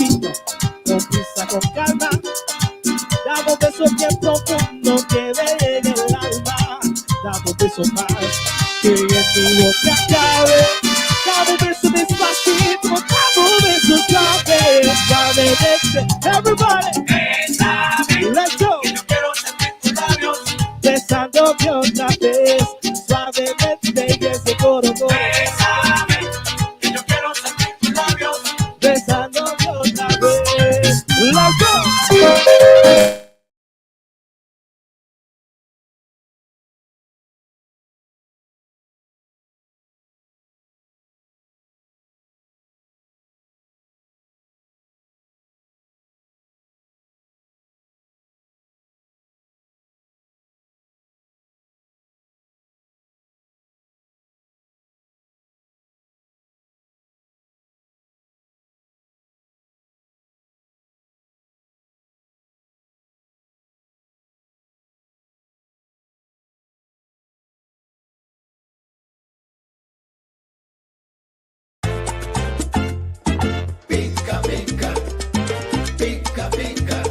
Despacito, con prisa, con calma. Dame un beso bien profundo que me llegue el alma. Dame un beso más que en mi boca cabe. Dame un beso despacito, dame un beso suave, suavemente. Everybody, let's go. Besándome otra vez, suavemente y ese coro, coro. Besándome otra vez. Let's go. Pica, pica, pica, pica.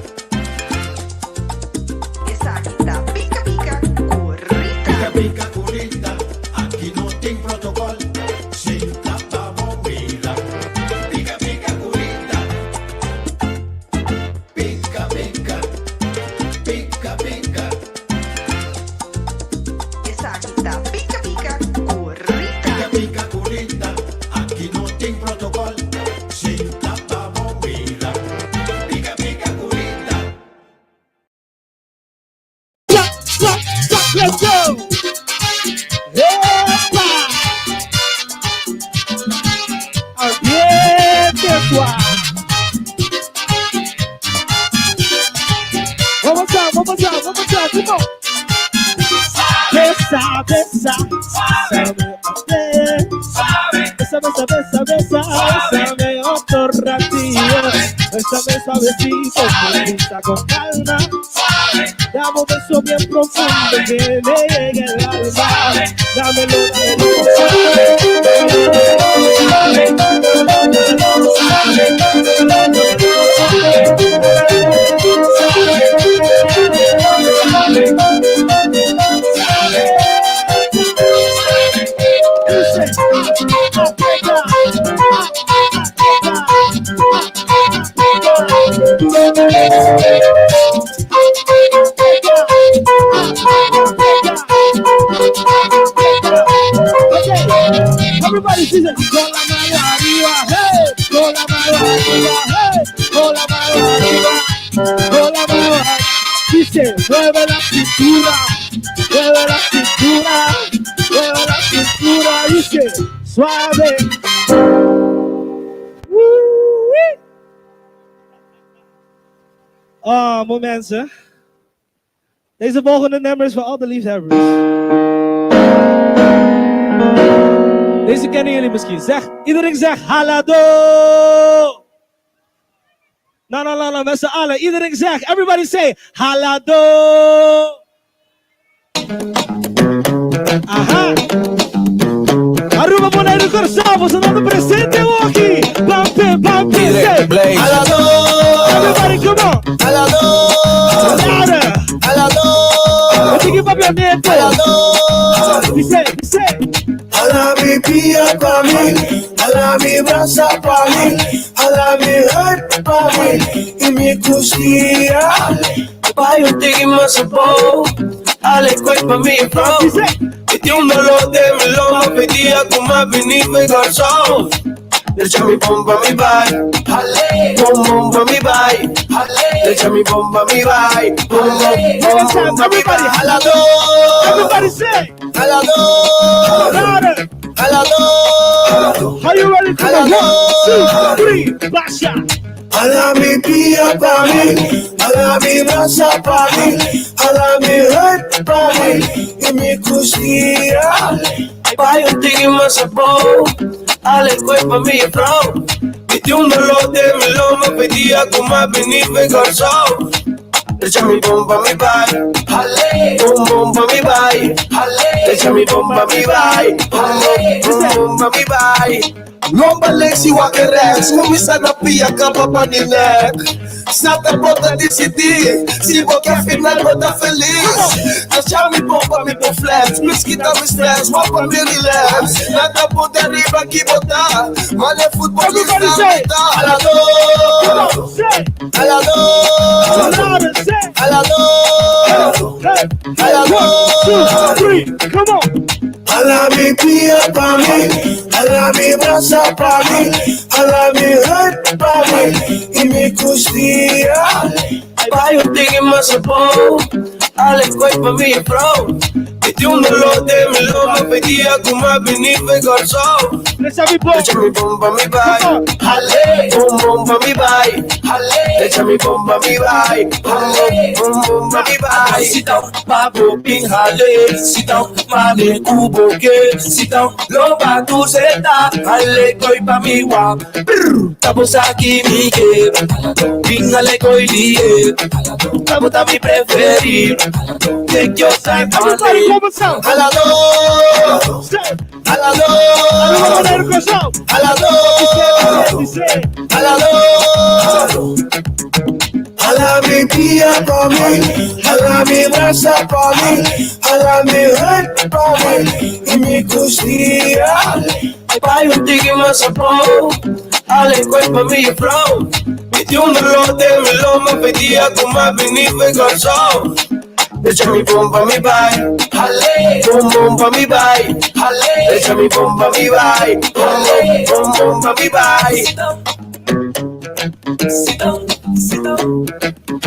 Esaki ta Pica Pica cu Rita. Pica, pica, cu Rita. Aki no tin protocol. Sinta pa bo mira. Pica, pica, cu Rita. Pica, pica, pica, pica. Esaki ta Pica Pica cu Rita. Pica, pica, cu Rita. Aki no tin protocol. Sinta pa bo mira. Pica, pica, cu Rita. Stop, stop, stop, let's go! Epa! Ambiente pessoal! Vamos lá, vamos lá, vamos lá, come on! Besa, besa, bésame, besa, besa, besa, besa, bésame otro ratito, bésame suavecito, con prisa, con calma. Dame un beso bien profundo que me llegue al alma. Dámelo, dámelo. Dice, aprieta, Okay, everybody dice, con la mano arriba, hey, con la mano arriba, hey, con la mano arriba, con la mano arriba. Dice, mueve la cintura, mueve la cintura, mueve la cintura, dice, suave. Woo-wee. Oh, mooi mensen. Deze volgende nummer is voor al de liefhebbers. Deze kennen jullie misschien. Zeg, iedereen zegt halado. Nou, nou, nou, nou, met z'n allen. Iedereen zegt, everybody say halado. Aha. Aruba, Bonaire, Curaçao, boso ta presente aki. Bampe, bampe, say. Halado, Everybody, come on. halado, Louder. halado, Wat ik papiamento. Halado. Dice, dice. Hala mi pia pa mi, hala mi brasa pa mi, hala mi hart pa mi, y mi kustia. Pai un tiki mas abou, Ale koi pa mi flow. Dice. Mi tin un doló den mi lomba, p'e dia ku m'a bini for Kòrsou. Drecha mi bon pa mi bai, bon bon pa mi bai. Drecha mi bon pa mi bai, bon bon bon bon pa mi bai. Halado, Everybody say. Halado, Louder. Halado. Are you ready for the one, two, three, basha? Hala mi pia pa mi, hala mi brasa pa mi, hala mi hart pa mi, y mi kustia. Pai un tiki mas abou, Ale koi pa mi flow. Mi tin un doló den mi lomba, p'e dia ku m'a bini for Kòrsou. Drecha mi bon pa mi bai, bon bon pa mi bai. Drecha mi bon pa mi bai, bon bon bon pa mi bai. Lomba links i wak rechts. Kuminsá na pia kaba pa di nek. Sa ta bo ta disidí si bo ke final bo ta felis. Asha mi bon pa mi por flex. Please kita mi stress, wak pa mi relax. Nada por ariba ki bo ta. Mane futbolista Everybody say. mi ta. Haladó, Come on, say. haladó, Loud and say. haladó, Hey. haladó. One, two, three. Come on. Hala mi pia pa mi, hala mi brasa pa mi, hala mi hurt pa mi, i mi kustia. Bai un tiki mas abou, Ale koi pa mi bro. Mi tin un doló den mi lomba, pa dia ku m'a bini for di Kòrsou. Let's have it, Echa mi bomba mi bai, hale, bom bom pa mi bai, hale. Echa mi bomba mi bai, bom bom bom bom pa mi bai. Sit down, pa bo bin hale. Sit down, mane ku bo ke. Sit down, lomba tu seta. Hale koi pa mi wa. Brr, Tabo saki mi ke. Bin hale koi liye. Tabo ta mi preferir. Take your time, Everybody, hale. come on, sound. Haladó, Say. haladó, Arriba con el corazón. haladó, Dice. haladó. Hala mi pia pa mi, hala mi brasa pa mi, hala mi hurt pa mi, i mi kustia. Bai un tiki mas abou, Ale koi pa mi bro. Mi tin un doló den mi lomba, pa dia ku m'a bini for di Kòrsou. Echa mi bomba mi bai, hale, bom bom pa mi bai, hale. Echa mi bomba mi bai, bom bom bom bom pa mi bai. Sit down, sit down,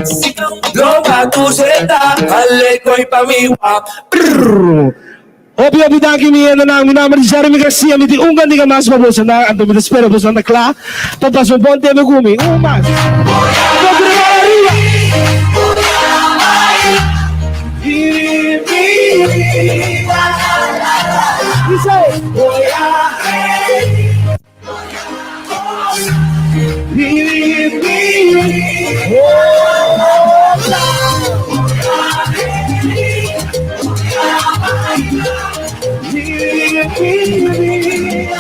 sit down. Lomba tu seta. Hale koi pa mi wa. Hopi hopi danki mi hendenan. Mi nòmber ta Jeremy Garcia. Mi tin un kantika mas pa boso nan. Anto mi ta spera boso ta kla pa pasa un bon tempu ku mi. Un mas. Anto grita ariba. Dice. Voy a vivir. Oh, Vivir, vivir.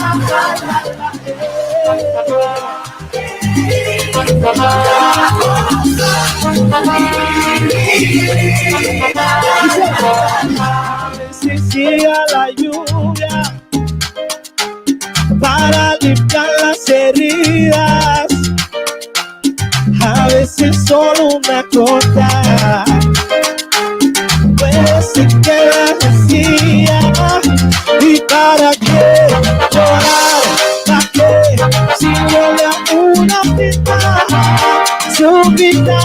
A veces llega la lluvia para limpiar las heridas. A veces solo una gota puede se queda vacía. ¿Y para qué llorar? ¿Para qué? Si duele a una vida su vida.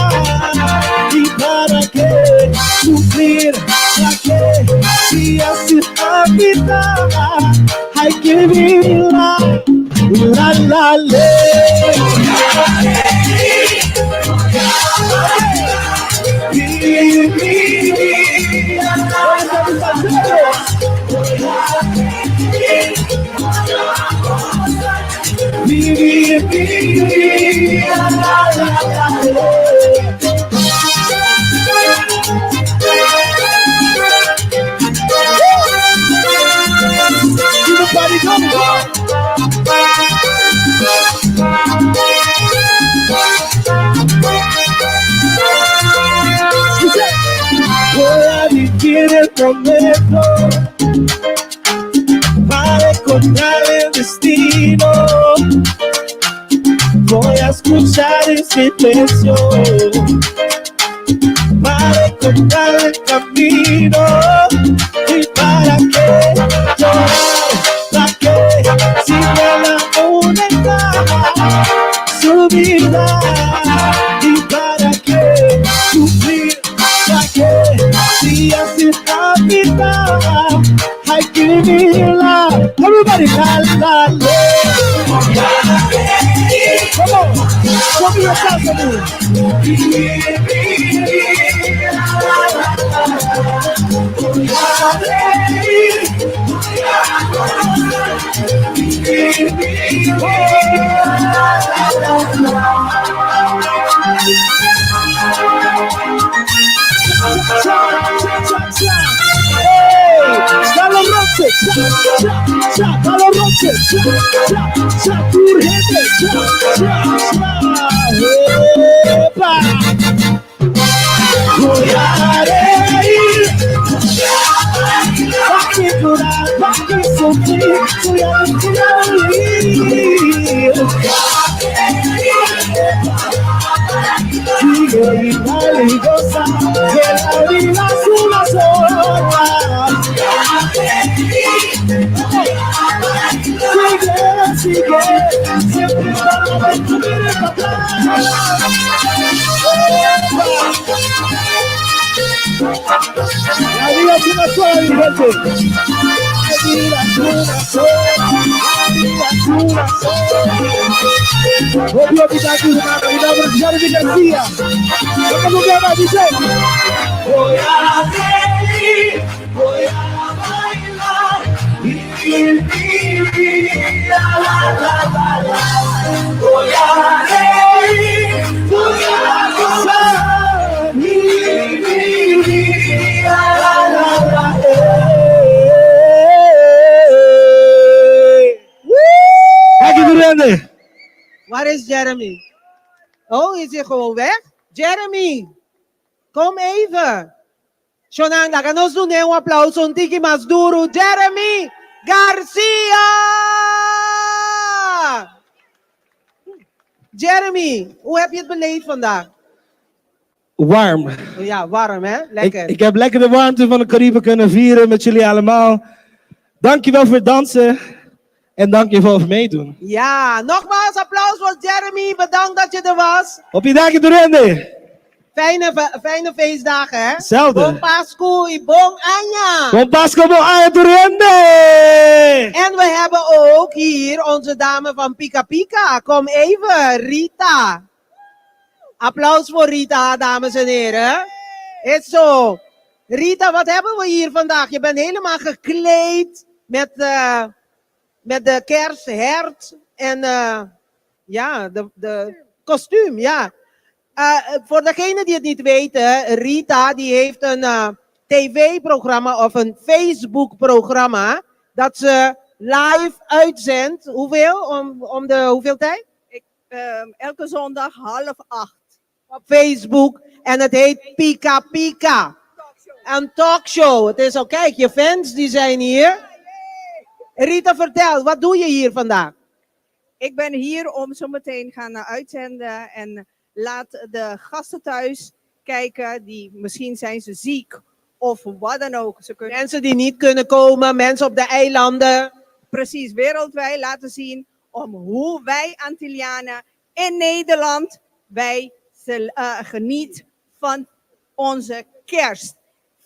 ¿Y para qué sufrir? ¿Para qué? Si así la vida hay que vivirla. La la le. Vivir, vivir. Vivir, vivir, la, la, la, la. Everybody go. Dice, voy a vivir el momento para encontrar el destino. Voy a escuchar el silencio para encontrar el camino. ¿Y para qué llorar? ¿Para qué? Si me la única su vida. ¿Y para qué sufrir? ¿Para qué? Si así la vida hay que vivirla. Everybody, la, la, la. Come on, show me your salsa move. Cha, cha, cha, cha. Hey, Carlos Roche. cha, cha, cha, Palo Roche, cha, cha, cha, tur hende, cha, cha, cha, epa! Voy a reír, pa' que llorar, pa' que sufrir, voy a reír. Sigue y dale y goza, que la vida es una sola. Sigue, sigue, siempre para descubrir para atrás. La vida es una sola, mi gente. La vida es una sola. La vida es una sola. Obvio que está aquí, hermano. Mi nombre es Jeremy García. ¿Cómo se llama? Dice. Voy a reír, voy a bailar y vivir. La, la, la, la, la. Voy a reír, voy a gozar y vivir. La, la, la, la, eh. Dank je, Durende. Waar is Jeremy? Oh, is hij gewoon weg? Jeremy, kom even. Shonan, laga nos duna un aplauso un tiki mas duru. Jeremy Garcia! Jeremy, hoe heb je het beleefd vandaag? Warm. Oh ja, warm hè? Lekker. Ik heb lekker de warmte van de Cariben kunnen vieren met jullie allemaal. Dankjewel voor het dansen. En dankjewel voor meedoen. Ja, nogmaals applaus voor Jeremy. Bedankt dat je er was. Op je dagen, Durende. Fijne, fijne feestdagen hè? Hetzelfde. Bon Pascu y bon aña. Bon Pascu, bon aña, Durende. En we hebben ook hier onze dame van Pika Pika. Kom even, Rita. Applaus voor Rita, dames en heren. Is zo. Rita, wat hebben we hier vandaag? Je bent helemaal gekleed met de kersthert en ja, de kostuum, ja. Voor degenen die het niet weten, Rita die heeft een tv-programma of een Facebook-programma dat ze live uitzendt. Hoeveel? Om de hoeveel tijd? Elke zondag 7:30. Op Facebook. En het heet Pika Pika. Een talkshow. Het is al, kijk, je fans die zijn hier. Rita, vertel, wat doe je hier vandaag? Ik ben hier om zo meteen gaan uitzenden en laat de gasten thuis kijken die misschien zijn ze ziek of wat dan ook. Ze kunnen Mensen die niet kunnen komen, mensen op de eilanden. Precies, wereldwijd laten zien om hoe wij Antillianen in Nederland, wij geniet van onze kerst.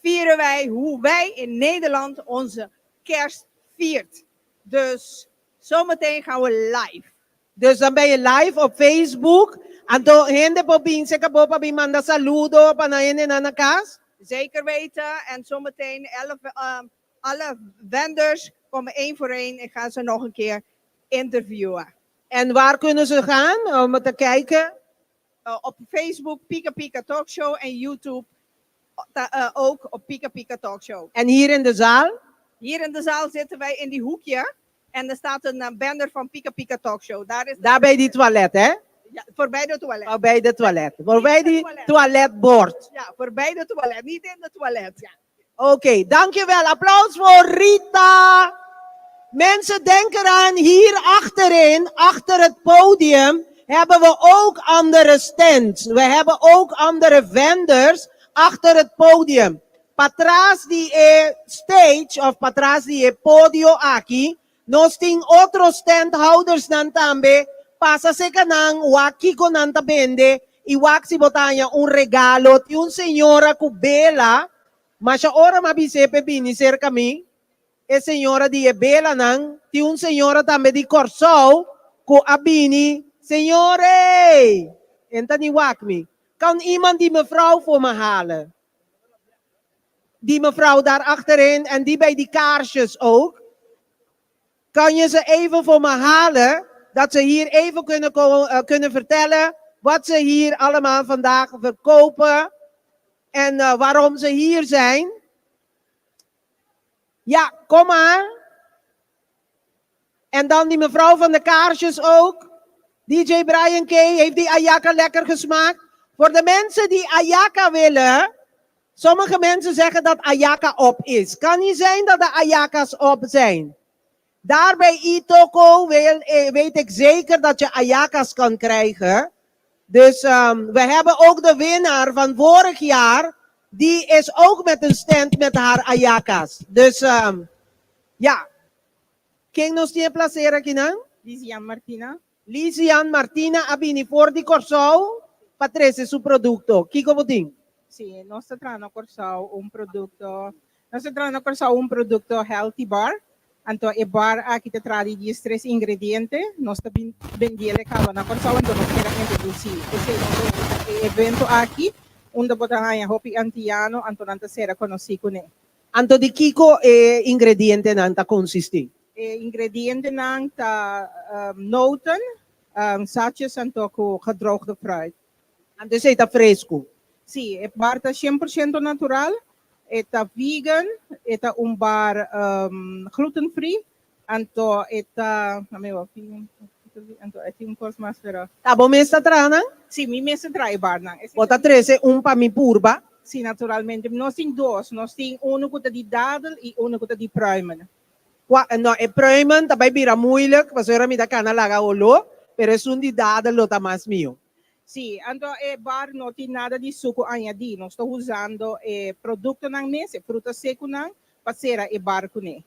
Vieren wij hoe wij in Nederland onze kerst viert. Dus zometeen gaan we live. Dus dan ben je live op Facebook. Anto hende por bin serka bo pa bin manda saludo pa nan hende nan na kas. Zeker weten. En zometeen 11, alle vendors komen één voor één. Ik ga ze nog een keer interviewen. En waar kunnen ze gaan om te kijken? Op Facebook Pika Pika Talkshow en YouTube ook op Pika Pika Talkshow. En hier in de zaal? Hier in de zaal zitten wij in die hoekje. En er staat een banner van Pika Pika Talkshow. Daar is Daar bij die toilet, hè? Ja, voorbij de toilet. Voorbij de toilet. Voorbij die Toilet. toiletbord. Ja, voorbij de toilet. Niet in de toilet. Ja. Oké, dankjewel. Applaus voor Rita. Mensen, denk eraan, hier achterin, achter het podium, hebben we ook andere stands. We hebben ook andere vendors achter het podium. Patras di e stage, of patras di e podio aki, nos tin otro standhouders nan tambe, pasa serka nan, wak kiko nan ta bende, i wak si bo ta haña un regalo, tin un señora ku bela, masha ora m'a bis'é p'e bini serka mi, e señora di e belanan, tin un señora tambe di Kòrsou ku a bini, Señor, e n' ta ni wak mi. Kan iemand die mevrouw voor me halen? Die mevrouw daar achterin en die bij die kaarsjes ook. Kan je ze even voor me halen? Dat ze hier even kunnen vertellen wat ze hier allemaal vandaag verkopen. En waarom ze hier zijn. Ja, kom maar. En dan die mevrouw van de kaarsjes ook. DJ Brian K. heeft die ayaka lekker gesmaakt. Voor de mensen die ayaka willen. Sommige mensen zeggen dat ayaka op is. Kan niet zijn dat de ayaka's op zijn. Daar bij Itoko weet ik zeker dat je ayaka's kan krijgen. Dus we hebben ook de winnaar van vorig jaar. Die is ook met een stand met haar ayaka's. Dus ja. Ken nos tin e plaser aki nan? Lizian Martina. Lizian Martina a bini for di Kòrsou pa trese su produkto. Kiko bo tin? Si, nos ta traha na Kòrsou un produkto, nos ta traha na Kòrsou un produkto healthy bar. Anto e bar aki ta traha di 13 ingrediente. Nos ta bin bendiele kaba na Kòrsou, anto nos kere introdusí esei e evento aki unda bo ta haña hopi antiano, anto nan ta sera konosí kuné. Anto di kiko e ingredientenan ta konsistí? E ingredientenan ta noten, zaadjes anto ku gedroogde fruit. Anto esei ta fresku? Sí, e bar ta 100% natural, e ta vegan, e ta un bar gluten free, anto e ta, anto e tin un kos mas pero. Ta bo mes ta traha nan? Sí, mi mes ta traha e barnan. Bo ta trese un pa mi purba? Sí, naturalmente. Nos tin dos. Nos tin unu ku ta di dadel i unu ku ta di pruimen. Kua, no, e pruimen ta bai bira moeilijk, pasobra mi ta kana laga oló, pero esun di dadel lo ta mas mihó. Sí, anto e bar no tin nada di suku añadí. Nos ta usando e produktonan mes, e fruta sekunan, pa sera e bar kuné.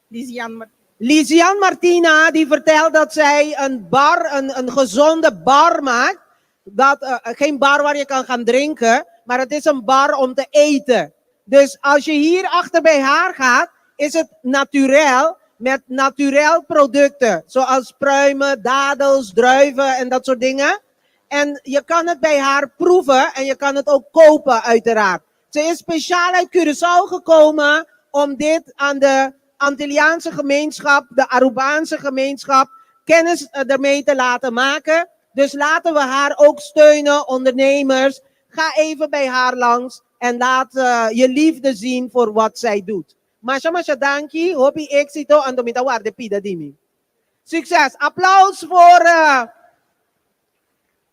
Lizian Martina. Lizian Martina die vertelt dat zij een bar, een gezonde bar maakt. Dat, geen bar waar je kan gaan drinken, maar het is een bar om te eten. Dus als je hier achter bij haar gaat, is het naturel met naturel producten. Zoals pruimen, dadels, druiven en dat soort dingen. En je kan het bij haar proeven en je kan het ook kopen uiteraard. Ze is speciaal uit Curaçao gekomen om dit aan de Antilliaanse gemeenschap, de Arubaanse gemeenschap, kennis ermee te laten maken. Dus laten we haar ook steunen, ondernemers. Ga even bij haar langs en laat je liefde zien voor wat zij doet. Masha masha danki, hopi éxito, anto mi ta warda pida di mi. Succes. Applaus voor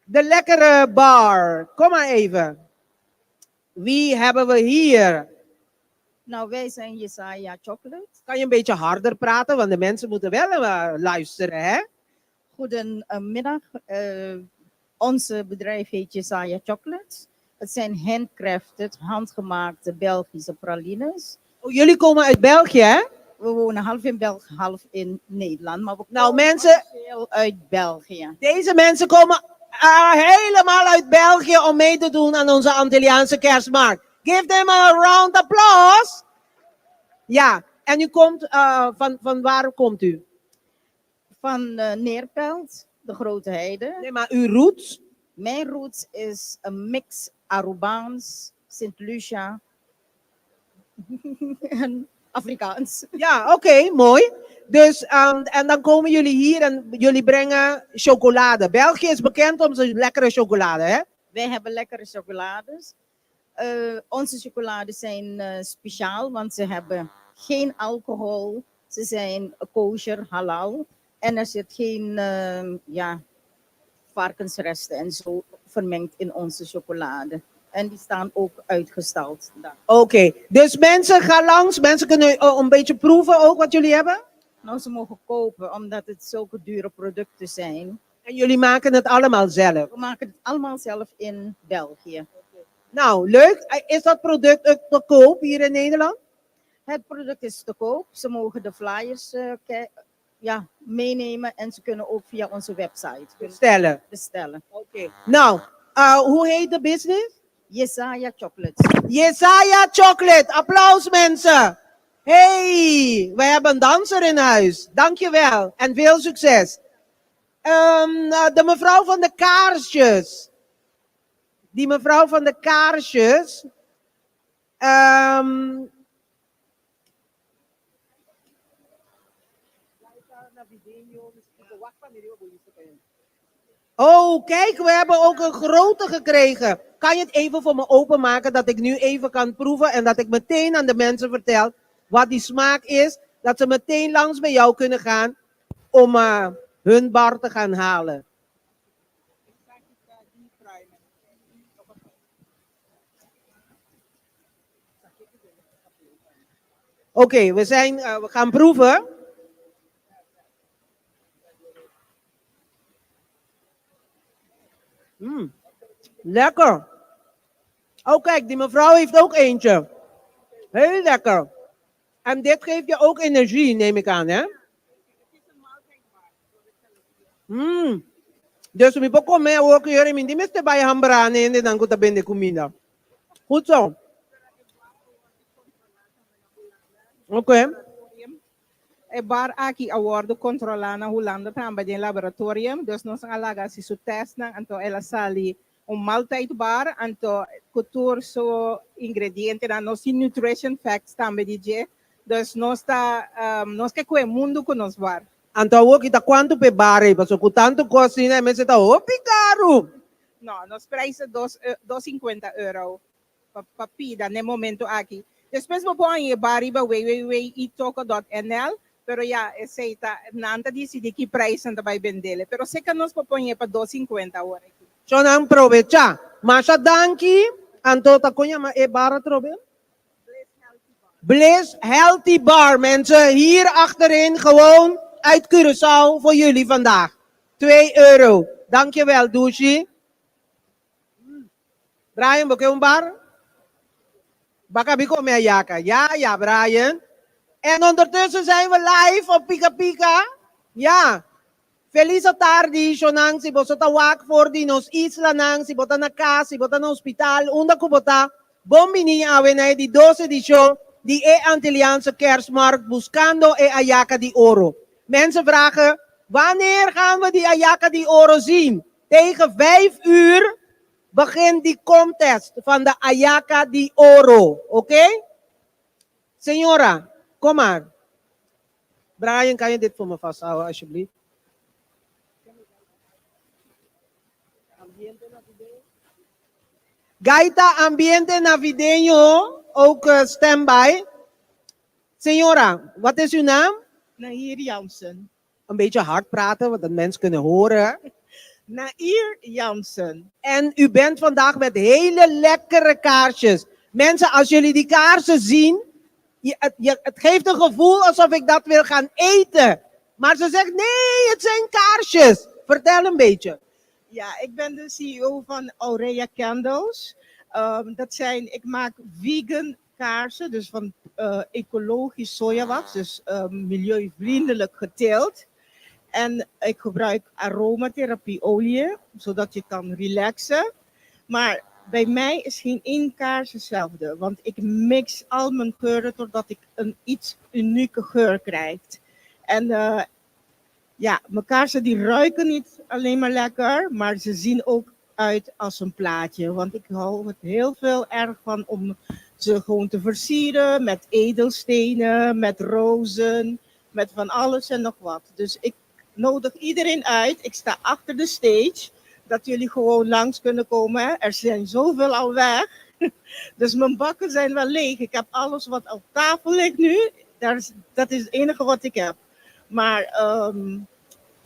de lekkere bar. Kom maar even. Wie hebben we hier? Nou, wij zijn Jesaja Chocolate. Kan je een beetje harder praten, want de mensen moeten wel luisteren, hè? Goedemiddag. Onze bedrijf heet Jesaja Chocolate. Het zijn handcrafted, handgemaakte Belgische pralines. Oh, jullie komen uit België, hè? We wonen half in België, half in Nederland. Maar we Nou, komen mensen, officieel uit België. Deze mensen komen helemaal uit België om mee te doen aan onze Antilliaanse kerstmarkt. Give them a round applause. Ja, en u komt, van waar komt u? Van Neerpelt, de Grote Heide. Nee, maar uw roots? Mijn roots is een mix Arubaans, Sint Lucia en Afrikaans. Ja, oké, mooi. Dus, en dan komen jullie hier en jullie brengen chocolade. België is bekend om zijn lekkere chocolade, hè? Wij hebben lekkere chocolades. Onze chocolades zijn speciaal, want ze hebben geen alcohol. Ze zijn kosher, halal. En er zit geen ja, varkensresten en zo vermengd in onze chocolade. En die staan ook uitgestald daar. Oké, dus mensen gaan langs. Mensen kunnen een beetje proeven ook wat jullie hebben? Nou, ze mogen kopen, omdat het zulke dure producten zijn. En jullie maken het allemaal zelf? We maken het allemaal zelf in België. Nou, leuk. Is dat product ook te koop hier in Nederland? Het product is te koop. Ze mogen de flyers ja, meenemen en ze kunnen ook via onze website bestellen. Bestellen. Oké. Nou, hoe heet de business? Jesaja Chocolate. Jesaja Chocolate. Applaus mensen. Hey, we hebben een danser in huis. Dankjewel en veel succes. De mevrouw van de kaarsjes. Die mevrouw van de kaarsjes. Oh, kijk, we hebben ook een grote gekregen. Kan je het even voor me openmaken, dat ik nu even kan proeven en dat ik meteen aan de mensen vertel wat die smaak is, dat ze meteen langs bij jou kunnen gaan om eh, hun bar te gaan halen. Oké, we zijn, eh, we gaan proeven. Lekker. Oh, kijk, die mevrouw heeft ook eentje. Heel lekker. En dit geeft je ook energie, neem ik aan, hè? Dus mi por come awor cu yori mi di mester bay hambra ne hende nan cu ta bende cuminda. Goed zo. Oké. E bar aki a wordo controla na Hulanda tambe den laboratorium, dus nos a laga haci su testnan, anto el a sali un maaltijd bar, anto cu tur su ingredientenan, nos tin nutrition facts tambe di dje, dus nos ta nos ke cu e mundo cu nos bar. Anto awor kita cuanto p'e bar ei, pasobra cu tanto cos asina e mester ta hopi caru. No, nos prijs ta dos dos cincuenta euro pa pa pida n'e momento aki. Despues bo por haña e bar riba www.itoco.nl, pero ya, esei ta, nan ta disidí ki prijs nan ta bai bendele. Pero seca nos por poñ'e pa dos cincuenta awor aki. Shonnan probecha. Masha danki. Anto ta con yama e bar atrobe? Bliss Healthy Bar, mensen, hier achterin, gewoon uit Curaçao voor jullie vandaag. 2 euro. Dankjewel, Dushi. Brian, bo ke un bar? Baka bi come ayaka. Ja, ja, Brian. En ondertussen zijn we live op Pika Pika. Ja. Felis atardi, shonnan, si boso ta wak for di nos islanan, si bo ta na kas, si bo ta na hospital, unda ku bo ta, bon bini awe na e di dos edishon di e Antilliaanse Kerstmarkt Buscando e Ayaka di Oro. Mensen vragen, wanneer gaan we die Ayaka di Oro zien? Tegen vijf uur begint die contest van de Ayaka di Oro, oké? Señora, kom maar. Brian, kan je dit voor me vasthouden, alsjeblieft? Gaita ambiente navideño, ook uh, standby. Señora, wat is uw naam? Nair Jansen. Een beetje hard praten, want dat mensen kunnen horen. Nair Jansen. En u bent vandaag met hele lekkere kaarsjes. Mensen, als jullie die kaarsen zien, je, het, je, het geeft een gevoel alsof ik dat wil gaan eten. Maar ze zegt, nee, het zijn kaarsjes. Vertel een beetje. Ja, ik ben de CEO van Aurea Candles. Dat zijn, ik maak vegan kaarsen, dus van uh, ecologisch sojawax, dus milieuvriendelijk geteeld. En ik gebruik aromatherapieolie, zodat je kan relaxen. Maar bij mij is geen één kaars hetzelfde, want ik mix al mijn geuren totdat ik een iets unieke geur krijg. En uh, ja, mijn kaarsen die ruiken niet alleen maar lekker, maar ze zien ook uit als een plaatje. Want ik hou het heel veel erg van om ze gewoon te versieren met edelstenen, met rozen, met van alles en nog wat. Dus ik nodig iedereen uit. Ik sta achter de stage, dat jullie gewoon langs kunnen komen. Er zijn zoveel al weg. Dus mijn bakken zijn wel leeg. Ik heb alles wat op tafel ligt nu. Daar is, dat is het enige wat ik heb. Maar um,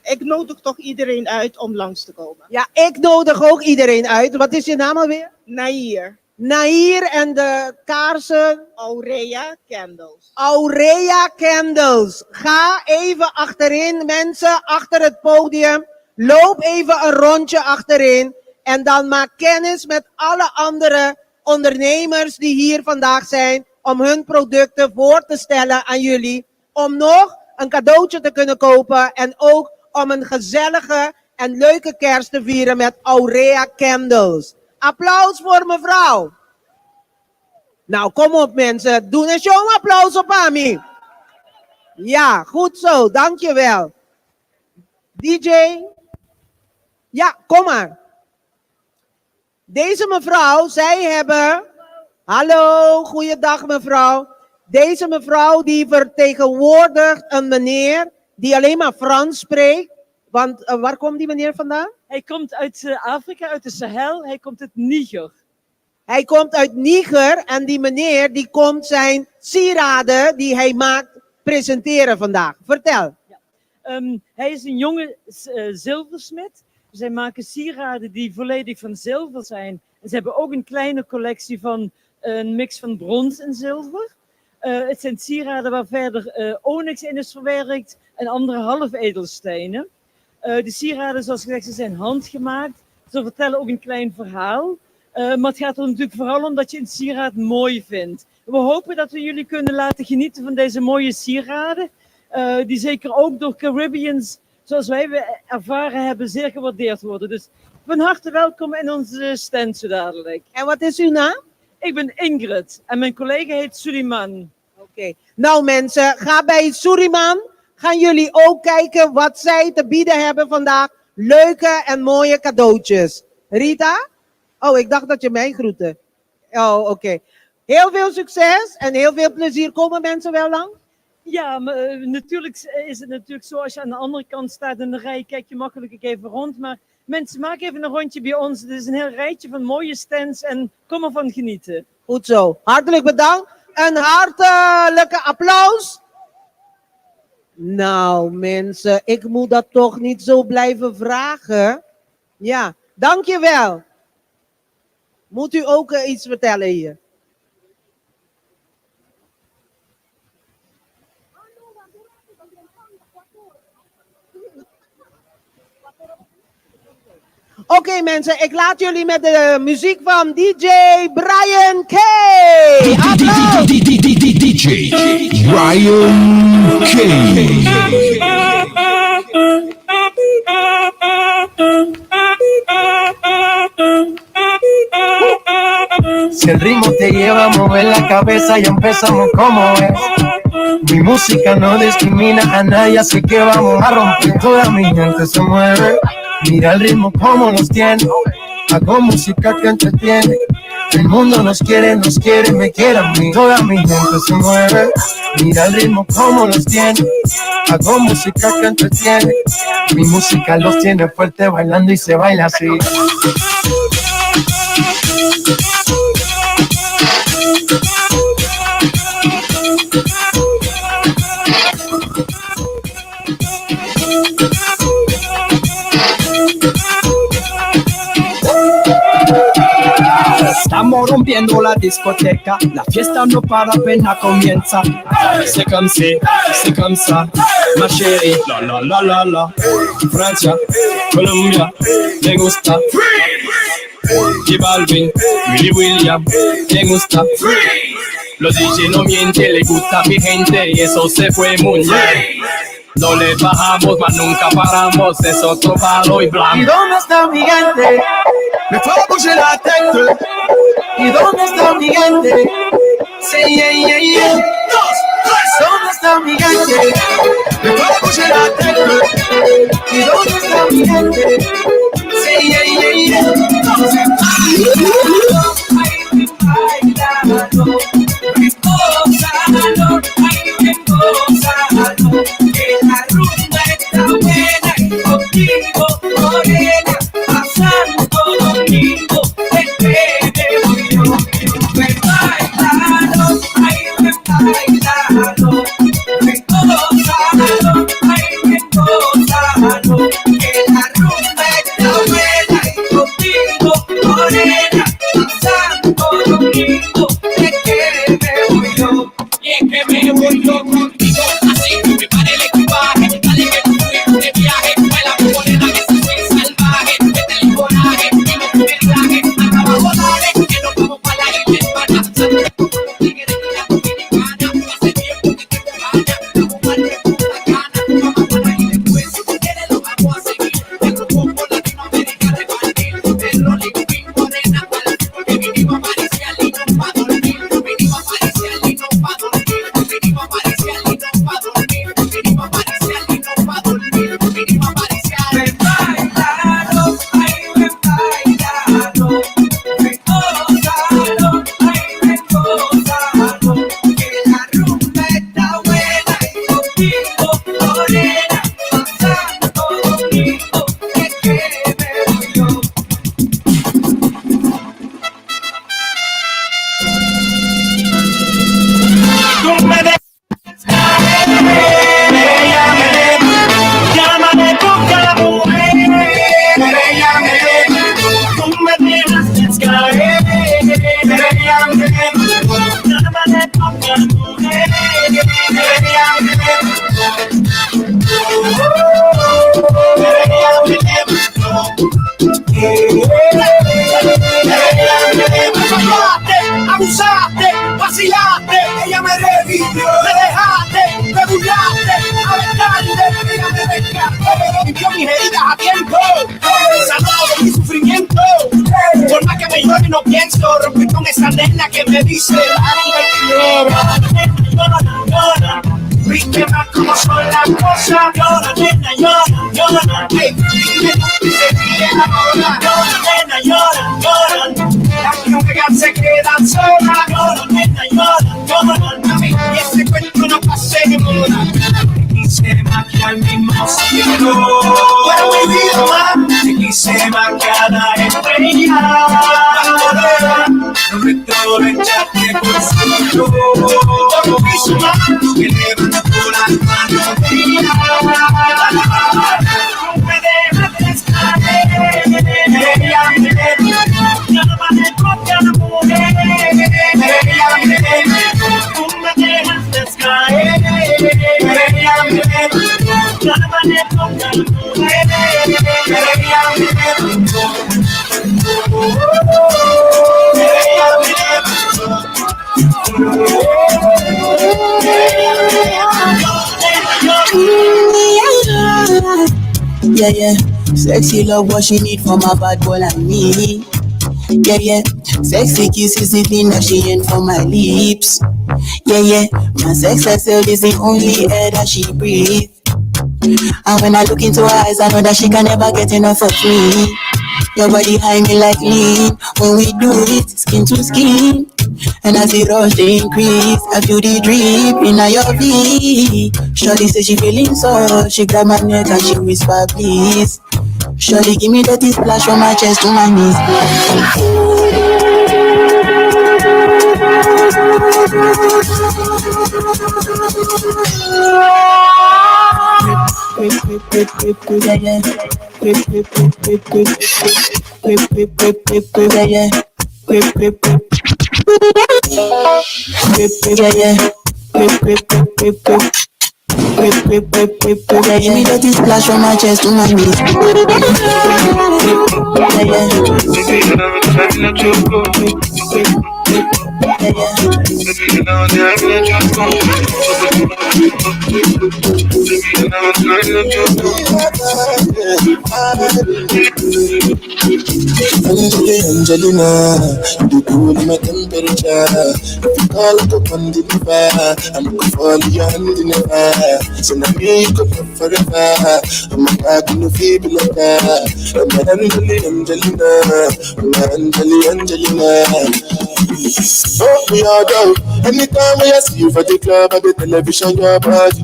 ik nodig toch iedereen uit om langs te komen. Ja, ik nodig ook iedereen uit. Wat is je naam alweer? Nair. Nair en de kaarsen? Aurea Candles. Aurea Candles. Ga even achterin, mensen, achter het podium. Loop even een rondje achterin. En dan maak kennis met alle andere ondernemers die hier vandaag zijn. Om hun producten voor te stellen aan jullie. Om nog een cadeautje te kunnen kopen. En ook om een gezellige en leuke kerst te vieren met Aurea Candles. Applaus voor mevrouw. Nou, kom op mensen. Doe een zo'n applaus op Ami. Ja, goed zo. Dankjewel. DJ. Ja, kom maar. Deze mevrouw, zij hebben... Hallo, goeiedag mevrouw. Deze mevrouw die vertegenwoordigt een meneer die alleen maar Frans spreekt. Want uh, waar komt die meneer vandaan? Hij komt uit uh, Afrika, uit de Sahel. Hij komt uit Niger. Hij komt uit Niger en die meneer die komt zijn sieraden die hij maakt presenteren vandaag. Vertel. Hij is een jonge zilversmid. Zij maken sieraden die volledig van zilver zijn. En ze hebben ook een kleine collectie van een mix van brons en zilver. Het zijn sieraden waar verder onyx in is verwerkt en andere halfedelstenen. De sieraden, zoals gezegd, ze zijn handgemaakt. Ze vertellen ook een klein verhaal. Maar het gaat er natuurlijk vooral om dat je een sieraad mooi vindt. We hopen dat we jullie kunnen laten genieten van deze mooie sieraden. Die zeker ook door Caribbeans, zoals wij we ervaren hebben, zeer gewaardeerd worden. Dus van harte welkom in onze stand zo dadelijk. En wat is uw naam? Ik ben Ingrid en mijn collega heet Suleiman. Oké. Nou mensen, ga bij Suleiman. Gaan jullie ook kijken wat zij te bieden hebben vandaag. Leuke en mooie cadeautjes. Rita? Oh, ik dacht dat je mij groette. Oh, oké. Heel veel succes en heel veel plezier. Komen mensen wel lang? Ja, maar natuurlijk is het natuurlijk zo, als je aan de andere kant staat in de rij, kijk je makkelijk even rond. Maar mensen, maak even een rondje bij ons. Het is een heel rijtje van mooie stands en kom ervan genieten. Goed zo. Hartelijk bedankt. Een hartelijke applaus. Nou mensen, ik moet dat toch niet zo blijven vragen. Ja, dankjewel. Moet u ook iets vertellen hier? Oké mensen, ik laat jullie met de muziek van DJ Brian K. Applaus! DJ Brian K. Si el ritmo te lleva a mover la cabeza, ya empezamos como es. Mi música no discrimina a nadie, así que vamos a romper. Toda mi gente se mueve. Mira el ritmo como nos tiene. Hago música que entretiene. El mundo nos quiere, me quiere a mí. Toda mi gente se mueve. Mira el ritmo como los tiene. Hago música que entretiene. Mi música los tiene fuerte bailando y se baila así. Estamos rompiendo la discoteca, la fiesta no para apenas comienza. C'est comme si, c'est comme ça, ma chérie, la la la la la. Francia, Colombia, me gusta. J Balvin, Willy William, me gusta. Los DJ no mienten, le gusta a mi gente y eso se fue muy bien. No le bajamos, mas nunca paramos, es otro palo y blanco. ¿Y dónde está mi gente? Me fue a bouger la tête. ¿Y dónde está mi gente? Sí, yeah, yeah, yeah. Dos, tres. ¿Dónde está mi gente? Me fue a bouger la tête. ¿Y dónde está mi gente? Sí, yeah, yeah, yeah. Dos, Que la rumba está buena y contigo, morena, a Santo Domingo, te que me voy yo. Ven, bailalo, ay, ven, bailalo, ven, gózalo, ay, ven, gózalo. Que la rumba está buena y contigo, morena, a Santo Domingo, te que me voy yo. Y es que me voy yo contigo, así que prepare el equipaje, dale que tú fuiste de viaje, baila con morena que se fue salvaje, mete el coraje y no te relaje, hasta abajo dale, que nos vamos pa' la isla hermana, Santo Tigre de la Dominicana, hace tiempo que tengo ganas, vamos pa'l Punta Cana, vamos pa' la isla después, si tú quieres lo vamos a seguir, el grupo por Latinoamérica repartir, el Rolling Pin, morena, pa'l porque vinimos a pariciar y nos vamos. caer. Ella me levantó, nada le toca a mujer. Ella me levantó, ella me levantó. Ella me levantó. Abusaste, vacilaste, ella me revivió, me dejaste, me burlaste, aventaste, ella me rescató, limpió mis heridas a tiempo, sanó de mi sufrimiento. Por más que me llore no pienso romper con esa nena que me dice, llora, llora, llora. Viste más cómo son las cosas, llora, nena, llora, llora. Hey, dime tú que se ríe ahora, llora, nena, llora, llora. Las que juegan se quedan solas, llora, nena, llora, llora. Mami, y ese cuento no pase de moda. Te quise más que al mismo cielo. Tú eres mi vida, ma. Te quise más que a la estrella. No me echaste por cielo. Por un piso, ma. Que levantó las manos. No me dejes caer. Ella me levantó, nada le toca a la mujer. Ella me levantó, tú me dejaste caer. Ella me levantó, nada le toca a la mujer. Ella me levantó, ella me levantó. Yeah. Sexy love, what she need from a bad boy like me. Yeah. Sexy kiss is the thing that she ain't for my lips. Yeah. My sex herself is the only air that she breathe. And when I look into her eyes, I know that she can never get enough of me. Your body high me like lean. When we do it, skin to skin. And as the rush they increase, I feel the drip in your V. Shorty say she feeling so, she grab my neck and she whisper please. Shorty give me dirty splash from my chest to my knees. Yeah. Whip, whip, whip, whip, whip, whip, whip, whip, whip, whip, yeah. Whip, whip, whip. Whip, whip, yeah. Whip, whip, whip, whip, whip. Whip, whip, whip, whip, whip, yeah. Give me dirty splash from my chest to my knees. Yeah. Angelina, you the cool my temperature. If you call, I go come deliver. I'm gonna fall your hand in the fire. So now me you go forever. I'm a God, no feeble like that. I'm a Angeli, Angelina, I'm a Angeli, Angelina. Oh, we are go. Anytime when I see you for the club or the television, your body.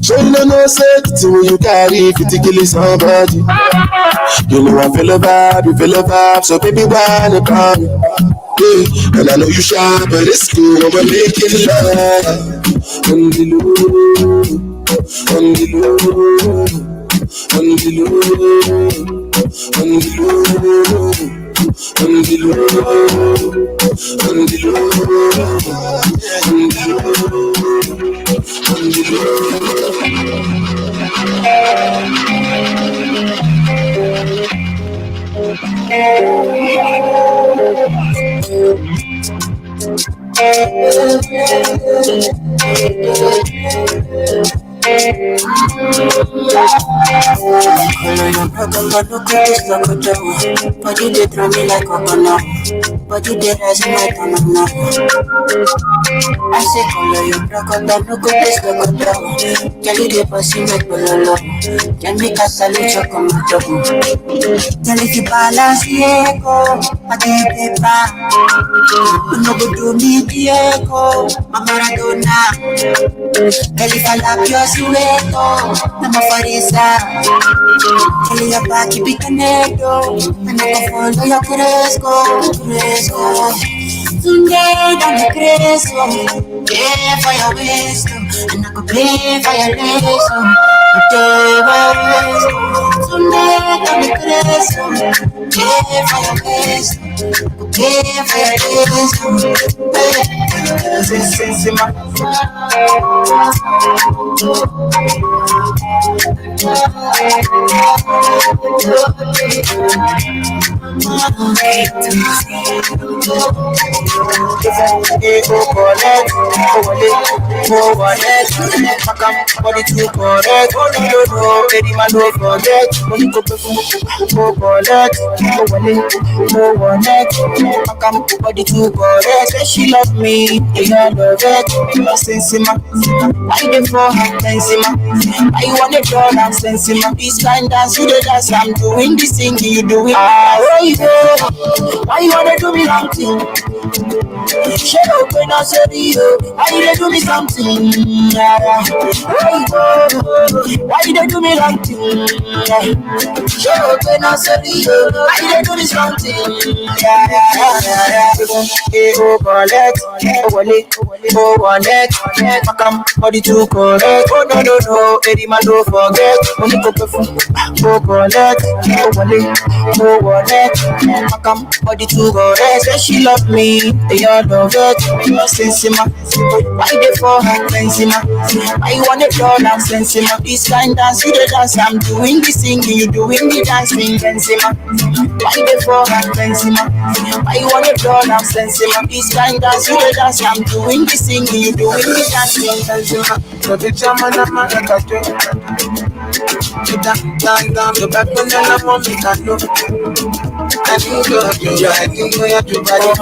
So you know no safety when you carry 50 kill somebody. You know I feel a vibe, you feel a vibe, so baby why not call me? Yeah, and I know you shy, but it's cool when we're making love. On the low, on the low, on the low, on the low, on the low, on the low, on the low, on the Color your brother, no craze, look at you. Body they throw me like coconut. Body they rise my banana. I say color your brother, no craze, look at you. Girl, you dey pass me like bololo. Girl, make a salute you come out. Girl, if you balance Diego, I get paper. You no go do me Diego, my Maradona. Girl, if I lap your sueto, I'm a farisa. Girl, your back be canedo, and I go follow your cresco, cresco. Today, don't cresco, yeah, for your wisdom, and I go pay for your lesson. Tonight I'm Body too correct, oh no no no, baby man don't forget. Money go go go collect, oh wale, oh wallet. Body too correct, say she love me, you know love it. Sensima, why you for her Benzema? Why you wanna draw down Sensima? This kind dance you the dance, I'm doing this thing, you doing. Ah, oh yeah, why you wanna do me something? Shut up when I say you, why you dey do me something? Yeah. Oh, why you dey do me something? Shut up when I say you, why you dey do me something? Yeah, yeah, yeah, yeah. Eh, oh, collect, oh, wallet, oh, wallet, Pakam, body too correct. Oh, no, no, no, Eddie man, don't forget. Money go go oh, collect, oh, wallet, oh, wallet, Pakam, body too correct. Say she love me, they all love it. Sensima, why they for her Benzema? Why you wanna draw down Sensima? This kind dance, you the dance, I'm doing the singing, you doing the dancing, Benzema. Why they for her Benzema? Why you wanna draw down Sensima? This kind dance, you the dance, I'm doing the singing, you doing the dancing, Benzema. So the chairman of my record, down, down, down, the back when I'm on me, I know. I think you're you, I think you're too bad, you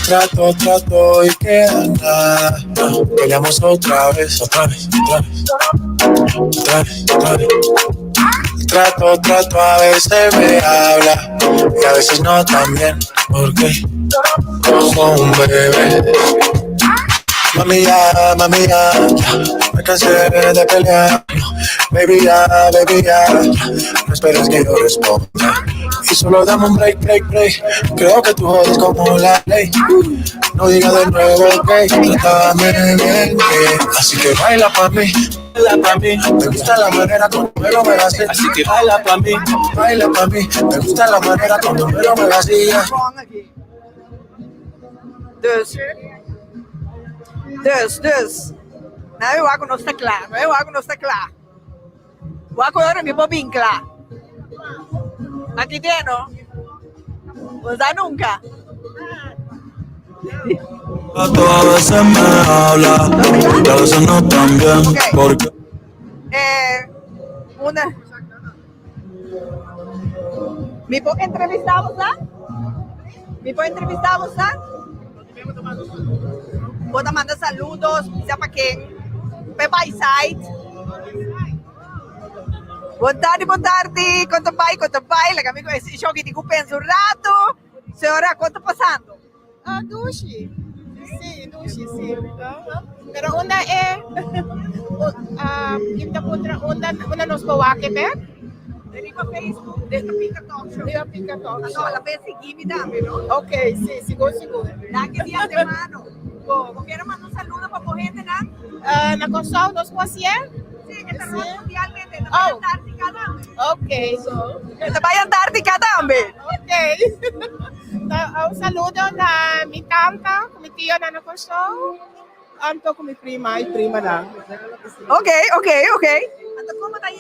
Trato, trato y queda nada. Peleamos otra vez, otra vez, otra vez. Otra vez, otra vez. Trato, trato, a veces me habla y a veces no también. Porque como un bebé. Mami ya, mami ya, ya, me cansé de pelear. Baby ya, baby ya, no esperes que yo responda. Y solo dame un break, break, break. Creo que tú jodes como la ley. No digas de nuevo que trátame bien. que- Así que baila pa' mí, baila pa' mí. Me gusta la manera como me lo me haces. Así que baila pa' mí, baila pa' mí. Me gusta la manera como me lo me vacías. Dus. Dus, dus. Nou, wak no ta kla. Nou, wak no ta kla. Wak ora mi por bin kla. Aki tin, no? Pues da nunca. Trato a veces me habla y a veces no tan bien. Porque Una. Mi por entrevistá bo, sa? Mi por entrevistá bo, sa? Bo ta manda saludo, sea pa ken? Pa by side. Bon tardi, bon tardi. Kon ta bai, kon ta bai. Laga mi show ku tin ku pensa un ratu. Señora, kon ta pasando? Ah, dushi. Si, dushi, si. Pero unda e um, ta puntra unda unda nos por wak e bek? Riba Facebook, den Pika Talk Show. Riba Pika Talk Show. No, la vez sigui mi tambe, no? Ok, si, sigur, sigur. Danki di antemano. Bo, bo kier manda un saludo pa bo hendenan? Uh, na Kòrsou nos ku hasié? Si, e ta rònt mundialmente. Ta Oh. bai Antártika tambe. Ok. Ta bai Antártika tambe. Ok. Ta, un saludo na mi tanta, ku mi tionan na Kòrsou, anto ku mi prima i primanan. Ok. Anto kon ta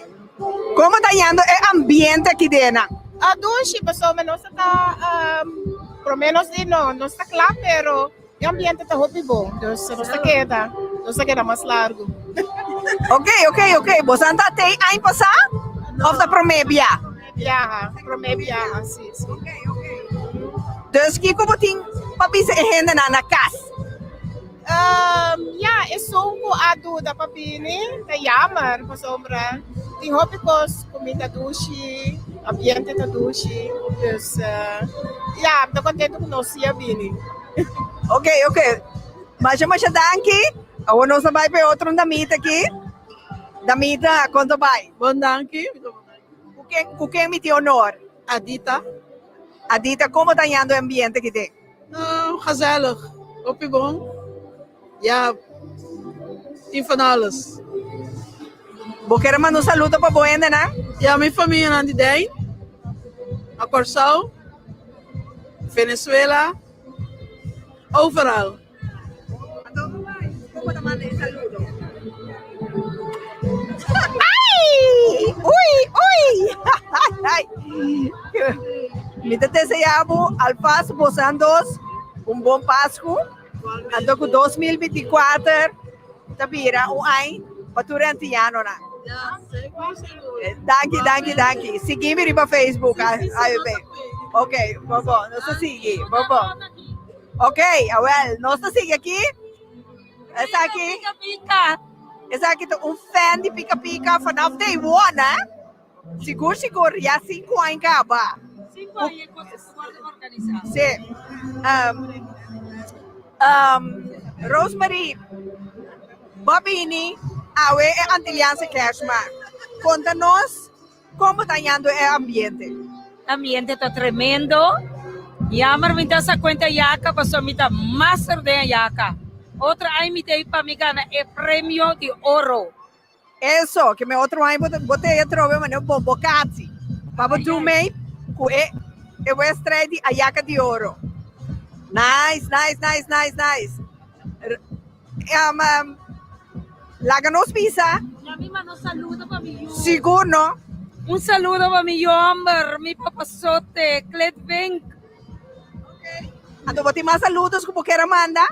kon ta yendo e ambiente aki den? Ah, dushi, pasobra nos ta um, promé nos di no, nos ta kla, pero e ambiente ta hopi bon, dus nos ta keda, nos ta keda mas largu. Ok. Boso ta te aña pasá? Òf ta promé bia? Biaha, promé biaha, si, si. Ok. Dus kiko bo tin pa bisa e hendenan na kas? Um, ja, esun ku a duda pa bini, ta jammer, pasobra tin hopi kos, kuminda dushi, ambiente ta dushi, dus uh, ja, mi ta kontentu ku nos si a bini. Ok. Masha, masha danki. Awor nos a bai pa e otro damita aki. Damita, kon ta bai? Bon danki. Ku ken, ku ken mi tin honor? Adita. Adita, kon ta yendo e ambiente aki den? Nou, gezellig. Hopi bon. Ja, Tin van alles. Bo kere manda un saludo pa bo hendenan? Ya, mi famianan di Dijn, na Kòrsou, Venezuela, overal. Kon bo ta manda e saludo? Ai! Ui, ui! Mi ta desea bo alvast bosan dos un bon Pasku. Anto ku 2024 ta bira un añ pa tur e antianonan. Danki, danki, danki. Sigui mi riba Facebook. Ok, bon bon. Nos ta sigui. Bon bon. Ok, awel, nos ta sigui aki. Esaki, Pika Pika. Esaki ta un fan di Pika Pika vanaf day one, eh? Sigur, sigur, ya cinco aña caba. Cinco aña e cos ta wordo organisa. Sí. Um, um, Rosemary, bo bini awe e Antilliaanse Kerstmarkt. Conta nos Como ta yando e ambiente? Ambiente ta tremendo. Jammer mi ta sa cuenta yaka pasobra mi ta master den a yaka. Otro aña mi ta pa mi gana e premio di oro. Eso, ke me otro aña bo ta atrobe manera un bombocati pa bo dun mei cu e e wedstrijd di ayaka di oro. Nice, nice, nice, nice, nice. Um, um, laga nos bisa. Ya mi manda un saludo pa mi yu. Sigur no. Un saludo pa mi yomber, mi papasote, Clet Vink. Anto bo tin mas saludos ku bo kier a manda?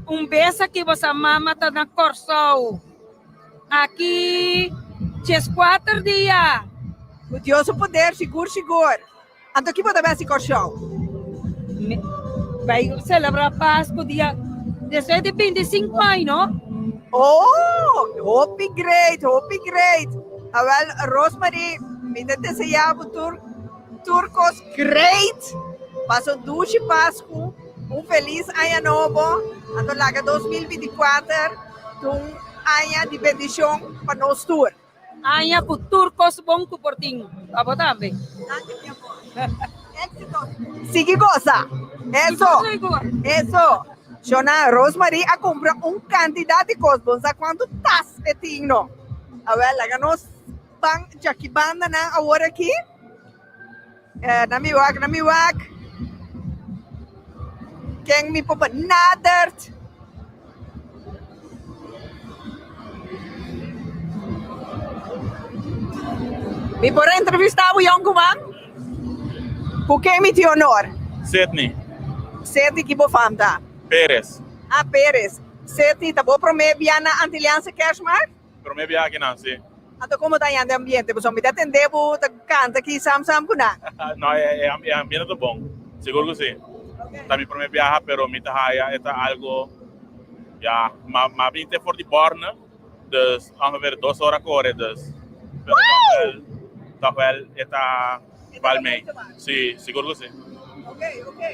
Un bes aki bosa mama ta na Kòrsou. Aki 14 dia. Ku Dios su poder, sigur sigur. Anto ki bo ta besi Kòrsou? Bai selebrá Pasku dia despues di 25 aña, no? Oh, hopi great, hopi great. Awel, Rosemary, mi ta deseá bo tur tur kos great. Pasa un dushi Pasku, un felis aña nobo. Anto laga 2024 ta un aña di bendishon pa nos tur. Aña ku tur kos bon ku por tin pa bo tambe. Danki mi amor. Éxito. Sigui gosa. Eso. Eso. Shona, Rosemary a kumpra un kantidat di kos. Bo no sa kuantu tas e tin no. Awel, laga nos ban djaki bandanan awor aki. Eh, na mi wak, na mi wak. Ken mi por benadert? Mi por entrevista bo yonkuman? Ku ken mi tin honor? Sidney. Sidney, ki bo fam ta? Perez. Ah, Perez. Sidney, ta bo prome bia na Antilliaanse Kerstmarkt? Prome biaha akinan, si. Anto como ta yanda e ambiente? Pasobra mi ta tende bo ta canta aki sam sam cu nan. No, e e ambiente ta bon, sigur cu si. Ta mi prome biaha pero mi ta haya e ta algo, ya, ma ma bin te for di Borne, dus ongeveer dos ora core, dus pero toch wel, toch wel e ta bal mee. Si, sigur cu si. Oké, oké.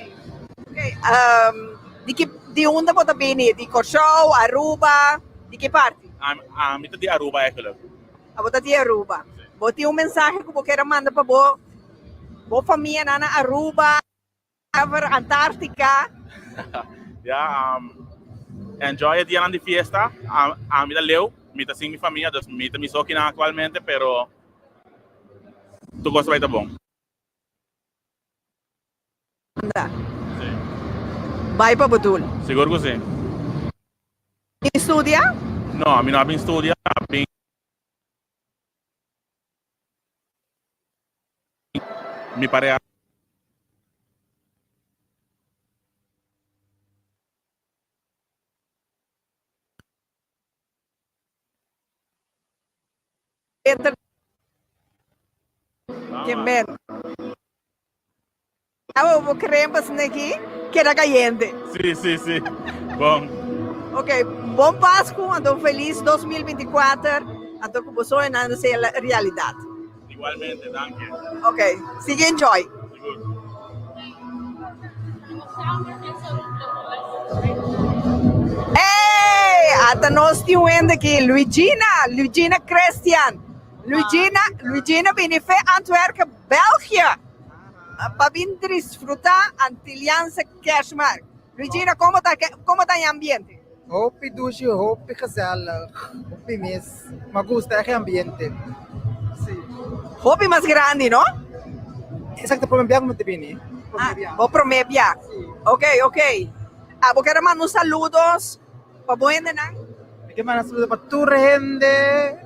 Oké, di ki, di unda bo ta bini? Di Kòrsou, Aruba, di ki parti? Ami ta di Aruba eigenlijk. Abo ta di Aruba. Bo tin un mensahe ku bo kier a manda pa bo bo famianan na Aruba, ever Antarctica? Ya, enjoy e dianan di fiesta. Ami ta leu, mi ta sin mi famia, dus mi ta mi so kinan aktualmente, pero tur kos ta bai ta bon. Anda. Bai pa bo dul. Sigur ku si. Bin studia? No, mi no a bin studia, a bin mi pareha. Enter ke men. Awo bo creen pasobra aki keda cayente. Si, si, si. Bon. Ok, bon Pascu, anto un feliz 2024, anto cu bo soñonan sea realidad. Igualmente, danki. Ok, sigui enjoy. Sigur. Ey! Ata nos tin un hende aki, Luigina, Luigina Christian. Luigina, Luigina bini fe Antwerpen, België. Pa bin disfruta Antilliaanse Kerstmarkt. Luigina, como ta, como ta e ambiente? Hopi dushi, hopi gezellig, hopi mes. Mi a gusta e ambiente. Si. Hopi mas grandi, no? Esaki ta prome bia ku mi ta bini. Ah, bo prome bia. Ok, ok. Ah, bo kere manda un saludos pa bo hendenan? Mi ke manda saludo pa tur hende,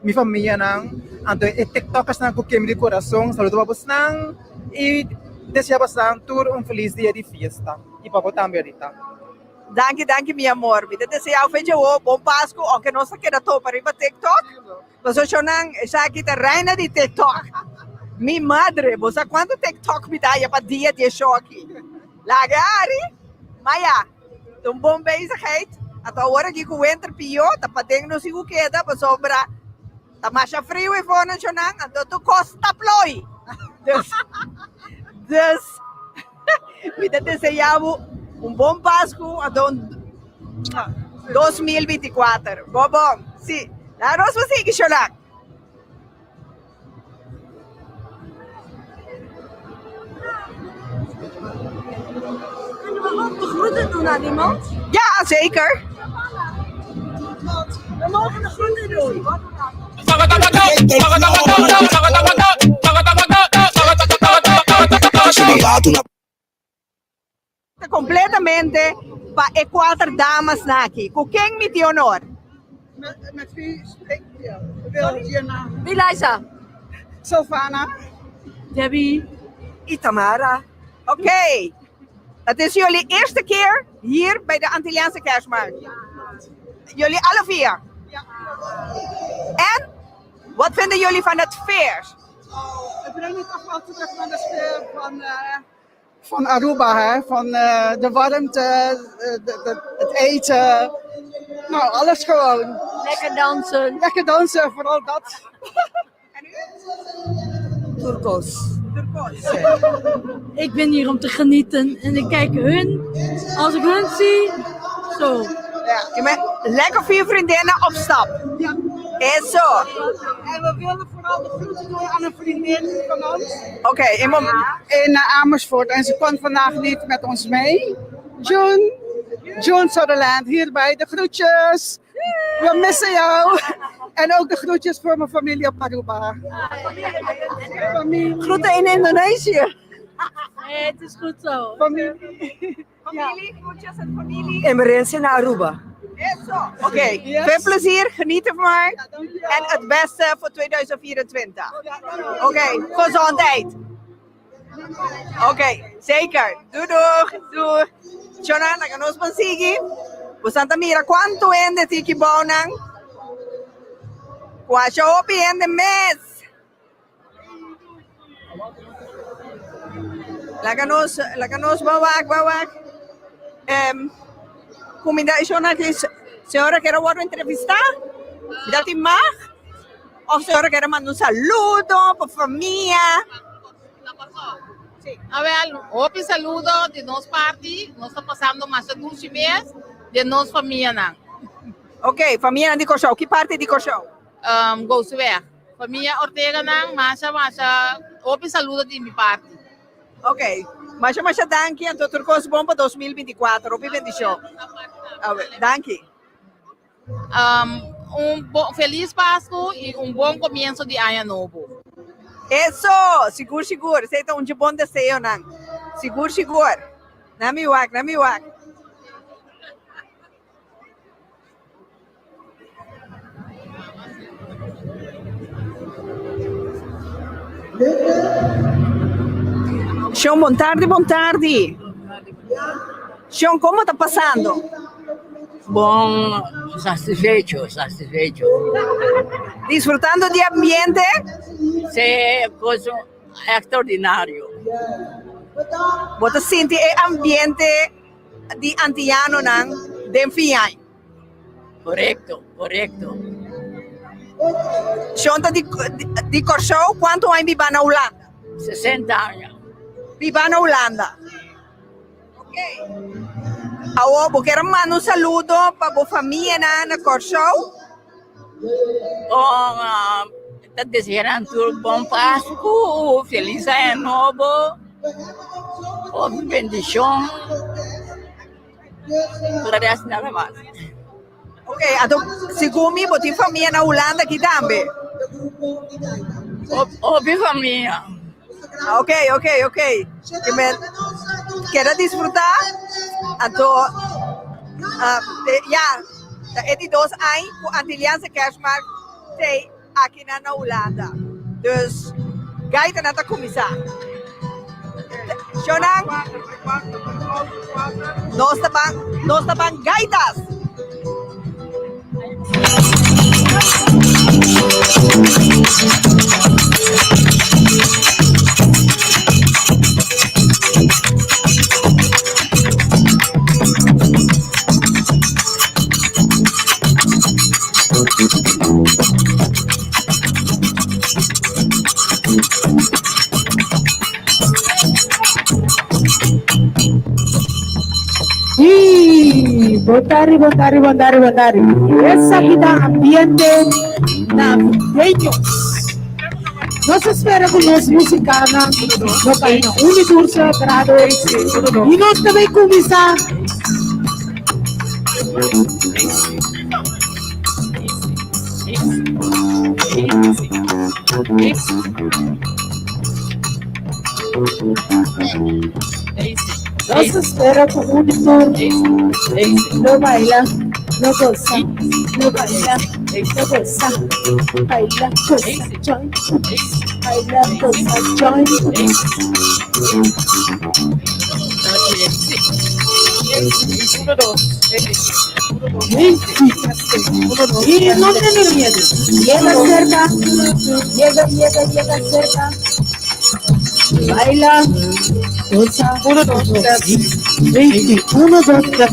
mi famianan, anto e tiktokersnan ku kemi di kurason, saludo pa bosnan i desea bosnan tur un felis dia di fiesta i pa bo tambe Rita. Danki danki mi amor, mi ta desea un fecha awo bon Pasku, ounke nos ta keda topa riba tiktok, pasobra shownan esaki ta reina di tiktok, mi madre bo sa kuantu tiktok mi ta haya pa dia di e show aki, laga ari, maya. Ta un bon bezigheid. Anto awor aki ku winter pió, ta paden nos tin ku keda pasobra ta masha friu e for nashonan, anto tur kos ta ploi. Dus, dus mi ta deseá bo un bon Pasku anto un 2024. Bon bon. Si, laga nos por sigui shonan. Kunnen we ook de groeten doen aan iemand? Ja, zeker. We mogen de groeten doen. Completamente pa e cuater damasnan aki. Cu ken mi tin honor? Met wie spreek je? Wil je naam? Eliza. Sylvana. Debbie. Y Tamara. Ok. Het is jullie eerste keer hier bij de Antilliaanse Kerstmarkt. Jullie alle vier? Ja. En wat vinden jullie van het sfeer? Oh, het brengt me toch wel terug naar de sfeer van, uh, van Aruba, hè? Van uh, de warmte, de, de, het eten. Nou, alles gewoon. Lekker dansen. Lekker dansen, vooral dat. En u? Turkos. Turkos. Ik ben hier om te genieten en ik kijk hun. Als ik hun zie, zo. Ja, je bent lekker vier vriendinnen op stap. Ja. Is zo. En we wilden vooral de groeten doen aan een vriendin van ons. Oké, okay, in, in Amersfoort. En ze kon vandaag niet met ons mee. June, June Sutherland, hierbij de groetjes. We missen jou. En ook de groetjes voor mijn familie op Aruba. Familie. Groeten in Indonesië. Nee, het is goed zo. Familie. Familie, groetjes en familie. Emergentie naar Aruba. Oké, okay. yes. veel plezier, geniet ervan. Ja, en het beste voor 2024. Ja, Oké, okay, gezondheid. Oké, okay, zeker. Doei doeg, doeg. Chona, laga nos ban sigui. Bosan ta mira kuantu hende tin ki bounan. Kuasha hopi hende mes. Laga nos, laga nos ban wak, ban wak. Um, kuminda shona ki señora quiere wordo entrevistá? Dat i mag? Of señora quiere manda un saludo pa famia? Awel, hopi saludo di nos parti. Nos ta pasando masha dushi mes den nos famianan. Ok, famianan di Kòrsou. Ki parti di Kòrsou? Um, Goudseweg. Famia Orteganan, masha masha hopi saludo di mi parti. Ok, masha masha danki anto tur kos bon pa 2024. Hopi bendishon. Danki. Um, un bon, feliz Pascu y un bon comienzo di aña nobo. Eso! Sigur sigur, esei ta un dje bon deseonan. Sigur sigur. Na mi wak, na mi wak. Shon, bon tardi, bon tardi. Shon, como ta pasando? Bon, satisfecho, satisfecho. Disfrutando di ambiente? Sí, cosa extraordinario. Bo ta sinti e ambiente di antianonan den fin aña? Correcto, correcto. Shon ta di, di Kòrsou, kuantu aña biba na Hulanda? 60 aña. Biba na Hulanda. Ok. Awor bo kier a manda un saludo pa bo famianan na Kòrsou? Bon, ta desea nan tur bon Pasku, felis aña nobo, hopi bendishon. Tur rest nada mas. Ok, anto segun mi bo tin famia na Hulanda aki tambe. Hopi famia. Ok, ok, ok. Ke men keda disfruta. Anto ya, ta e di dos aña ku Antilliaanse Kerstmarkt tei aki na na Hulanda. Dus gaitanan ta kuminsá. Shownan, nos ta ban, nos ta ban gaitas! Y bon tardi, bon tardi, bon tardi, bon tardi. Esaki ta ambiente navideño. Nos ta spera ku nos musikanan lo kai na un i tur su agrado i nos ta bai kuminsá. Nos ta spera ku un di tur lo baila, lo gosa, lo baila, lo gosa, baila, gosa, join, baila, gosa, join. Y no tener miedo. Llega cerca, llega, llega, llega cerca. Baila, goza. 1, 2, 3. 1, 2, 3.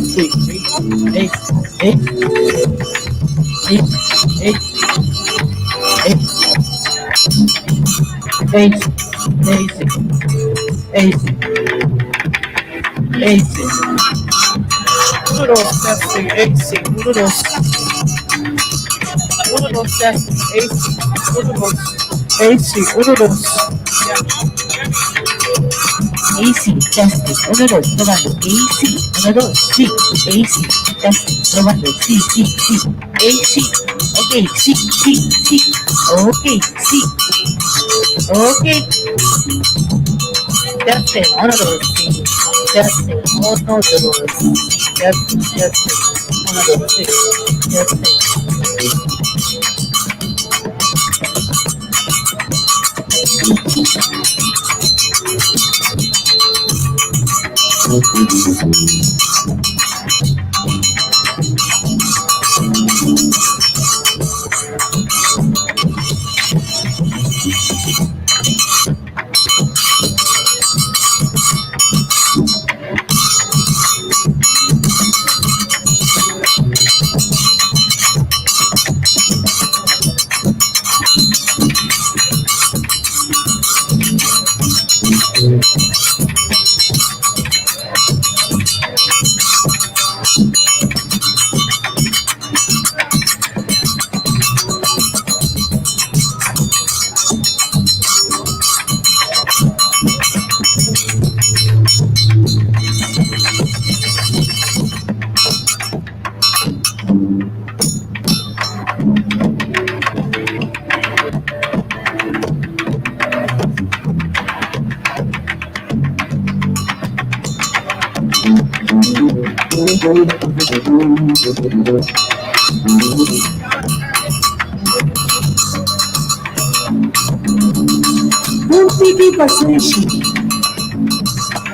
Un tiki pasenshi,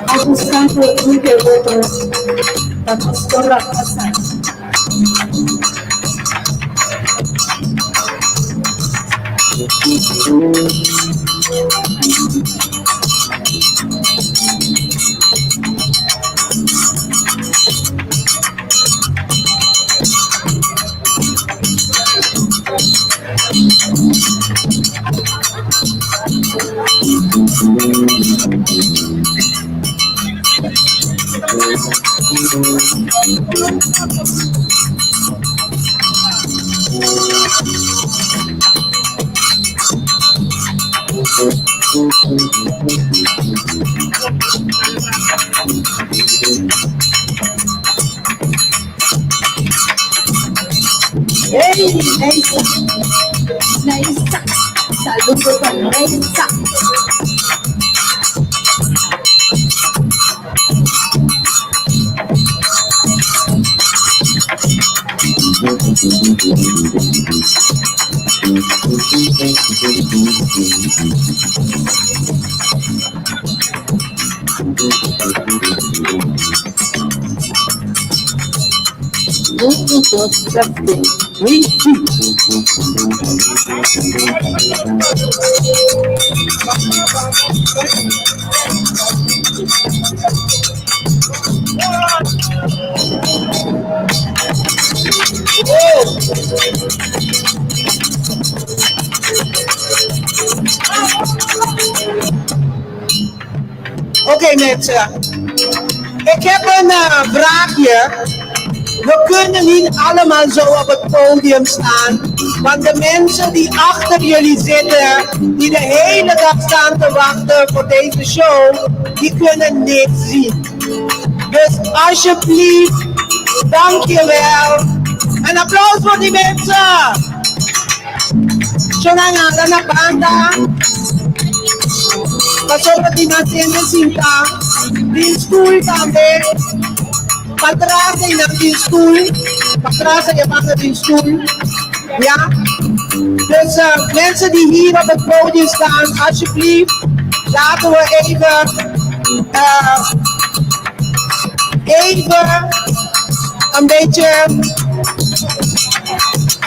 abusando un di otro pa nos por a pasa. Hey, Neisa. Neisa. Saludo pa Neisa. Oké mensen, ik heb een eh, vraagje. We kunnen niet allemaal zo op het podium staan. Want de mensen die achter jullie zitten, die de hele dag staan te wachten voor deze show, die kunnen niks zien. Dus alsjeblieft, dankjewel. Een applaus voor die mensen. Shonangada na banda. Pasobra tin nan hende sinta tin stoel tambe. Patras ei nan tin stoel. Patras ei banda tin stoel. Ja. Dus mensen die hier op het podium staan, alsjeblieft, laten we even, even een beetje,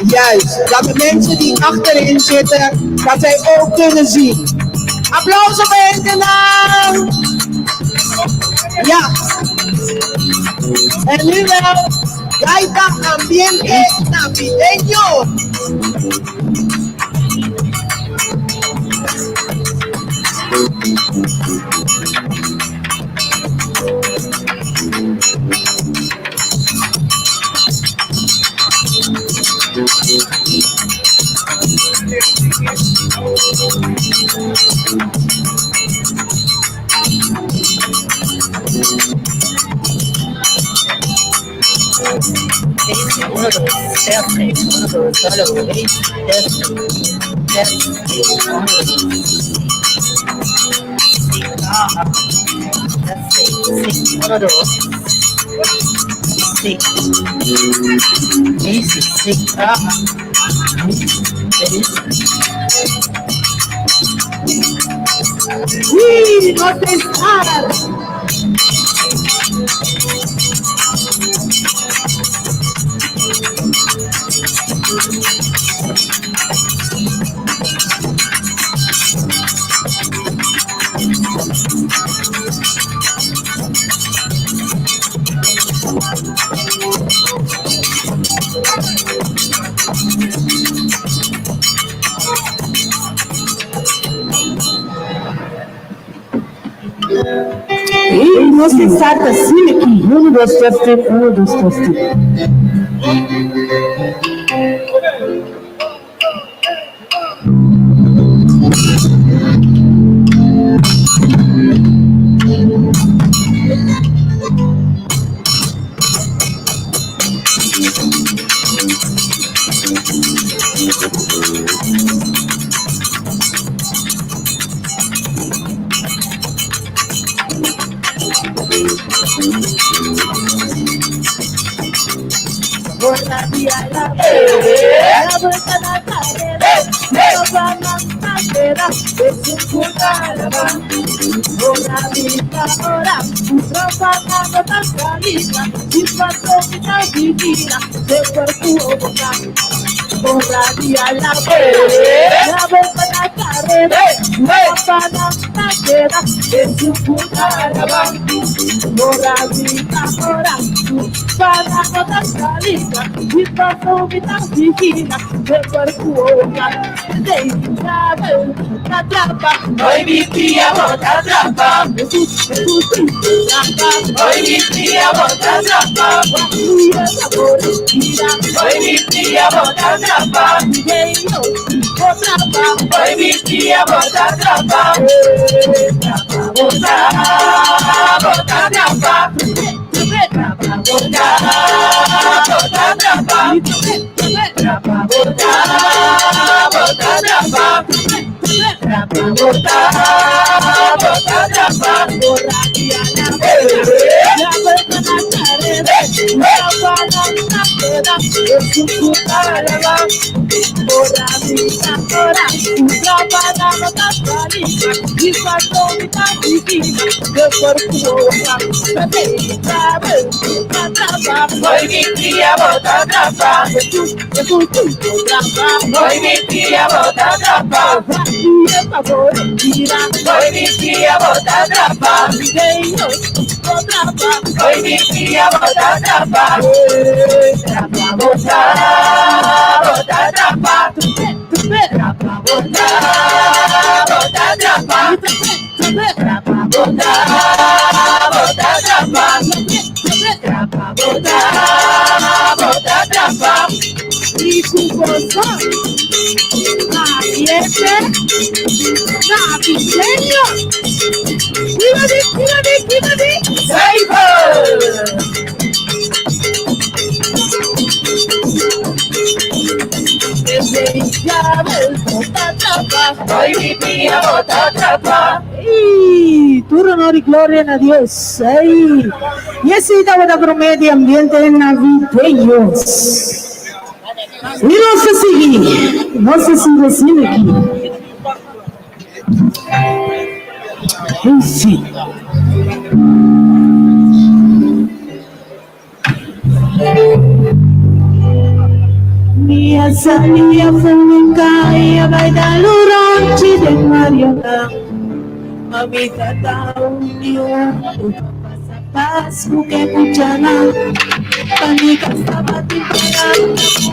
juist, dat de mensen die achterin zitten, dat zij ook kunnen zien. Applaus op hen naam! Ja. En nu wel, Gaita Ambiente Navideño. Sí, no te estar. Hey, nos staat asina aki. 1, 2, 3, 1, 2, 3. Hoy mi tía bota trampa. Hoy mi tía bota trampa. Hoy mi tía bota trampa. Hoy mi tía bota trampa. Bota, bota trampa. Bota, bota trampa. Trapa bo ta, bo ta trapa. Trapa bo ta, bo ta trapa. Hoy mi tía bota trapa. Hoy mi tía bota trapa. Hoy mi tía bota trapa. Hoy mi tía bota trapa. Trapa bota, bota trapa. Trapa bota, bota trapa. Trapa bota, bota trapa. Trapa bota, bota trapa. I ku boso ambiente navideño. Cuídate, cuídate, cuídate. Cyber! Hoy mi tía bota trapa. Ey, tur honor i gloria na Dios. Ey. I esei tabata promé di ambiente navideño. I nos ta sigui, nos ta sigui asina aki. Enfin. Mi a sali afó den kaya bai dal un ròntji den Mariona. Ma mi tata un lion ku ta pasa Pasku ke muchanan. Pa mi kas tabatin paranda ku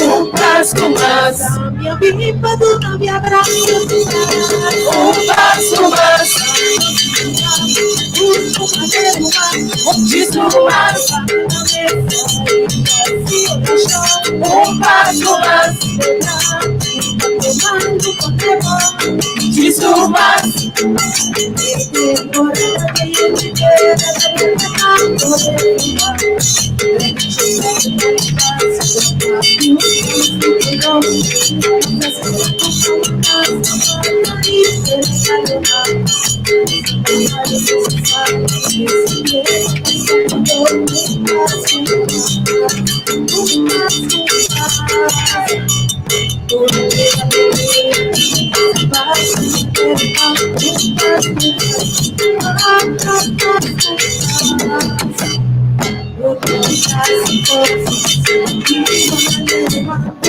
Un paso mas. Un paso mas. Muchísimo mas. Un paso mas. Muchísimo mas.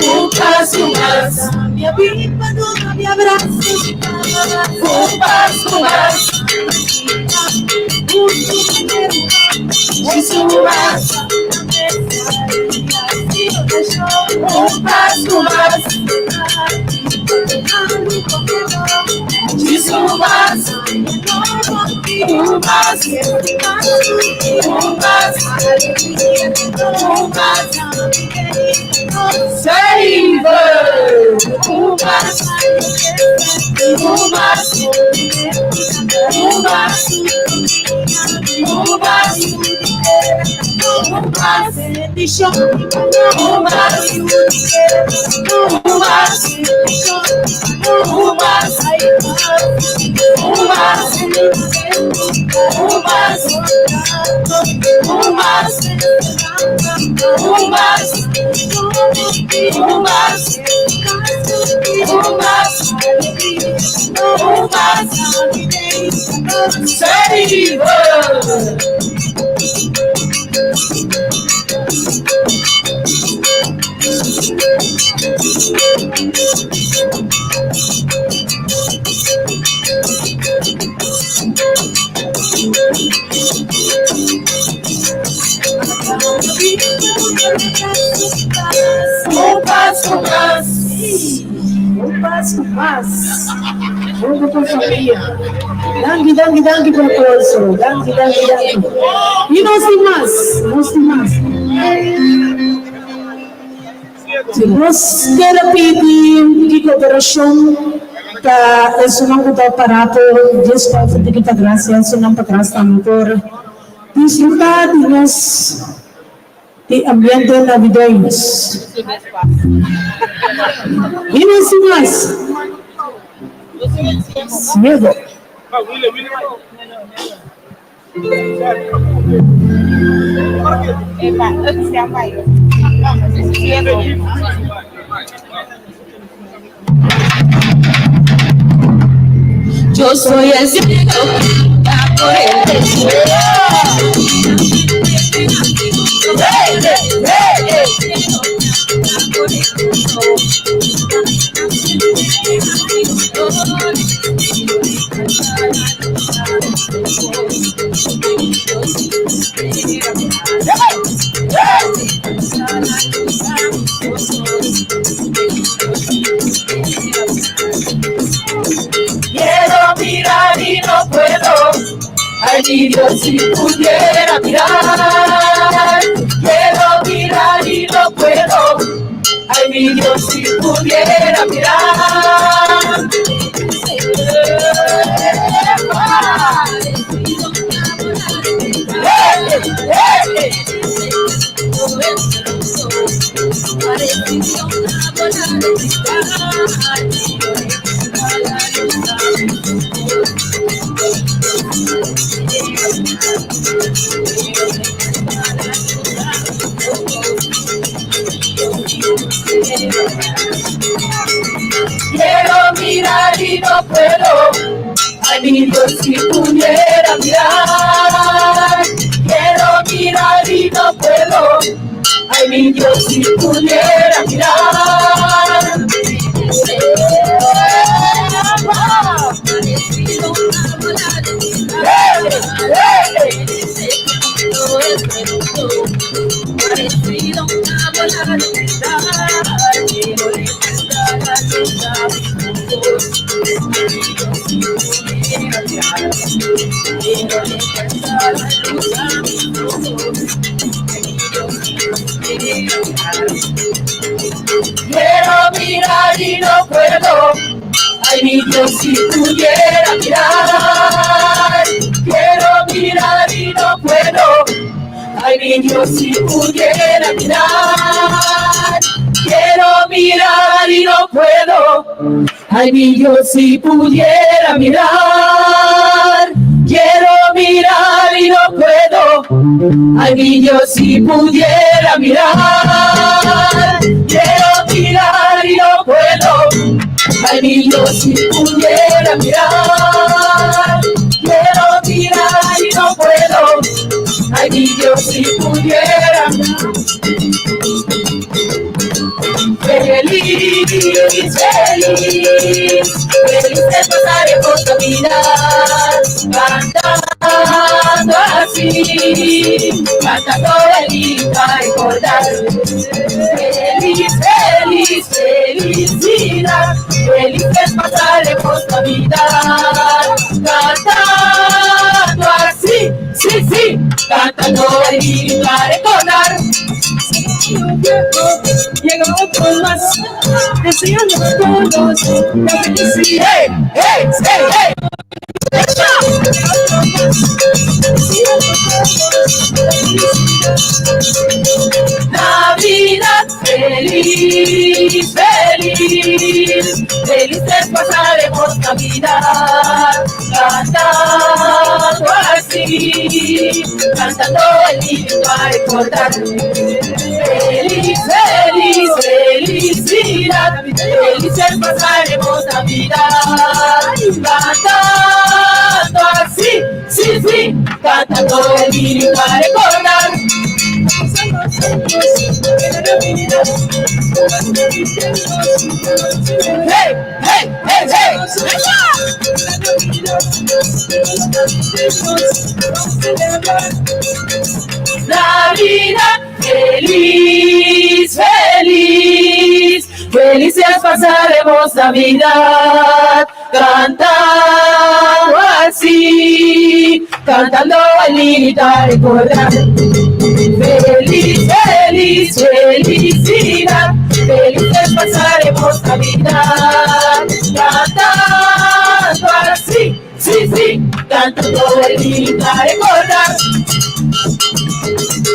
Un paso mas. Un paso mas. Muchísimo mas. Un paso mas. Muchísimo mas. Un mas. Un mas. Un mas. Zeven. Un mas. Un mas. Un mas. Un mas. Un mas. Un mas. Un mas. Un mas. Un mas. Un mas, un mas, un mas, un mas, un mas, un mas, zeven. Un paso mas. Un paso mas. Hunto cu famia. Danki, danki, danki pa aplauso. Danki, danki, danki. Y nos tin mas. Nos tin mas. Si nos keda pidi un tiki koperashon pa esunnan ku ta pará por djes kòf un tiki patras i esunnan patras tambe por disfrutá di nos di ambiente navideño. I nos tin mas. Ciego. Yo soy el ciego por el Quiero mirar y no puedo. Ay, mi Dios, si pudiera mirar. Quiero mirar y no puedo. Ay, mi Dios, si pudiera mirar. Quiero mirar y no puedo. Ay, mi Dios, si pudiera mirar. Quiero mirar y no puedo. Ay, mi Dios, si pudiera mirar. Quiero mirar y no puedo. Ay, mi Dios, si pudiera mirar. Quiero mirar y no puedo. Ay, mi Dios, si pudiera mirar. Quiero mirar y no puedo. Ay, mi Dios, si pudiera mirar. Quiero mirar y no puedo. Ay, mi Dios, si pudiera mirar. Quiero mirar y no puedo. Ay, mi Dios, si pudiera mirar. Quiero mirar y no puedo. Ay, mi Dios, si pudiera. Feliz, feliz, feliz te pasaremos la vida cantando así, cantando el a recordar. Feliz, feliz, felicidad, feliz te pasaremos la vida cantando así, sí, sí, cantando el a recordar. Llega otro más, deseando a todos la felicidad. ¡Hey, hey, hey, hey! Navidad feliz, feliz, felices pasaremos pasaremos Navidad. Cantando así, cantando el niño a recordar. Feliz, feliz, felicidad. Felices pasaremos Navidad. Cantando así, sí, sí, cantando el niño a recordar. Hey, hey, hey, hey! Navidad, feliz, feliz, felices pasaremos Navidad, cantando así, cantando el niñito a recordar. Feliz, feliz, felicidad, felices pasaremos Navidad, cantando así, sí, sí, cantando el niñito a recordar.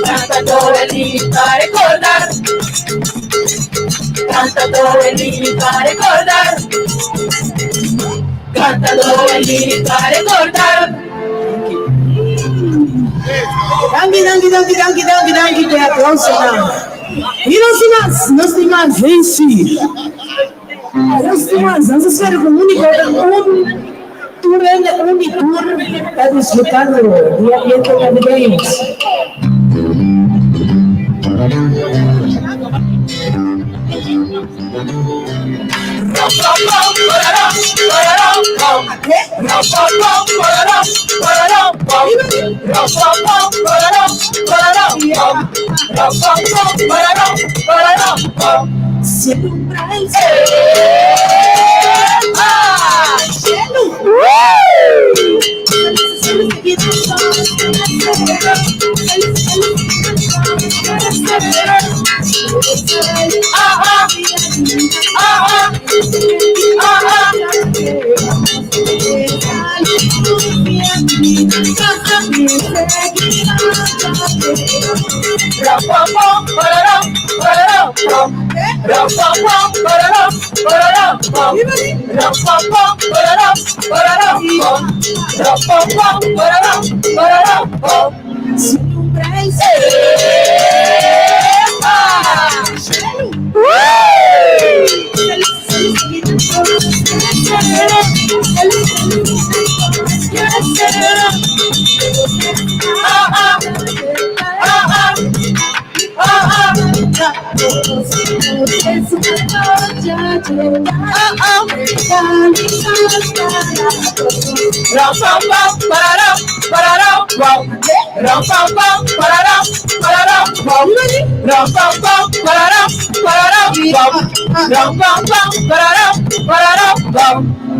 Cantando el niñito a recordar. Cantando el niñito a recordar. Cantando el niñito a recordar. Danki, danki, danki, danki, danki, danki pa e aplausonan. I nos tin mas, nos tin mas. Hey si. Nos tin mas. Nos ta spera ku úniko ta un tur hende un di tur ta disfrutando di ambiente navideño.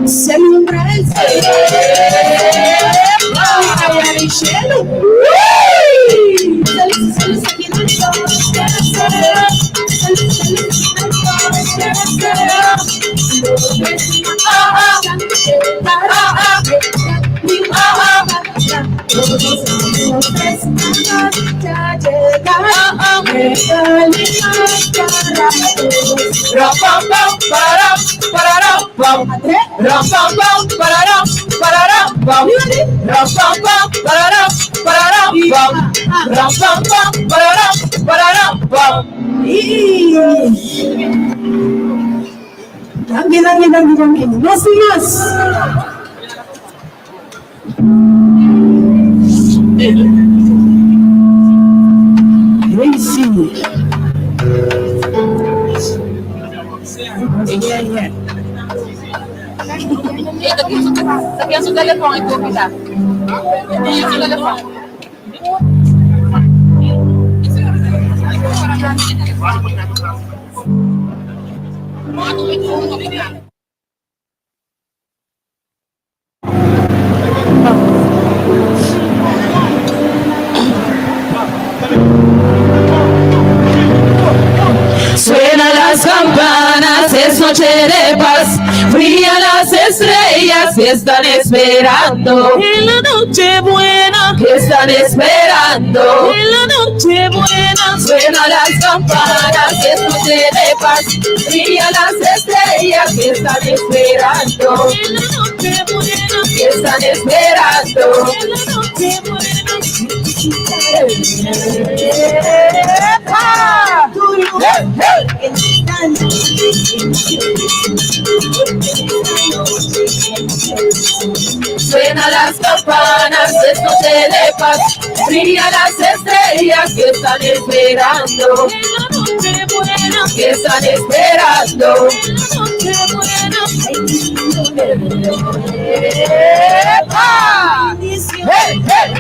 Se alumbra el cielo. Ay, ay, cielo. Danki, danki, danki, danki. Nos tin mas. Hey, sí. Sabihan su telefon e copy ta. Su telefon. Suenan las campanas, es noche de paz. Brillan las estrellas que están esperando. En la noche buena, Que están esperando. en la noche buena, Suenan las campanas, es noche de paz. Brillan las estrellas. estrellas que están esperando. Que están esperando. ¡Epa! Suenan las campanas, es noche de paz. Brillan las estrellas que están esperando. Que están esperando. ¡Epa! ¡Hey, hey!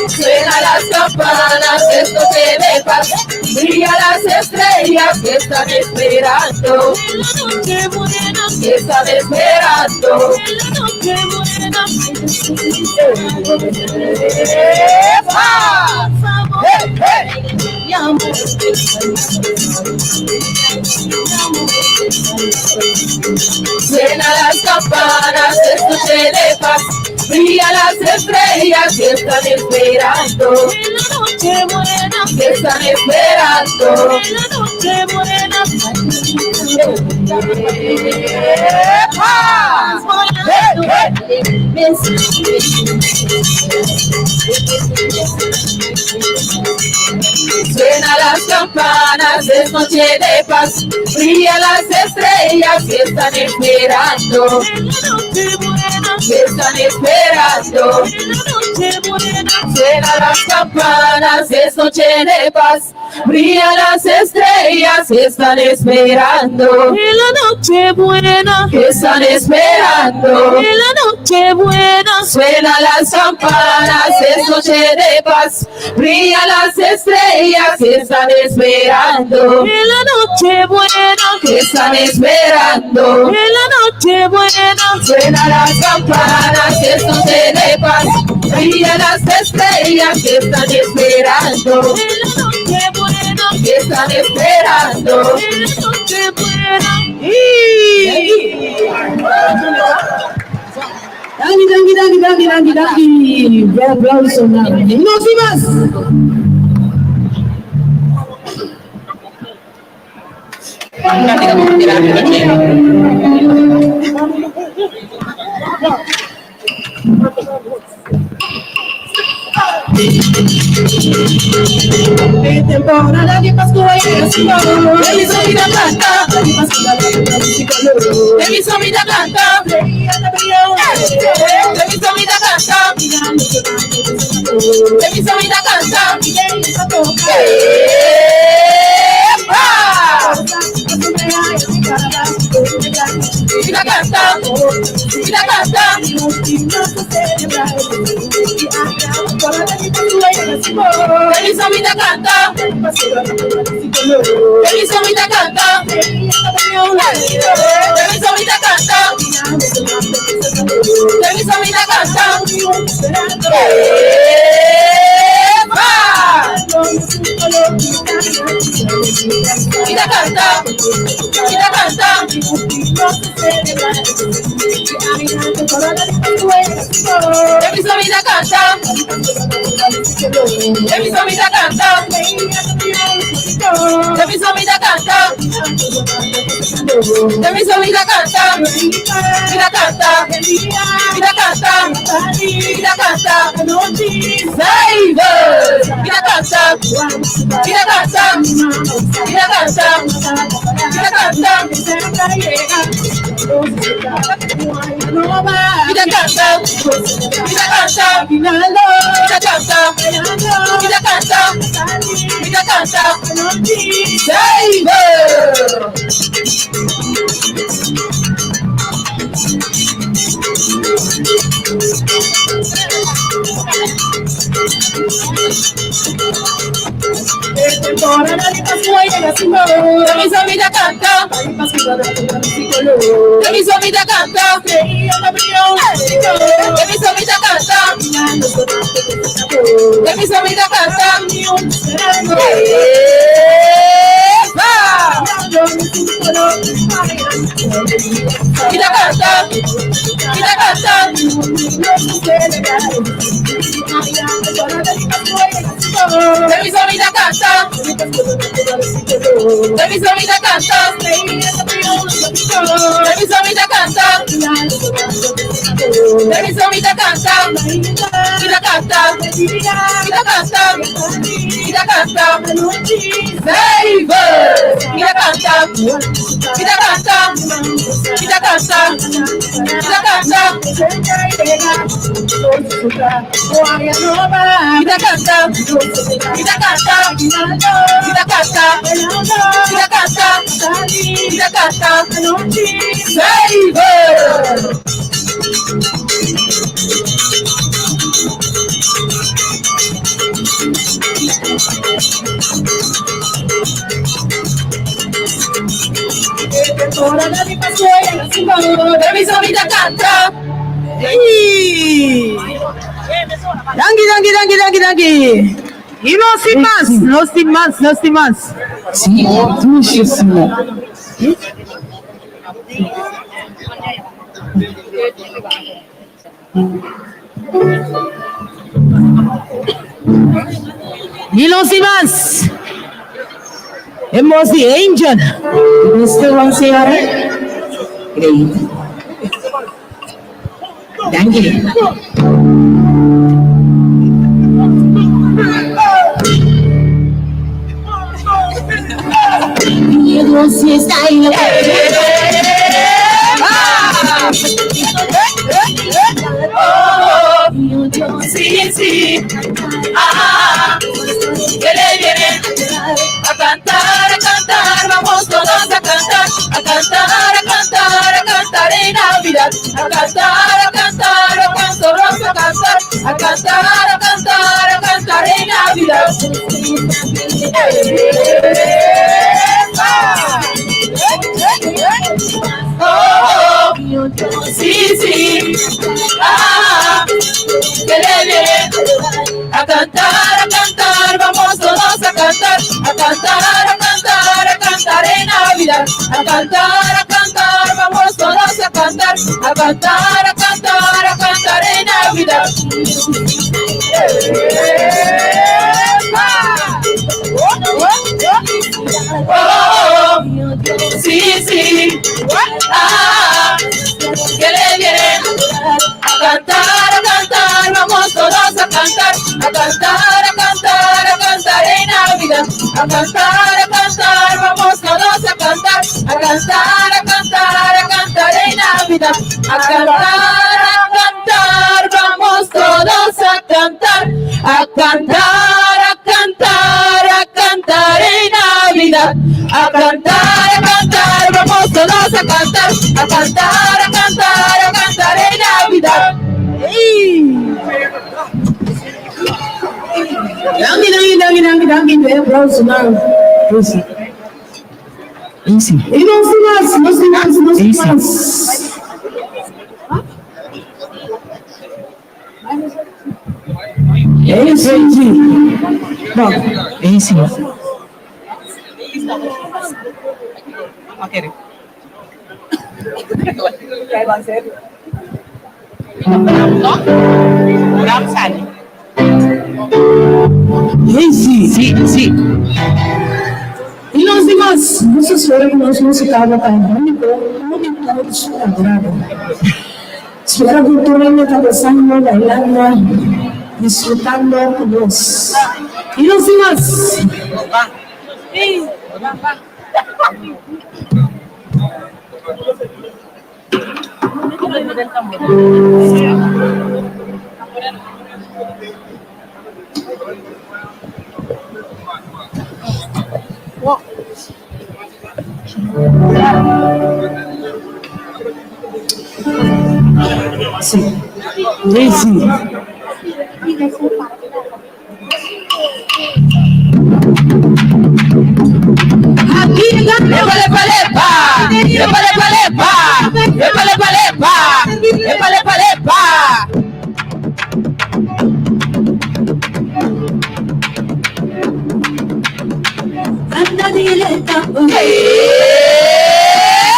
Suenan las campanas, es noche de paz. Brillan las estrellas que están esperando. Que están esperando. ¡Epa! ¡Hey, hey! Suenan las campanas, es noche de paz. Brillan las estrellas que están esperando. Que están esperando. ¡Epa! ¡Hey, hey! Suenan las campanas, es noche de paz. Brillan las estrellas que están esperando. Que están esperando. Suenan las campanas, es noche de paz. Brillan las estrellas que están esperando. En la noche buena, Que están esperando. En la noche buena, Suenan las campanas, es noche de paz. Brillan las estrellas que están esperando. En la noche buena, Que están esperando. En la noche buena, Suenan las campanas, es noche de paz. Brillan las estrellas que están esperando. En la noche buena, Que están esperando. En la noche buena. Danki, danki, danki, danki, danki, danki. Buen aplauso. Nos y más. Temporada de Pascua De mi somita canta, de mi somita canta, de mi somita canta, de mi somita canta. ¡Epa! Mira canta, mira canta. De mi somita canta, de mi somita canta, de mi somita canta, de mi somita canta. ¡Epa! Mira canta, mira canta. De mi somita canta, de mi somita canta, de mi somita canta, de mi somita canta, mira canta, mira canta, mira canta, Cyber, mira canta, mira canta, mira canta, mira canta, mira canta, mira canta, mira canta, mira canta, mira canta, Cyber. Temporada de Pascua llega sin De mi somita canta, de mi somita canta, de mi somita canta, de mi somita canta. ¡Epa! Mira canta, mira canta. De mi somita canta. canta. Baby, Samita canta. Baby, Samita canta. Baby, Samita canta. Mita canta. Mita canta. Mita canta. Zeven. Mita canta. Mita canta. Mita canta. Mita canta. Mita canta. Mita canta. Mita canta. Mita canta. Mita canta. Zeven. Baby, Samita canta. Hey! Danki, danki, danki, danki, danki. I nos tin mas, nos tin mas, nos tin mas. Si, dushísimo. I nos tin mas. E mos di Angel. Mester wan señora? Great. Danki. Sí, sí. Ah, que le viene a cantar, a cantar, vamos todos a cantar, a cantar, a cantar, a cantar en Navidad, a cantar, a cantar, vamos todos a cantar, a cantar, a cantar, a cantar en Navidad. ¡Epa! Oh, sí, sí. Ah, que le viene a cantar, a cantar, vamos todos a cantar, a cantar, a cantar, a cantar en Navidad, a cantar, a cantar, vamos todos a cantar, a cantar, a cantar, a cantar en Navidad. ¡Epa! Oh, sí, sí. Ah, que le viene a cantar, a cantar, vamos todos a cantar, a cantar, a cantar, a cantar en Navidad, a cantar, a cantar, vamos todos a cantar, a cantar, a cantar, a cantar en Navidad, a cantar, a cantar, vamos todos a cantar, a cantar, a cantar, a cantar en Navidad, a cantar, a cantar, vamos todos a cantar, a cantar, a cantar, a cantar en Navidad. Danki, danki, danki, danki, danki. Un aplauso nan. Easy. I nos tin mas, nos tin mas, nos tin mas. Easy. Bon. Easy. Easy. Si, si. I nos tin mas. Nos ta spera ku nos músika ta úniko, úniko su agrado. Spera ku tur hende ta gosando, bailando, disfrutando ku nos. I nos tin mas. Si. Easy. Epa, lepa, lepa. Epa, lepa, lepa. Epa, lepa, lepa. Epa, lepa, lepa.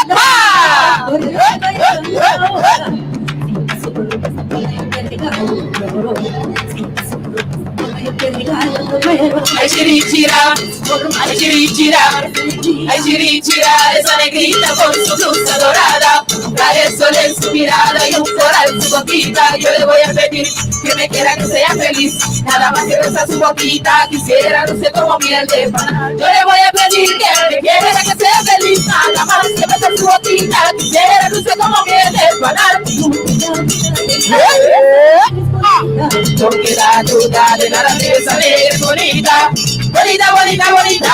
Epa! Ay, chirichira, ay, chirichira, ay, chirichira, esa negrita con su blusa dorada, trae el sol en su mirada y un coral en su boquita. Yo le voy a pedir que me quiera que sea feliz, nada más que besar su boquita, quisiera no sé como miel de pan. Yo le voy a pedir que me quiera que sea feliz, nada más que besar su boquita, quisiera no sé como miel de panal. Porque la duda de la belleza es bonita, bonita, bonita, bonita.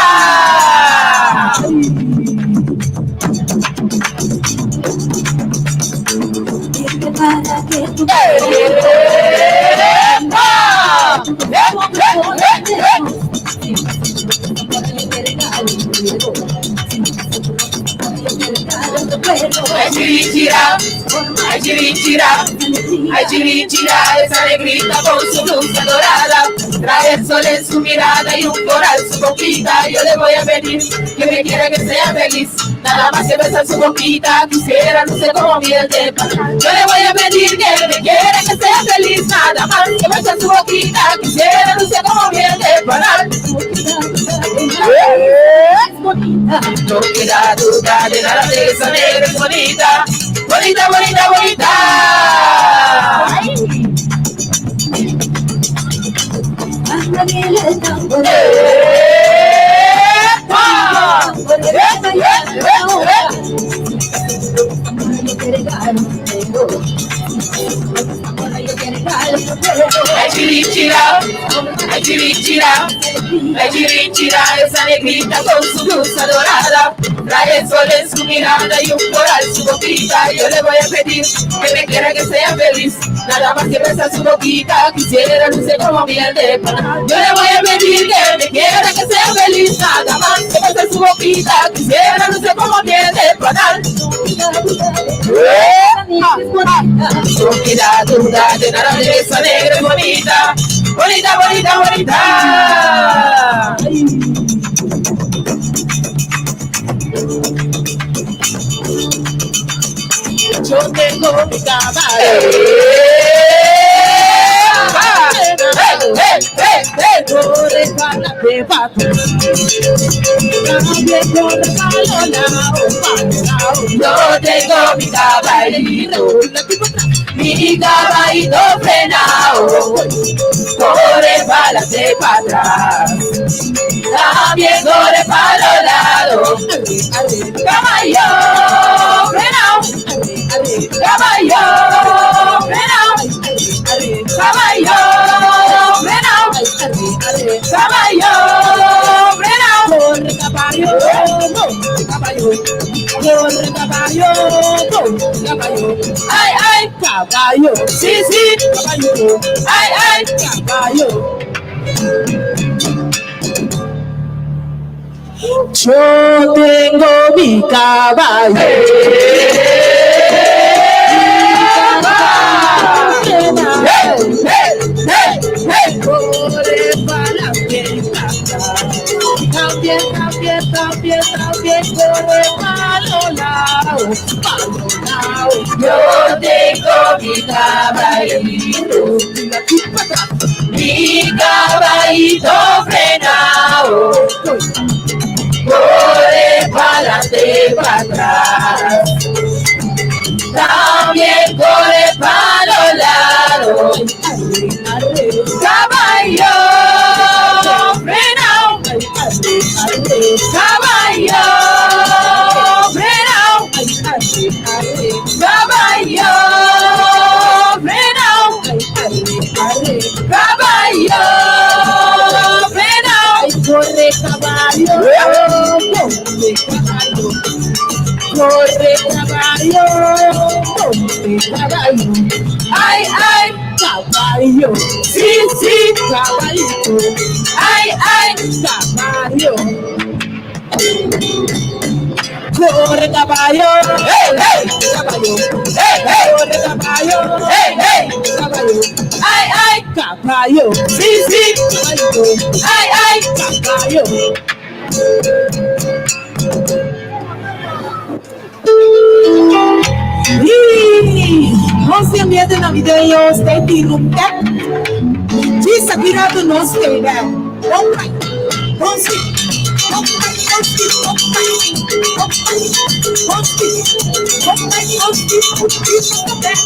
Ay, chirichira, ay, chirichira, ay, chirichira, esa negrita con su blusa dorada, trae el sol en su mirada y un coral su boquita. Yo le voy a pedir que me quiera que sea feliz, nada más que besar su boquita, quisiera no sé como miel de pan. Yo le voy a pedir que me quiera que sea feliz, nada más que besar su boquita, quisiera no sé como miel de panal. No queda duda de nada de esa negra es bonita, bonita, bonita, bonita. Ay, chirichira, ay, chirichira, ay, chirichira, esa negrita con su blusa dorada, trae el sol en su mirada y un coral su boquita. Yo le voy a pedir que me quiera que sea feliz, nada más que besar su boquita, quisiera luce como miel de pan. Yo le voy a pedir que me quiera que sea feliz, nada más que besar su boquita, quisiera luce como miel de panal. No queda duda de nada de esa negra es bonita, bonita, bonita, bonita. Yo tengo mi caballo. Corre para de pato. También corre para los lados, pa' los lados. Yo tengo mi caballito, mi caballito frenado, corre para adelante, para atrás, también corre para los lados, caballo frenado, caballo frenado, caballo frenado, caballo frenado, Corre caballo, corre caballo, corre caballo, corre caballo. Ay, ay, caballo, sí, sí, caballo, ay, ay, caballo. Yo tengo mi caballo. Corre para También, también, también, también corre para los lados, pa' los lados. Yo tengo mi caballito, mi caballito frenado, corre para adelante, para atrás, también corre para los lados, caballo frenado, caballo frenado, caballo frenado, caballo frenado, Corre caballo, corre caballo, corre caballo, corre caballo. Ay, ay, caballo, sí, sí, caballito, ay, ay, caballo. Corre caballo, hey, hey, caballo, hey, hey, corre caballo, hey, hey, caballo, ay, ay, caballo, sí, sí, caballito, ay, ay, caballo. Y nos ambiente navideño, stay tuned. Disa pirado nos stay back. Don't cry, don't sleep. Don't cry, don't sleep. Don't cry, don't cry, don't sleep. Don't cry, don't sleep. Put Jesus to bed.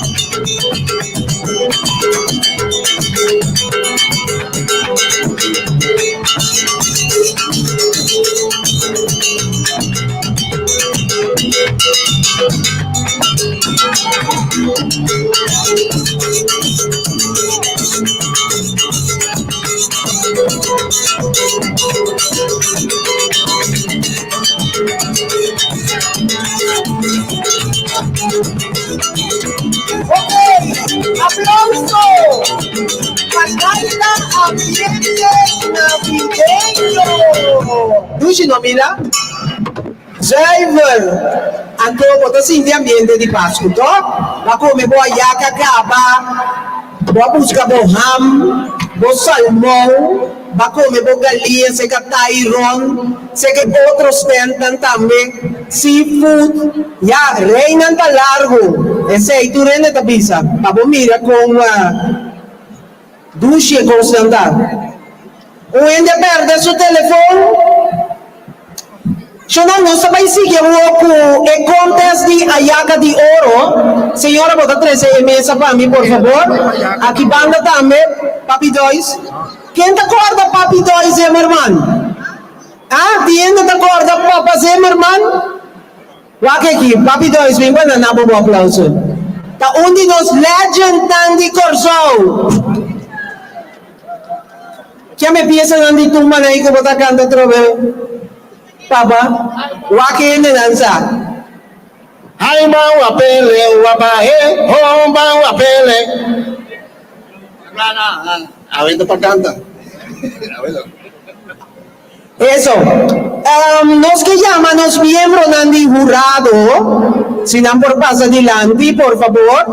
Oké, aplauso pa Gaita Ambiente Navideño. Dushi no mira? Zuiver! Anto bo ta sinti ambiente di Pasku, toch? Bo a come bo ayaka caba, bo a busca bo ham, bo salmon, bo a come bo galia seca Tyron, seca e otro standnan tambe, seafood. Ya, reynan ta largo, esey tur hende ta bisa, pa bo mira con dushi e cosnan ta. Un hende a perde su telefon. Shonnan, nos ta bai sigui awor ku e contest di Ayaka di Oro. Señora, bo ta trese e mesa pa mi, por fabor. Aki banda tambe, Papi Dois. Ken ta corda Papi Dois Zimmerman? Ah, tin hende ta corda Papa Zimmerman? Wak aki, Papi Dois, bin pa nan bo bo aplauso. Ta un di nos legendnan di Kòrsou. Kia me piesanan di tumba nan ku bo ta kanta atrobe, Papa? Wak e hendenan sa. Hai ban wapele wapa he ho ban wapele. Awe ta pa kanta. Awe ta. Eso. Nos ke yama nos miembronan di hurado, si nan por pasa dilanti, por fabor.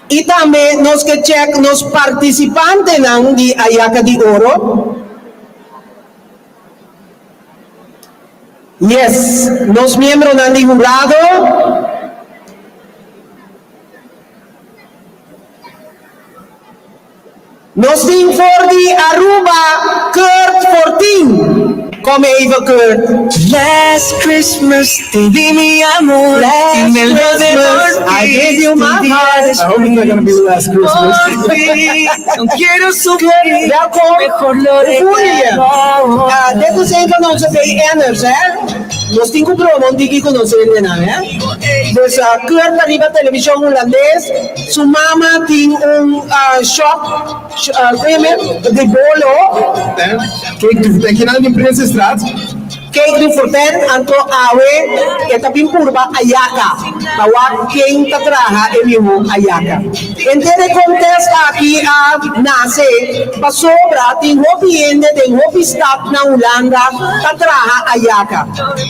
I tambe nos ke chèk nos partisipantenan di Ayaka di Oro. Yes, nos miembronan di hurado. Nos tin for di Aruba Kurt Fortin. Kom even Kurt. Last Christmas te di mi amor Last y me lo Christmas, I gave you my devolviste heart. un día I hope it's not gonna be last Christmas. Por fin, no quiero sufrir, Welkom. mejor lo Hoe voel je je? dejamos. Ah, dit is een van onze BN'ers, hè? Nos tin ku broma un tiki ku nos hendenan, hè? Dus Kurt ta riba televishon hulandes. Su mama tin un shop, kon yama e? Di bolo. Cake du Fortin, kinan di Prinsenstraat. Cake du Fortin, anto awe e ta bin purba ayaka pa wak ken ta traha e mihó ayaka. Henter e contest aki a nace pasobra tin hopi hende den hopi stad na Hulanda ta traha ayaka.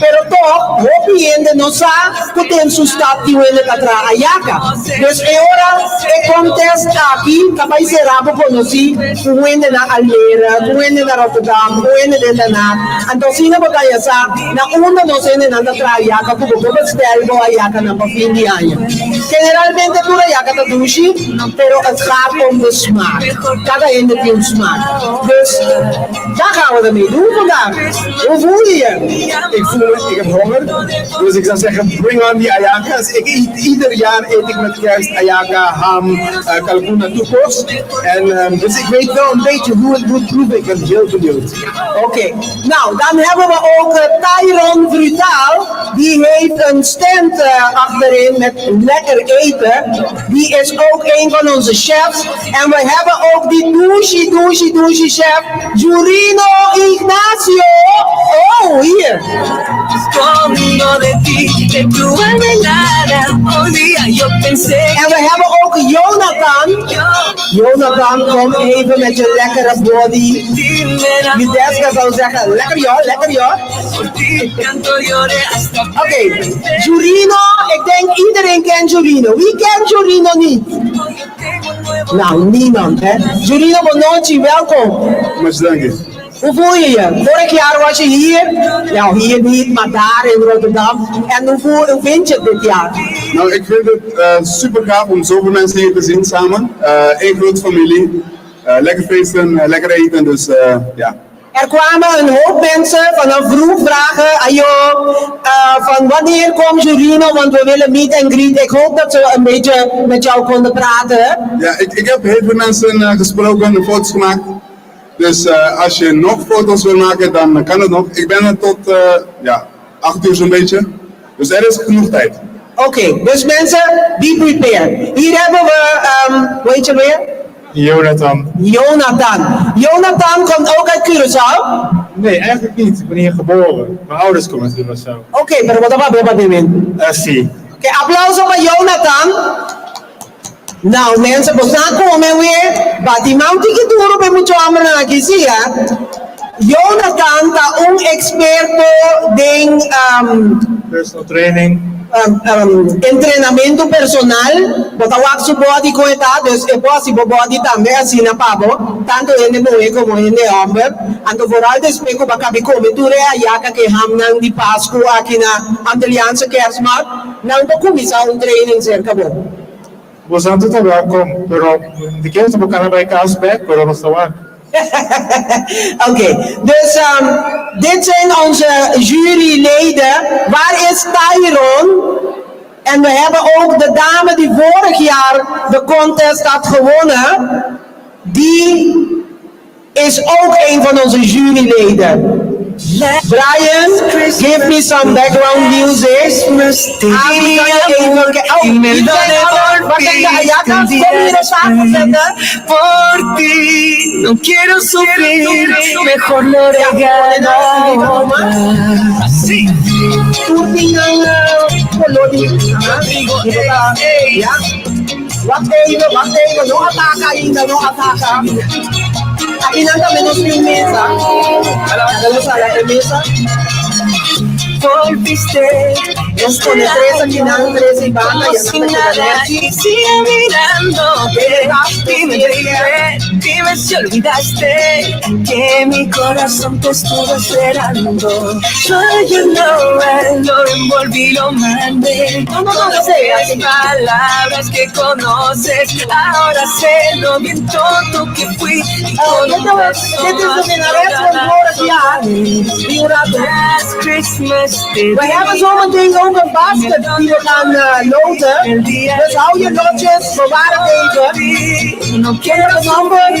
Pero tog hopi hende no sa ku den su stad tin hende ta traha ayaka. Dus e ora e contest aki ta bai sera bo conoci ku hende na Almere, ku hende na Rotterdam, ku hende den Den Haag. Anto asina bo ta haya sa na unda nos hendenan ta traha ayaka ku bo por bestel bo ayakanan pa fin di aña. Generalmente tur ayaka ta dushi, pero het gaat om de smaak. Kada hende tin un smaak. Dus daar gaan we ermee doen vandaag. Hoe voel je je? Ik voel me, ik heb honger. Dus ik zou zeggen, bring on die ayaka's. Ik eet, ieder jaar eet ik met kerst ayaka, ham, uh, kalkoen en toekos. En, um, dus ik weet wel een beetje hoe het moet proeven. Ik ben heel benieuwd. Oké, nou dan hebben we ook uh, Tyron Brutaal. Die heeft een stand uh, achterin met lekker eten. Die is ook een van onze chefs. En we hebben ook die douche, douche, douche chef, Jurino Ignacio. Oh, hier. En we hebben ook Jonathan. Jonathan, kom even met je lekkere body. Judeska zou zeggen, lekker joh, lekker joh. Oké, okay. Jurino, ik denk iedereen kent Jurino. Wie kent Jurino niet? Nou, niemand hè. Jurino Bonochi, welkom. Much dank je. Hoe voel je je? Vorig jaar was je hier. Nou, hier niet, maar daar in Rotterdam. En hoe, voel, hoe vind je het dit jaar? Nou, ik vind het uh, super gaaf om zoveel mensen hier te zien samen. Eén uh, grote familie. Lekker feesten, lekker eten, dus ja. Er kwamen een hoop mensen vanaf vroeg vragen, ayo, van wanneer komt Jurino, want we willen meet and greet. Ik hoop dat ze een beetje met jou konden praten. Ja, ik heb heel veel mensen gesproken, foto's gemaakt. Dus als je nog foto's wil maken, dan kan het nog. Ik ben er tot ja, 8 uur zo'n beetje. Dus er is genoeg tijd. Oké, dus mensen, be prepared. Hier hebben we, hoe heet je weer? Jonathan. Jonathan. Jonathan komt ook uit Curaçao? Nee, eigenlijk niet. Ik ben hier geboren. Mijn ouders komen uit Curaçao. Oké, okay, pero wat about Oké, Uh, si. Okay, applaus voor Jonathan. Nou mensen, we gaan komen weer. Bati man tiki duro pe mucho hamber aki si ya. Jonathan ta un experto den um, Personal training. Um, um, entrenamento personal. Bo ta wak su body kon e ta, dus e por hasi bo body tambe asina pa bo, tanto hende muhé komo hende hòmber. Anto vooral despues ku bo a kabi kome tur e ayaka ku e hamnan di Pasku aki na Antilliaanse Kerstmarkt, nan ta kuminsá un training serka bo. Boso ta welkom, pero di ke bo kana bai kas bek, pero nos ta wak. Oké, dus dit zijn onze juryleden. Waar is Tyron? En we hebben ook de dame die vorig jaar de contest had gewonnen. Die is ook een van onze juryleden. Brian, give me some background music. Avi, kan je even... Oh, hier zijn alle... Waar zijn de ayakas? Kom hier op tafel zetten. Por ti no quiero sufrir, mejor lo regalo. Así. Ja. Wacht even, wacht even. No ataka ainda, no ataka. Akinan tambe nos tin mesa. Laga nos hala e mesa. Nos pone tres akinan, tres ei banda, ya nan ta keda nèchi. Dime, baby, dime si olvidaste que mi corazón te estuvo esperando. Yo no lo envolví, lo mandé. No, no, no, no sé, Las palabras que conoces, ahora sé lo bien tonto que fui. Oh, dit was, dit is de winnares van vorig jaar. Die raad. Last Christmas We hebben zometeen ook een basket die we gaan loten. Dus hou je lotjes, bewaar het even. Quiero number.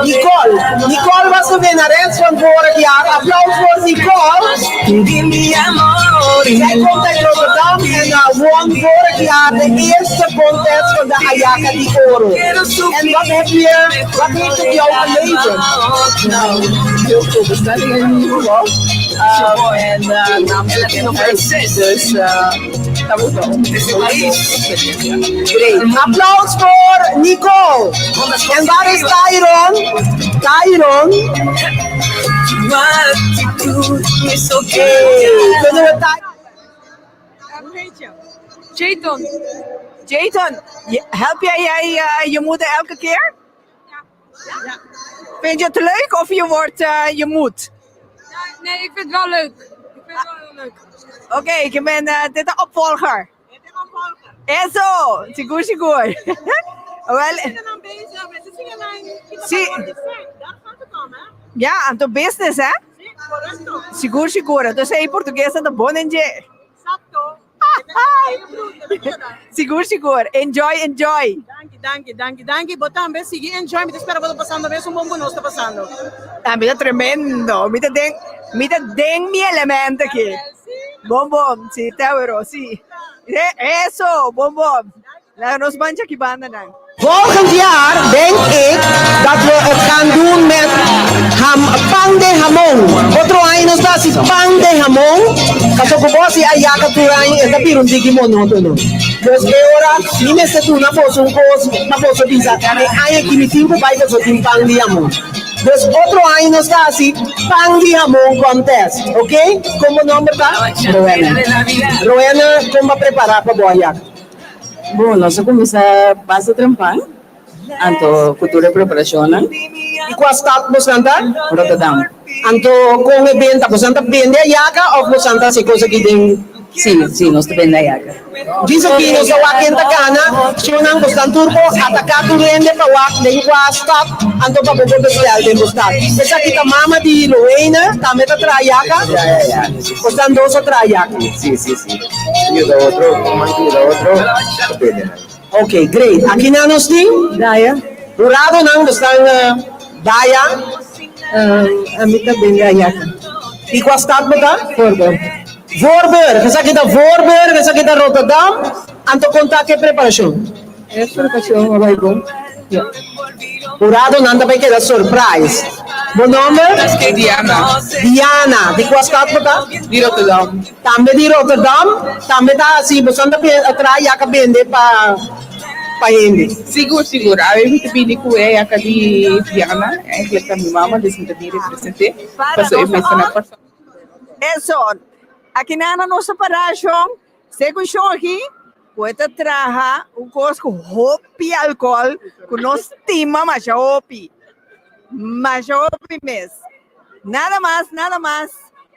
Nicole. Nicole was de winnares van vorig jaar. Applaus voor Nicole. Zij komt uit Rotterdam en won vorig jaar de eerste contest van de Ayaka di Oro. En wat heb je, wat heeft het jou geleverd? Nou, heel veel bestellingen in ieder geval. En namelijk nog Dus dat wordt wel. Great. Applaus voor Nicole. En waar is Tyron? Tyron. Hey, kunnen we Tyron? Hoe heet je? Jayton. Jayton, help jij je moeder elke keer? Ja. Vind je het leuk of je wordt je moet? Nee, ik vind het wel leuk. Ik vind het wel heel leuk. Oké, ik ben dit de opvolger. Eso, sigur sigur. Wel, Si. Ja, anto business, hè? Sigur sigur. Dus hey, portugues ta bon en je. Sigur sigur. Enjoy, enjoy. Danki, danki, danki, danki. Bo tambe sigui enjoy. Mi ta spera bo ta pasando mesun bon ku nos ta pasando. Ah, mi ta tremendo. Mi ta den, mi ta den mi elemento aki. Bon bon, si, Teuro, si. Eso, bon bon. Laga nos bancha aki banda nan. Volgend jaar denk ik dat we het gaan doen met ham, pan de jamón. Otro aña nos ta hasi pan de jamón. Paso ku bo hasi ayaka tur aña e ta bira un tiki monótono. Dus e ora mi mester duna boso un kos pa boso bisa e aña aki mi tin ku bai paso tin pan di jamón. Dus otro aña nos ta hasi pan di jamón contest, ok? Kon bo nomber ta? Roena. Roena, kon bo a prepara pa bo ayaka? Bon, nos a kuminsá basta trempan, anto ku tur e preparashonnan. I kua stat bosan ta? Rotterdam. Anto kon e benta? Bosan ta bende ayaka òf bosan ta hasi kos aki den? Si, si, nos ta bende ayaka. Djis aki nos a wak ken ta gana, shownan bo stan tur por ataka tur hende pa wak den kua stad, anto pa bo por bestel den bo stad. Esaki ta mama di Lowena, tambe ta traha ayaka? Ya, ya, ya. Bo stan dos a traha ayaka? Si, si, si. Yuda otro, un man yuda otro, ta bende nan. Ok, great. Aki nan nos tin? Daya. Huradonan bo stan Daya? Ami ta bende ayaka. Di kua stad bo ta? Voorburg. Voorburg, esaki ta Voorburg, esaki ta Rotterdam. Anto kon ta ku e preparashon? E preparashon a bai bon, ya. Huradonan ta bai keda surprise. Bo nomber? Diana. Diana, di kua stad bo ta? Di Rotterdam. Tambe di Rotterdam, tambe ta hasi, boso ta traha yaka bende pa pa hende? Sigur, sigur. Awe mi ta bini ku e yaka di Diana, eigenlijk ta mi mama, dus mi ta bin represent'é, pasobra e mester na Kòrsou. Eso, aki nan na nos separashon, segun Shoji, ku e ta traha un kos ku hopi alkohòl, ku nos stima masha hopi, masha hopi mes. Nada mas, nada mas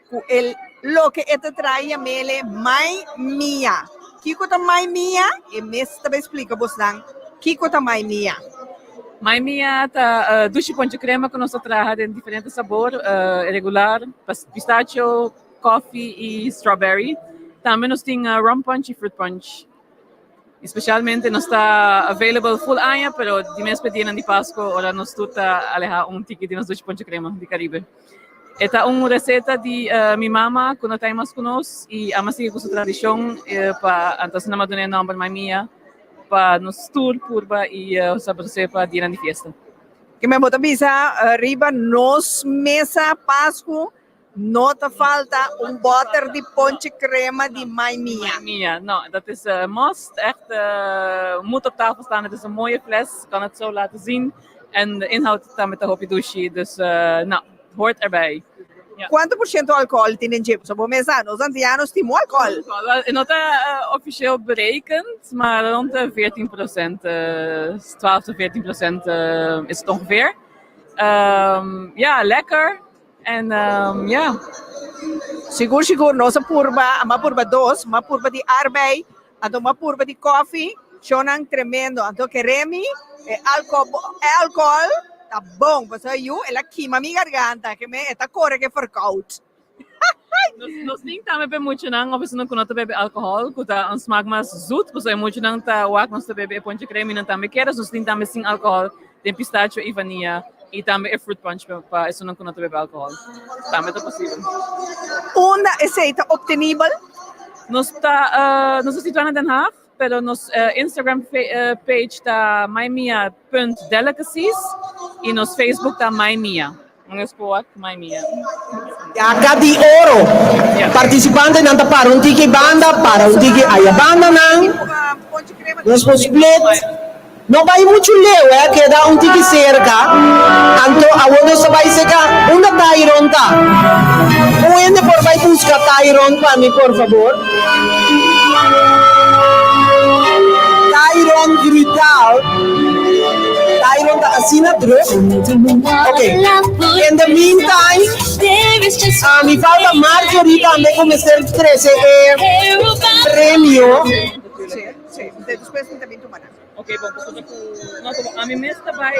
ku e loke e ta traha yam'ele Mai Mia. Kiko ta Mai Mia? E mes ta bai splika bosnan kiko ta Mai Mia. Mai Mia ta dushi ponche crema cu nos ta traha den diferente sabor, regular, pistacho, coffee y strawberry. Tambe nos tin rum punch y fruit punch. Y specialmente nos ta available full aña, pero di mes pa dianan di Pasco ora nos tur ta aleha un tiki di nos dushi ponche crema di Caribe. E ta un receta di mi mama cu no ta mas cu nos y ama sigui cu su tradicion pa anto asina m'a duna e nomber Mai Mia. Pa nos tur purba y sabrosé pa dianan di fiesta. Kimen bo ta bisa riba nos mesa Pascu no ta falta un boter di ponche crema di Mai Mia. Mai Mia, no, dat is een must. Echt moet op tafel staan. Het is een mooie fles, kan het zo laten zien. En de inhoud ta met de hopi dushi, dus no, hoort erbij. Ja. Kuantu por shento alkohol tin den dje? Pasobra bo mes sa, nos antianos tin mo alkohol. Wel, e no ta officieel berekend, maar rond de 14 procent, 12 tot 14 procent is het ongeveer. Ja, lekker. En ja. Sigur, sigur, nos a purba, a purba dos, m'a purba di arbei, anto m'a purba di koffie. Shownan tremendo. Anto kere mi e alko e alkohol ta bon pasobra yu el a kima mi garganta ke me e ta kore ke verkoud. Nos nos tin tambe pa e muchanan of esunnan ku no ta bebe alkohol ku ta un smak mas zoet pasobra e muchanan ta wak nos ta bebe e ponche krema i nan tambe kier nos tin tambe sin alkohol den pistacho i vania i tambe e fruit punch pa esunnan ku no ta bebe alkohol tambe ta posibel. Unda esei ta obtenibel? Nos ta nos ta situa na Den Haag. Pero nos Instagram page ta maimia.delicacies y nos Facebook ta maimia. Nos por wak maimia. Yaka di oro. Participantenan ta para un tiki banda, para un tiki aya bandanan. Nos por split. No bai muchu leu eh, keda un tiki serka. Anto awor nos ta bai serka unda Tyron ta. Un hende por bai buska Tyron pa mi por fabor? Tyron Grutal. Tyron ta asina druk. Ok, in the meantime, mi falta Marjorie tambe ku mester trese e premio. Sí, despues mi ta bin tuma nan. Ok, bon, pasobra ku no ta bon. Ami mes ta bai.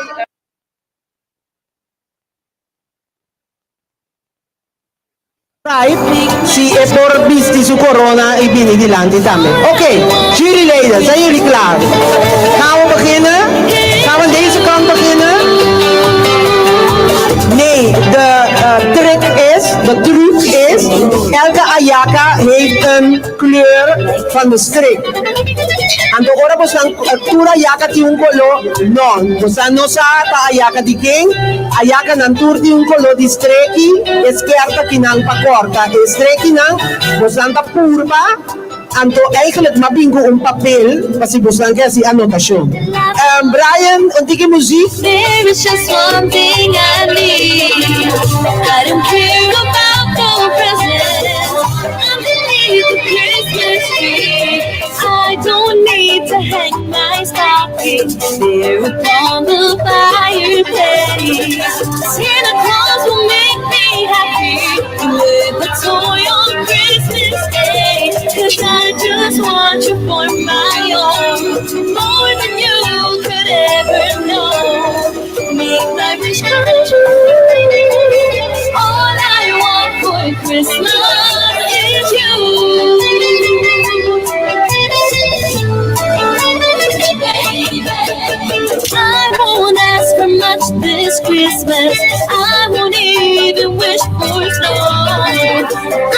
Si e por bisti su corona y bini dilanti tambe. Ok, juryleden, zijn jullie klaar? Gaan we beginnen? Gaan we aan deze kant beginnen? Nee, de trick is, de truc is, elke ayaka heeft een kleur van de strik. Anto ora bosan tur ayaka tin un koló, no, bosan no sa ta ayaka di ken, ayakanan tur tin un koló di streki, e skèrta kinan pa kòrta e strekinan, bosan ta purba, anto eigenlijk m'a bin ku un papel pa si bosan ke hasi anotashon. Brian, un tiki muziek. Christmas is you. I won't ask for much this Christmas. I won't even wish for snow.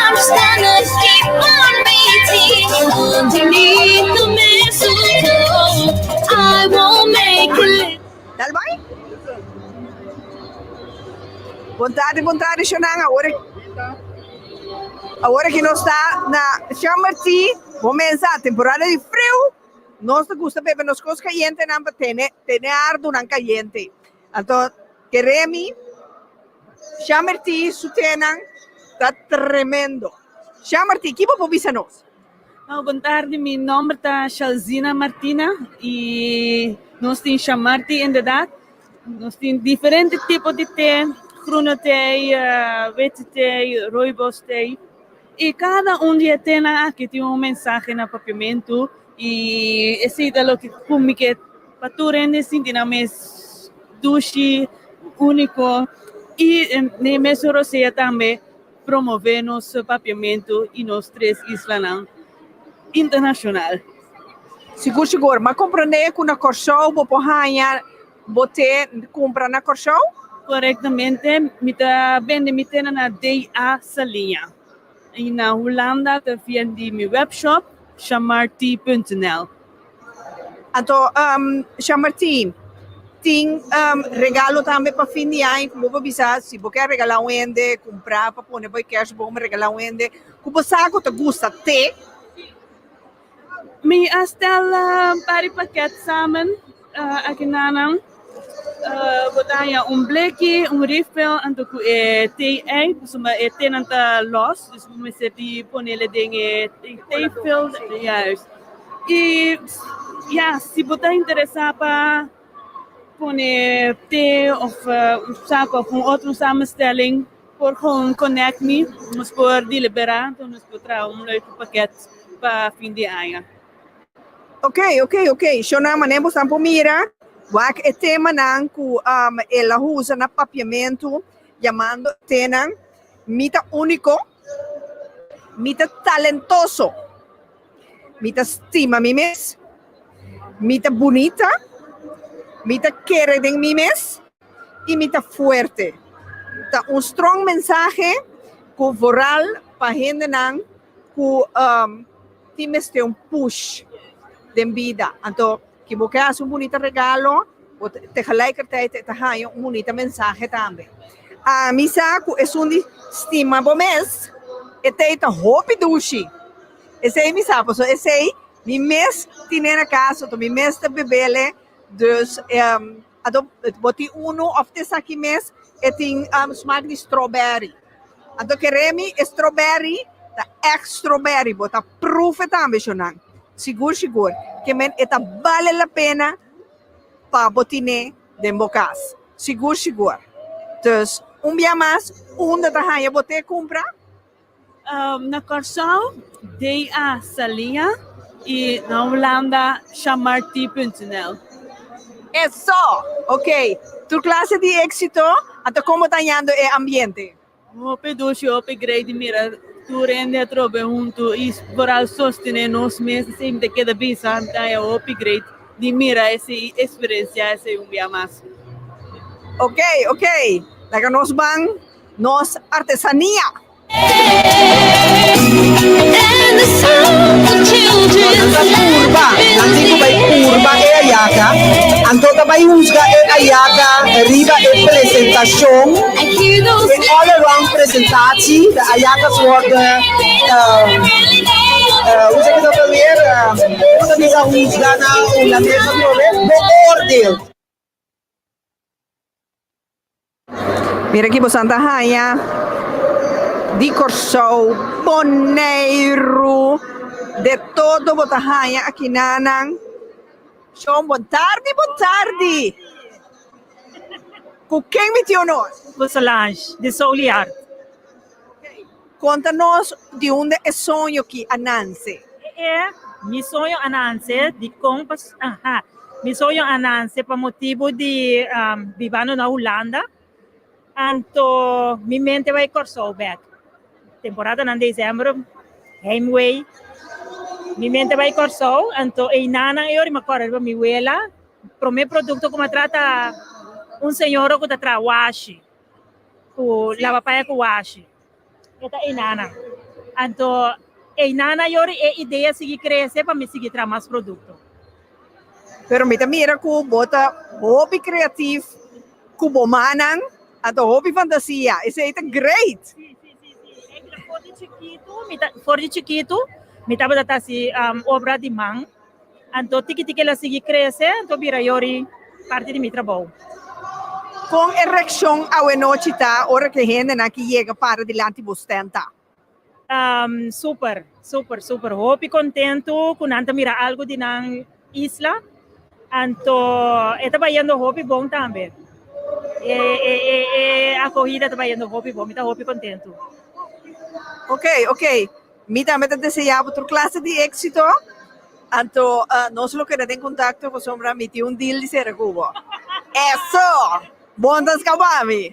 I'm just gonna keep on reaching underneath the mistletoe. I won't make a list. Dal bai. Bon tardi, bon tardi, Shonan. Awor, awor aki nos ta na Jean Martí. Comensa temporada di friu. Nos ta gusta bebe nos kos kayente nan pa tene, tene ardu nan kayente. Anto, kere mi, Jean Martí su tenan ta tremendo. Jean Martí, ki bo por bisa nos? Nou, bon tardi. Mi nòmber ta Shalzina Martina i nos tin Shamarti inderdaad. Nos tin diferente tipo di te, groene thee, witte thee, rooibos thee. I kada un di e tenan aki tin un mensahe na papiamentu i esei ta loke ku mi ke pa tur hende sinti nan mes dushi, úniko i den mesun rosea tambe promové nos papiamentu i nos tres islanan internashonal. Sigur sigur, m'a komprondé ku na Kòrsou bo por haña bo te kumpra na Kòrsou? Korektamente, mi ta bende mi te na DA Saliña. I na Hulanda ta via di mi webshop shamarti.nl. Anto, Shamarti, tin regalo tambe pa fin di aña ku bo por bisa si bo ke regalá un hende, kumpra pa pone bo e kerstboom regalá un hende ku bo sa ku ta gusta te. Mi a stel un par di pakèt samen aki nanan. Bo ta haña un bleki, un refill, anto ku e thee ei, pasobra e tenan ta lòs, dus bo mester di ponele den e theefilter. Juist. I ya, si bo ta interesá pa pone te òf un sako òf un otro samenstelling, por gewoon connect mi, nos por deliberá, anto nos por traha un leuke pakèt pa fin di aña. Ok, ok, ok. Shona, manera bo por mira, wak e temanan ku el a usa na papiamentu, yamando tenan, mi ta úniko, mi ta talentoso, mi ta stima mi mes, mi ta bunita, mi ta kere den mi mes i mi ta fuerte. Ta un strong mensahe ku vooral pa hendenan ku tin mester un push den bida. Anto, ku bo ke hasi un bunita regalo, bo tegelijkertijd ta haña un bunita mensahe tambe. Ami sa ku esun di stima bo mes, e te ta hopi dushi. Esei mi sa, pasobra esei mi mes tine na kas, anto mi mes ta bebele, dus anto bo tin unu òf te esaki mes e tin smaak di strawberry. Anto kere mi e strawberry ta ègt strawberry, bo ta proef tambe shonnan. Sigur sigur ke men e ta bale la pena pa bo tine den bo kas. Sigur sigur. Dus un bia mas, unda ta haña bo te kumpra? Na Kòrsou, DA Saliña i na Hulanda, shamarti.nl. Eso! Ok. Tur klase di éksito. Anto kon bo ta hañando e ambiente? Hopi dushi, hopi great di mira tur hende atrobe huntu i vooral sostené nos mes. Esei mi ta keda bisa, mi ta haña hopi great di mira esei eksperensiá esei un bia mas. Ok, ok. Laga nos ban nos artesania. Purba, nan tin ku bai purba e ayaka, anto ta bai husga e ayaka riba e presentashon, e all around presentatie, de ayakas worden, hoe zeg je dat alweer, hoe ta bisa husga na hulandes atrobe, beoordeeld. Mira aki bo ta haña di Kòrsou, Boneiru, de todo bo ta haña aki nanan. Shon, bon tardi, bon tardi. Ku ken mi tin honor? Ku Solange, di Soliart. Konta nos di unda e soño ki a nanse. E mi soño a nanse di kon pas aha mi soño a nanse pa motibu di bibando na Hulanda anto mi mente bai Kòrsou bèk. Temporadanan desèmber heimwee. Mi mente bai Kòrsou, anto einanan e ora mi a kòrda riba mi wela. Promé produkto ku mi a traha ta un señora ku ta traha washi, ku laba paña ku washi. E ta einanan. Anto einanan e ora e idea sigui krese pa mi sigui traha mas produkto. Pero mi ta mira ku bo ta hopi kreatif ku bo mannan, anto hopi fantasia. Esei ta great! Sí, sí, sí, sí. Eigenlijk for di chikitu, mi ta, for di chikitu mi tabata ta hasi obra di man. Anto tiki tiki el a sigui krese, anto bira yori parti di mi trabou. Kon e reakshon awenochi ta ora ku e hendenan ki yega para dilanti bo stènt ta? Super, super, super. Hopi kontentu ku nan ta mira algu di nan isla. Anto e ta bayendo hopi bon tambe. E, e, e, e akohida ta bayendo hopi bon. Mi ta hopi kontentu. Ok, ok. Mi tambe ta deseá bo tur klase di éksito. Anto nos lo keda den kontakto pasobra mi tin un deal di sera ku bo. Eso! Bon ta skapa mi.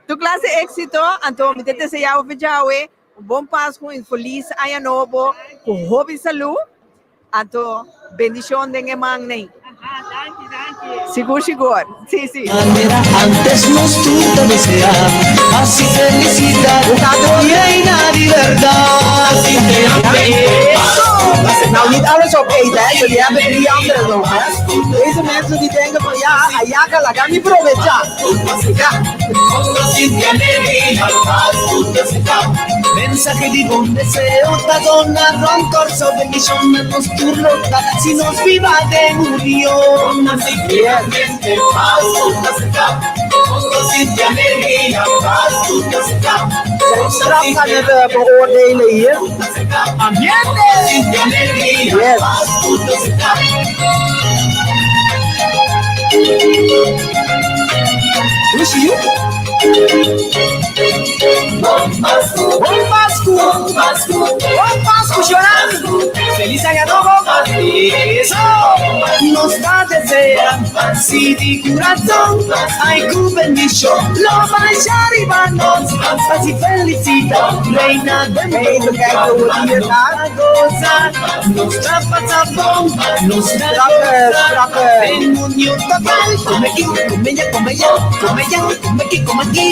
Tur klase éksito. Anto mi ta deseá bo fechawe un bon Pasku i un felis aña nobo ku hopi salú. Anto bendishon den e man nei. Sigur sigur. Si si. Manera antes nos tur ta desea Así felicidad Reina di verdad Así te amé Nou, niet alles opeten, hè. Jullie hebben drie anderen nog, hè. Deze mensen die denken van ja, ayaka, laga mi probecha. Ja. Mensahe di bon deseo ta dona rond Kòrsou bendishon na nos tur lo ta si nos biba den union. Zijn straf aan het eh, beoordelen hier. Yes. Lucy. Bon Pasku, Bon Pasku, Bon Pasku, Joran. Feliz Año Nobo. Eso. Nos ta desea si di corazón ay ku bendición lo vaya riba nos paz y felicidad reina de Even kijken hoe het hier gaat. goza nos ta pasa bon nos ta Strakke, strakke. En unión total come aquí come allá come allá come allá come aquí come aquí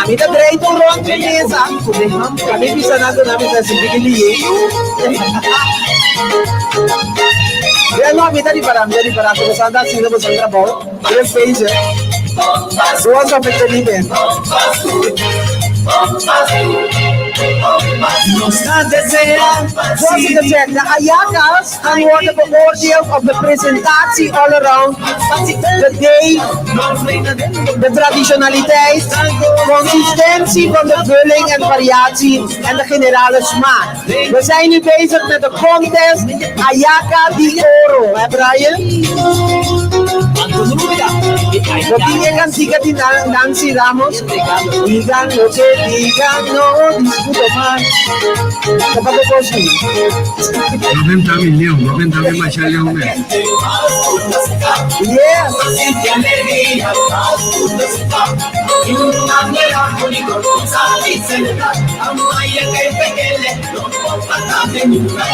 Ami ta drei tur rond mi mesa. Ami bisa nan duna mi sa sinti ki liye. Ja, no, mi ta ripará, mi ta ripará ku boso ta haciendo boso trabou. Druk bezig. Doe alsof ik er niet ben. Nos ta desea Zoals ik het zeg, de Ayaka's gaan worden beoordeeld op de presentatie all around, de deeg, de traditionaliteit, consistentie van de vulling en variatie en de generale smaak. We zijn nu bezig met de contest Ayaka di Oro, hè Brian? Lo tin e cantica di Nancy Ramos. Digan lo que digan, no discuto mas. Ta pa cos mi. No benta mi leon, no benta mi masha leon mes. Yes.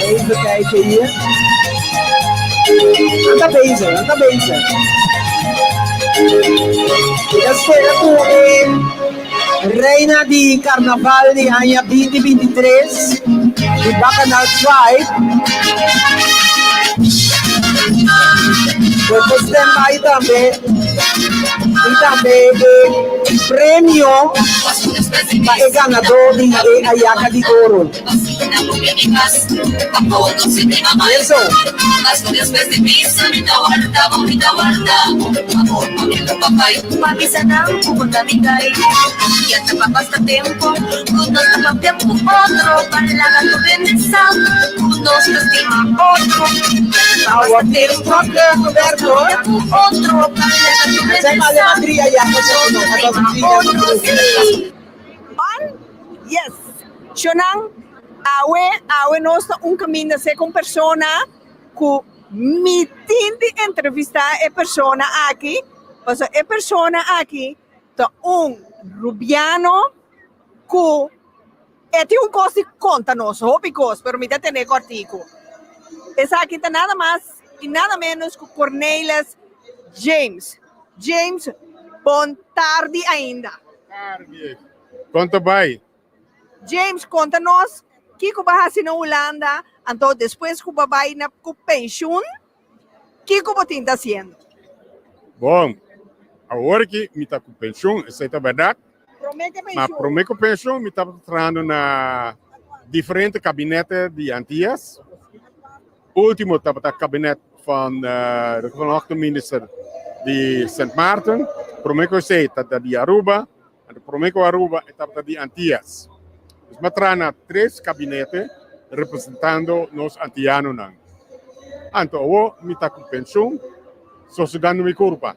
Even kijken hier. Nan ta bezig, nan ta bezig. Mi ta spera ku e reina di karnaval di aña 2023 di Bacchanal Tribe por por stand by tambe i tambe e premio pa e ganadó di e Ayaka di Oro. Eso. Nou, wordt hier strak gewerkt hoor. Het zijn maar alleen maar drie Ayakas nog. Het was een drie. On? Yes. Shonan, awe, awe nos ta un kaminda seka un persona ku mi tin di entrevistá e persona aki, pasobra e persona aki. Ta un Rubiano ku e tin un kos di konta nos, hopi kos, pero mi ta tene kòrtiku. Esaki ta nada mas i nada ménos ku Cornelis James. James, bon tardi ainda. Tardi. Kon ta bai? James, konta nos kiko bo a hasi na Hulanda, anto despues ku bo a bai na ku penshun, Kiko bo tin ta hasiendo? Bon, awor ki mi ta ku penshun, esei ta bèrdat. Promé ku Ma penshun? promé ku penshun mi tabata trahando na diferente kabinete di Antias. Último tabata kabinet van de vanochtend minister di Sint Maarten. Promé ku esei tabata di Aruba. Anto promé ku Aruba e tabata di Antias. Dus mi a traha na tres kabinete representando nos antianonan. Anto awo mi ta ku penshun sosegando mi kurpa.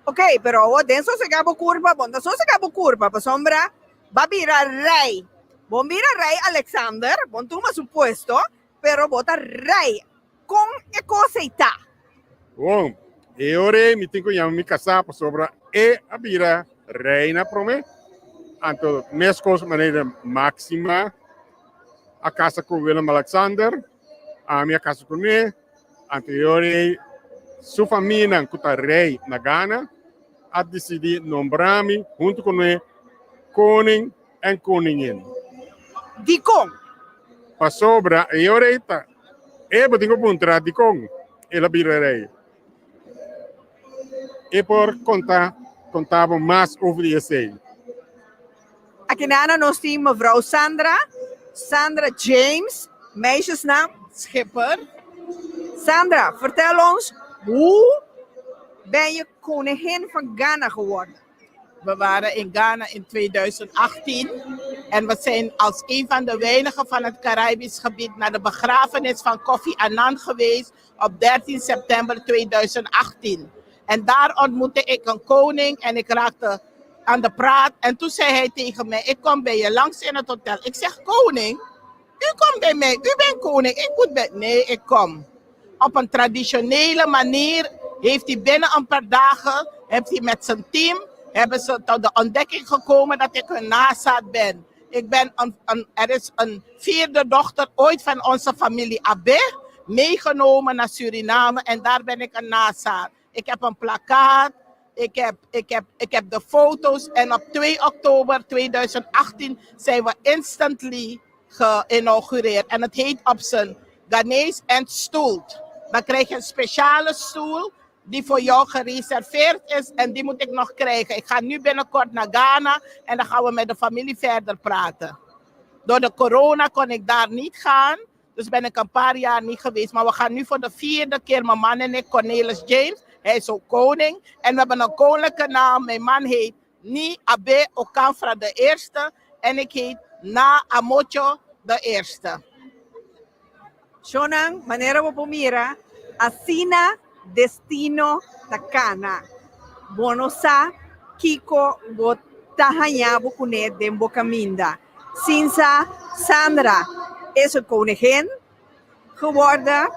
Ok, pero awo den sosega bo kurpa, bo no ta sosega bo kurpa pasobra bo a bira rei. Bo bira rei Alexander, bo no tuma su puesto, pero bo ta rei. Kon e kos ei ta? Bon, e ora ei mi tin ku yama mi kasá pasobra e a bira reina promé. Anto meskos manera Máxima a kasa ku Willem Alexander, ami a kasa kuné. Anto e ora ei su famianan ku ta rei na Ghana a disidí nombra mi huntu kuné koning en koningin. Dikon? Pasobra e ora ei ta e bo tin ku puntra dikon el a bira rei. E por konta konta bo mas over di esei. Akinana nos tin mevrouw Sandra, Sandra James, meisjesnaam? Schipper. Sandra, vertel ons, hoe ben je koningin van Ghana geworden? We waren in Ghana in 2018 en we zijn als een van de weinigen van het Caribisch gebied naar de begrafenis van Kofi Annan geweest op 13 september 2018. En daar ontmoette ik een koning en ik raakte aan de praat. En toen zei hij tegen mij, ik kom bij je langs in het hotel. Ik zeg, koning, u komt bij mij, u bent koning, ik moet bij... Nee, ik kom. Op een traditionele manier heeft hij binnen een paar dagen, heeft hij met zijn team, hebben ze tot de ontdekking gekomen dat ik hun nazaat ben. Ik ben een, een, er is een vierde dochter ooit van onze familie Abe meegenomen naar Suriname en daar ben ik een nazaat. Ik heb een plakkaat, ik heb, ik, heb, ik heb de foto's en op 2 oktober 2018 zijn we instantly geïnaugureerd. En het heet op zijn Ghanese en stoelt. Dan krijg je een speciale stoel die voor jou gereserveerd is en die moet ik nog krijgen. Ik ga nu binnenkort naar Ghana en dan gaan we met de familie verder praten. Door de corona kon ik daar niet gaan. Dus ben ik een paar jaar niet geweest. Maar we gaan nu voor de vierde keer, mijn man en ik, Cornelis James. Hij is ook koning. En we hebben een koninklijke naam. Mijn man heet Ni Abe Okanfra de Eerste. En ik heet Na Amocho de Eerste. Shonnan, manera bo por mira, asina destino ta kana. Bo no sa kiko bo ta haña bo kuné den bo kaminda. Sinsa Sandra is een koningin geworden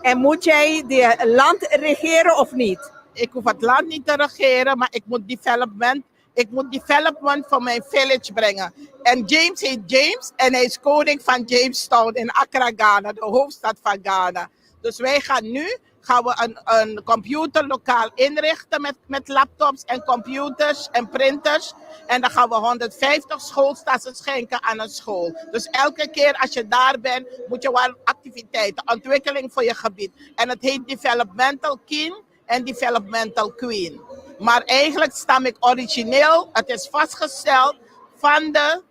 en moet jij de land regeren of niet? Ik hoef het land niet te regeren, maar ik moet development, ik moet development voor mijn village brengen. En James heet James en hij is koning van Jamestown in Accra, Ghana, de hoofdstad van Ghana. Dus wij gaan nu gaan we een, een computerlokaal inrichten met, met laptops en computers en printers. En dan gaan we 150 schooltassen schenken aan een school. Dus elke keer als je daar bent, moet je wel activiteiten, ontwikkeling voor je gebied. En het heet Developmental King en Developmental Queen. Maar eigenlijk stam ik origineel, het is vastgesteld, van de,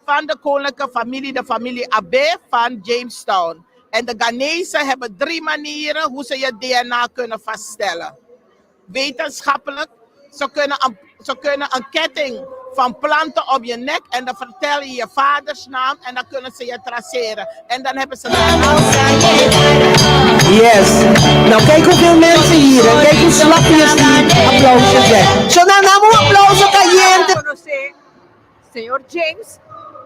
van de koninklijke familie, de familie Abe van Jamestown. En de Ghanese hebben drie manieren hoe ze je DNA kunnen vaststellen. Wetenschappelijk, ze kunnen een, ze kunnen een ketting van planten op je nek en dan vertel je je vaders naam en dan kunnen ze je traceren. En dan hebben ze Yes. Nou, kijk hoeveel mensen hier. En kijk hoe slapjes die applausjes zijn. Zo, nou, nou, un aplauso caliente. Conoce señor James,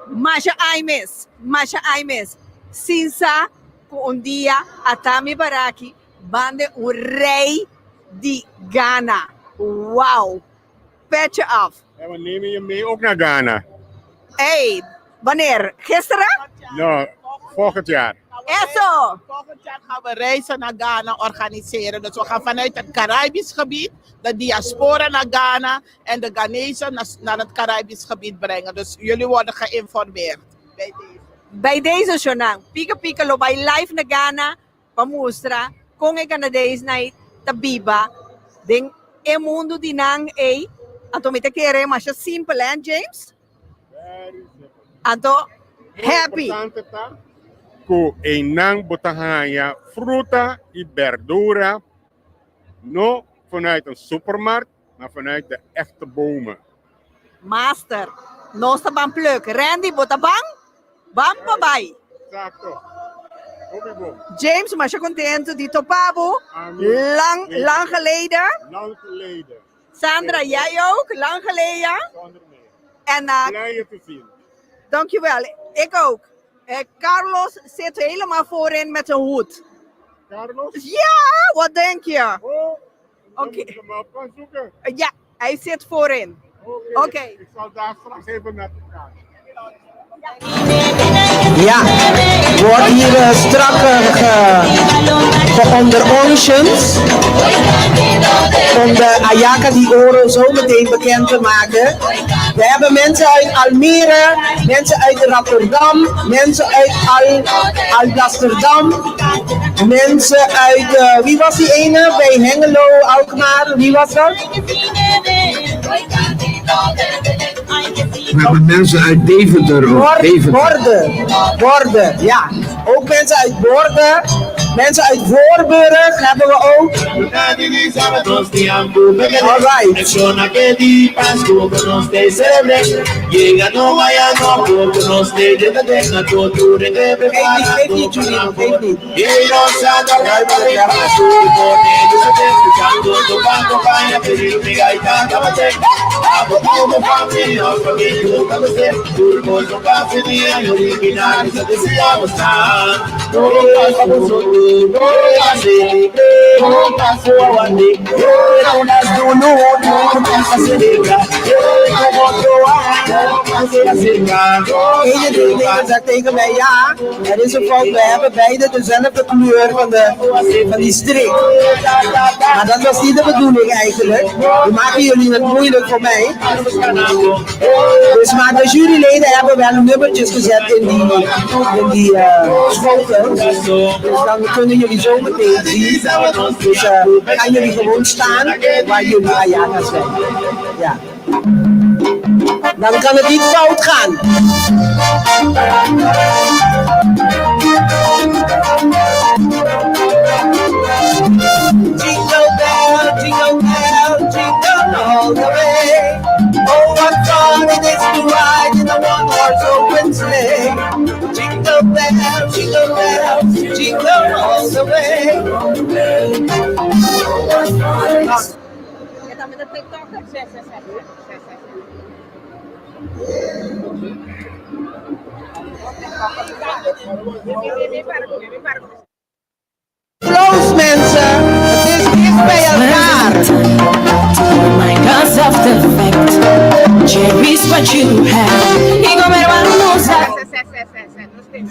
masha aimes, masha aimes. Sinsa ku un dia atami baraki bande un rei di Ghana. Wow! Petje af. En we nemen je mee ook naar Ghana. Hey, wanneer? Gisteren? No, volgend jaar. Eso! Volgend jaar gaan we reizen naar Ghana organiseren. Dus we gaan vanuit het Caribisch gebied de diaspora naar Ghana en de Ghanese naar, naar het Caribisch gebied brengen. Dus jullie worden geïnformeerd. Bij deze. Bij deze shonan, Pika Pika lo bai live na Ghana pa mustra kon e Ghanadesnan ta biba den e mundu di nan ei. Anto mi ta kere masha simpel hè James? Anto happy. Importante ta ku einan bo ta haña fruta i berdura no vanuit een supermarkt, maar vanuit de echte bomen. Master, nos ta ban pluk. Randy, bo ta ban? Ban pa bai. Exacto. Hopi bon. James, masha contento di topa bo. Amen. Lang, lang geleden. Lang geleden. Sandra, jij ook? Lang geleden. Zonder meer. En, uh, Blij je te zien. Dankjewel. Ik ook. Eh, Carlos zit helemaal voorin met zijn hoed. Carlos? Ja, wat denk je? Oh, Oké. moet ik hem op gaan zoeken. Ja, hij zit voorin. Oké. Ik zal daar straks even naartoe gaan. Ja, wordt hier eh, strak eh, ge, geonderonsjend. Om de Ayaka di Oro zo meteen bekend te maken. We hebben mensen uit Almere, mensen uit Rotterdam, mensen uit Al Alblasserdam, mensen uit, eh, wie was die ene bij Hengelo, Alkmaar, wie was dat? We hebben mensen uit Deventer ook. Bor- Deventer. Borden. Borden, ja. Ook mensen uit Borden. Mensen uit Voorburg hebben we ook. Alright. Geef niet, Julien, geef niet. Ene deelnemer zegt tegen mij, ja, er is een fout, we hebben beide dezelfde kleur van, de, van die strik. Maar dat was niet de bedoeling eigenlijk. We maken jullie het moeilijk voor mij. Dus, maar de juryleden hebben wel nummertjes gezet in die, in die eh, schotels. Dus dan kunnen jullie zo meteen zien. Dus eh, gaan jullie gewoon staan waar jullie Ayana zijn. Ja. Dan kan het niet fout gaan. Jingle bell, jingle bell, jingle all the way. Oh, what fun it is to ride in a one-horse open sleigh. Jingle bell, jingle bell, jingle all the way. Je met de TikToker? Applaus mensen, het is dicht bij elkaar. My God's effect. Cherish what you have. Y comer vamos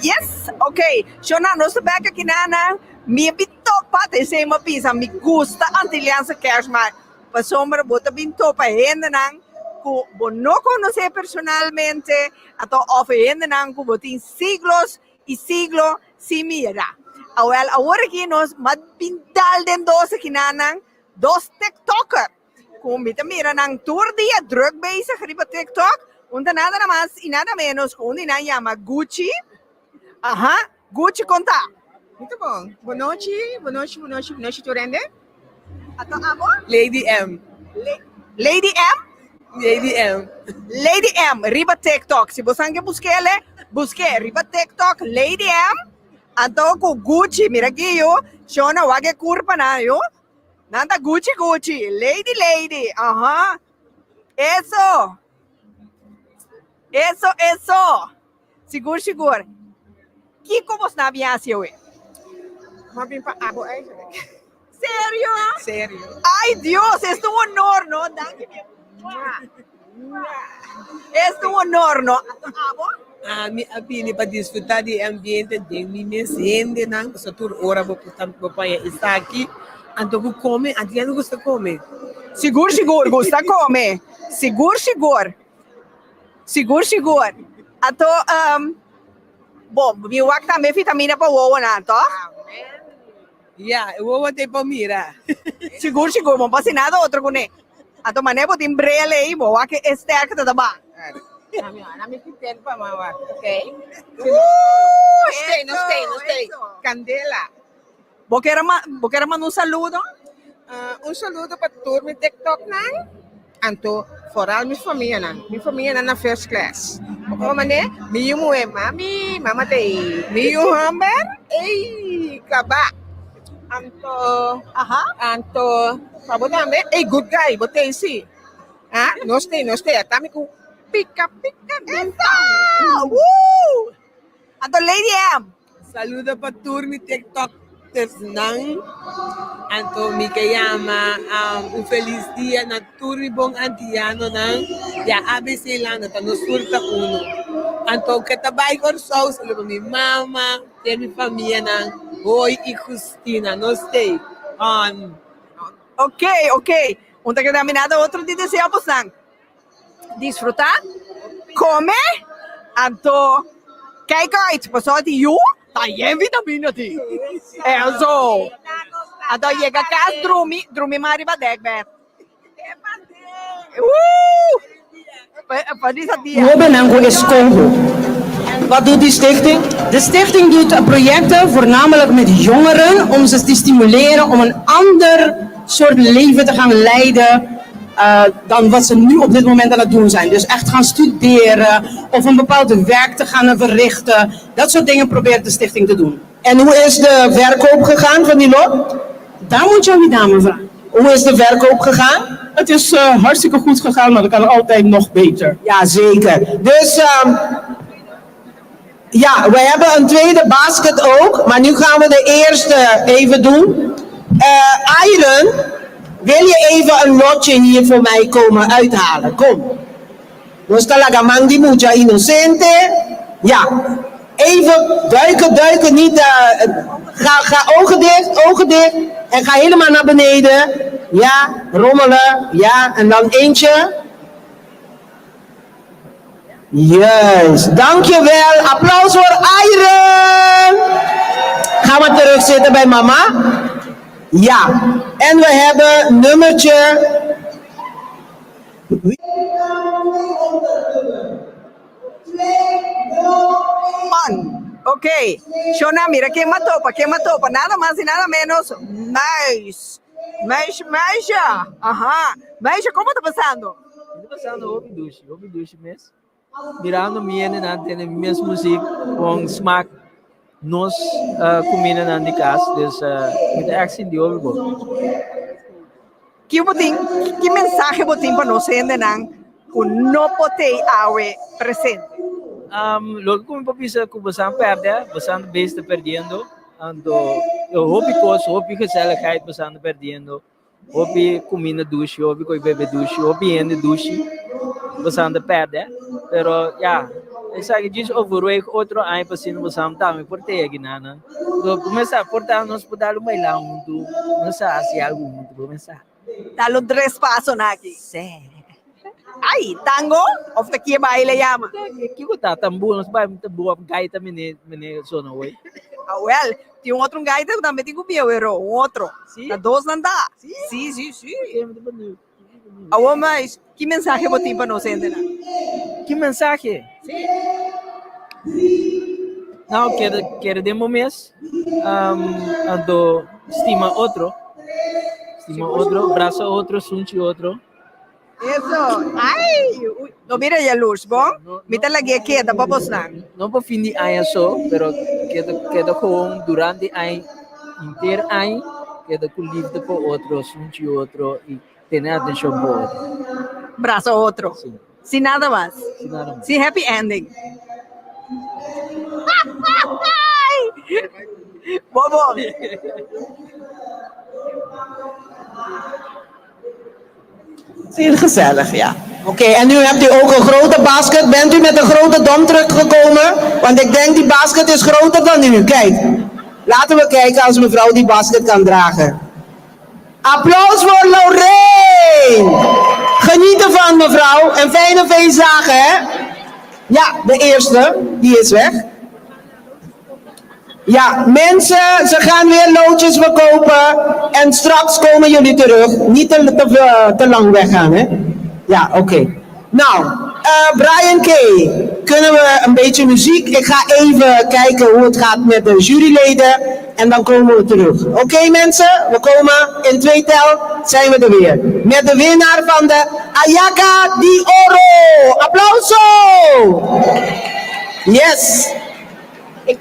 Yes, oké. Shona, nos ta bek aki nana. Mi bin topa, esei mi a bisa, mi gusta Antilliaanse kerstmarkt. Pasobra bo ta bin topa hendenan ku bo no konosé personalmente, anto òf hendenan ku bo tin siglos i siglo sin mira. Awèl, awor aki nos m'a bin dal den dos aki nanan, dos tiktoker ku mi ta mira nan tur dia druk bezig riba tiktok. Un ta nada na mas i nada ménos ku un di nan yama Gucci. Aha, Gucci kon ta? Mi ta bon. Bonochi, bonochi, bonochi, bonochi tur hende. Ato abo? Lady M. Lady M? Lady M. Lady M riba TikTok. Si bosan ke busk'ele, busk'e riba TikTok Lady M. Anto ku Gucci, mira aki yu, shona wak e kurpanan yu. Nan ta Gucci Gucci, Lady Lady, aha. Eso. Eso, eso. Sigur, sigur. Kiko bos na bin hasi awe? M'a bin pa abo eigenlijk. Serio? Serio. Ay Dios, es un honor, no? Danki mi. Esta un honor, no? Abo? Ami a bini pa disfruta di e ambiente den mi mes hendenan, pasobra tur ora bo por ta bo paña esaki, anto ku kome, anto ya no gusta kome. Sigur sigur gusta kome, sigur sigur, sigur sigur. Anto bo mi wak tambe vitamina pa wowonan, tòg? Ya, e wowo ta pa mira. Sigur sigur, bo no por hasi nada otro kuné. Anto manera bo tin bril ei, bo wak e sterk ta ta ba. Ami ki ten pa mama wak, ok? Ooh, Stay, no stay, no stay. Candela. Bo kier a bo kier a manda un saludo? Un saludo pa tur mi TikToknan. Anto foral mi famianan, mi famianan na first class. Bo komo manera? Mi yu muhé, mami, mama ta ei. Mi yu hòmber, ei, kaba. Anto, anto, pa bo tambe, ei, good guy, bo ta ei si. Ha, nos ta ei, nos ta ei. Ata mi ku pika pika den Esa! Woo! Anto Lady M. Saludo pa tur mi tiktoktersnan. Anto mi ke yama un felis dia na tur mi bon antianonan. Ya ABC Landa ta nos tur ta uno. Anto ke ta bai Kòrsou saludo pa mi mama, tur mi famianan, Hoy i Justina. Nos stay on. Ok, ok. Un ta keda mi nada otro di desea bosnan. Disfruta, come, anto kijk uit, pasobra di yu ta yen vitamina tin. Eso. Anto yega cas drumi, drumi mas riba dekbed. Woo! Feliz dia. Hobennan ku eskoho. Wat doet die stichting? De stichting doet projecten voornamelijk met jongeren om ze te stimuleren om een ander soort leven te gaan leiden dan wat ze nu op dit moment aan het doen zijn. Dus echt gaan studeren of een bepaald werk te gaan verrichten. Dat soort dingen probeert de stichting te doen. En hoe is de verkoop gegaan van die lot? Daar moet je aan die dame vragen. Hoe is de verkoop gegaan? Het is uh, hartstikke goed gegaan, maar dat kan altijd nog beter. Ja, zeker. Dus um, ja, we hebben een tweede basket ook, maar nu gaan we de eerste even doen. Uh, Iron, wil je even een lotje hier voor mij komen uithalen? Kom. Nos ta laga man di mucha inosente. Ja. Even duiken, duiken, niet. Uh, ga, ga ogen dicht, ogen dicht. En ga helemaal naar beneden. Ja, rommelen. Ja, en dan eentje. Juist, dankjewel. Applaus voor Iron. Gaan we terug zitten bij mama? Ja, en we hebben nummertje. Man, ok. Shona, mira ken m'a topa, ken m'a topa. Nada mas y nada menos, Muis. Muis, Muisje. Aha. Muisje, como ta pasando? Ta pasando hopi dushi, hopi dushi mes. Mirando mi hendenan tene mi mes muziek con smaak nos uh, cumindanan di cas. Dus uh, mi ta echt sinti hopi bon. Ki bo tin, ki mensahe bo tin pa nos hendenan ku no por tei awe presente? Um, loke ku mi por bisa ku bosan pèrdè, bosan ta bes ta perdiendo. Anto, hopi kos, hopi gezelligheid bosan ta perdiendo. Hopi kuminda dushi, hopi koi bebe dushi, hopi hende dushi bosan ta pèrdè. Pero ya, esaki djis overweeg otro aña pa asina bosan tambe por tei aki nan. So, kumesa, por ta nos por dal un baila huntu, nos a hasi algu huntu, kumesa. Dal un tres paso na aki. Sí. Ai, tango? Of ta kie baile yama? Kiko ta tambú? Nos bai tambú of gaita mene mene sona hoy. Ah, wel, tin un otro gaita ku tambe tin ku bieu ero, un otro. Sí? Ta dos nan ta. Sí? Sí, sí, sí. Awor mais, ki mensahe bo tin pa nos hendenan? Ki mensahe? Sí. Nou, kere, kere den bo mes, um, anto stima otro, stima otro, brasa otro, sunchi otro. Eso, ai, uy, no bira jaloers, bon? Mi ta lag'é keda pa bosnan. No pa fin di aña so, pero keda, keda gewoon durante aña, inter aña, keda ku liefde pa otro, sunchi otro i tene atenshon pa otro. Brasa otro. Sí. Sin nada mas. Sin nada mas. Sin happy ending. Bon, bon. Het is heel gezellig, ja. Oké, en nu hebt u ook een grote basket. Bent u met een grote domtruck gekomen? Want ik denk die basket is groter dan u. Kijk, laten we kijken als mevrouw die basket kan dragen. Applaus voor Lorraine! Geniet ervan mevrouw en fijne feestdagen hè? Ja, de eerste, die is weg. Ja, mensen, ze gaan weer loodjes verkopen en straks komen jullie terug. Niet te, te, te lang weggaan hè? Ja, oké. Nou, eh, Brian K., kunnen we een beetje muziek? Ik ga even kijken hoe het gaat met de juryleden en dan komen we terug. Oké mensen, we komen in twee tel, zijn we er weer. Met de winnaar van de Ayaka di Oro. Aplauso! Yes! Ik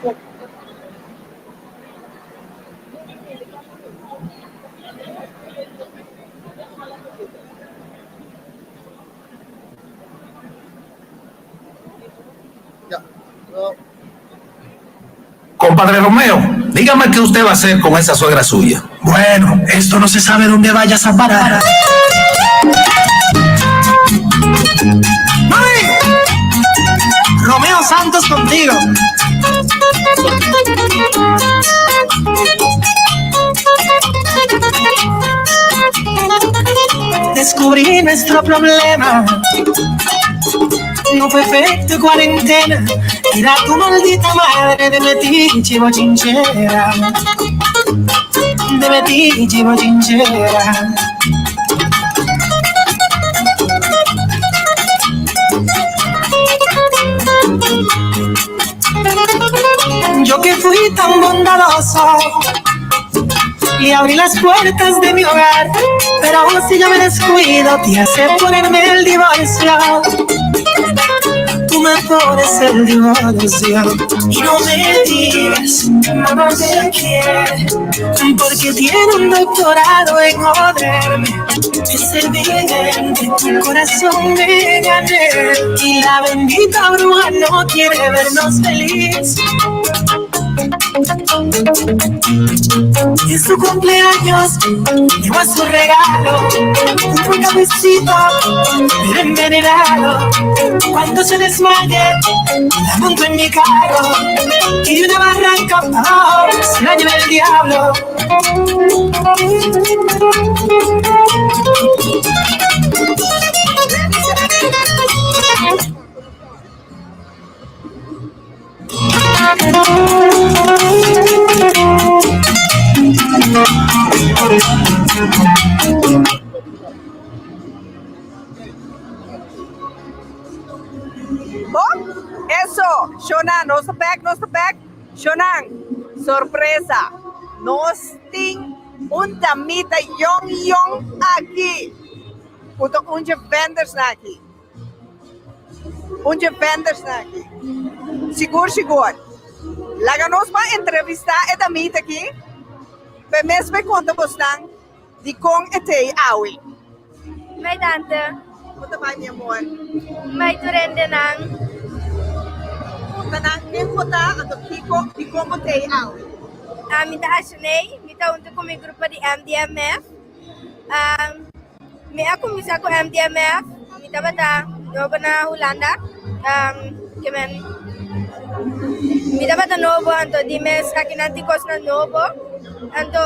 Compadre Romeo, dígame qué usted va a hacer con esa suegra suya. Bueno, esto no se sabe dónde vayas a parar. ¡Mami! Romeo Santos contigo. Descubrí nuestro problema. No fue efecto cuarentena. Era tu maldita madre de metiche bochinchera. De metiche bochinchera. Yo que fui tan bondadoso y abrí las puertas de mi hogar, pero aún si yo me descuido, te hace ponerme el divorcio. Tú me pones el divorcio y no me digas, mamá te quiere, porque tiene un doctorado en joderme. Es evidente, tu corazón me gané y la bendita bruja no quiere vernos feliz. Es su cumpleaños, llegó a su regalo, un buen cafecito, pero envenenado. Cuando se desmaye, la monto en mi carro y de una barranca oh, se la lleva el diablo. Bon, eso, Shonan, nos ta back, nos ta back. Shonan, sorpresa. Nos tin un damita yong yong aki. Ku ta un dje vendersnan aki. Un dje vendersnan aki. Sigur sigur. Laga nos ban entrevistá e damita aki pa e mes bai konta bosnan dikon e t'ei awe. Mai tante. Kon ta bai mi amor? Mai tur hendenan. Konta nan ken bo ta anto kiko dikon bo t'ei awe. Mi ta Ashney, mi ta huntu ku mi grupo di MDMF. Mi a kuminsá ku MDMF, mi tabata nobo na Hulanda, ke men mi tabata nobo anto di mes akinan tin kosnan nobo, anto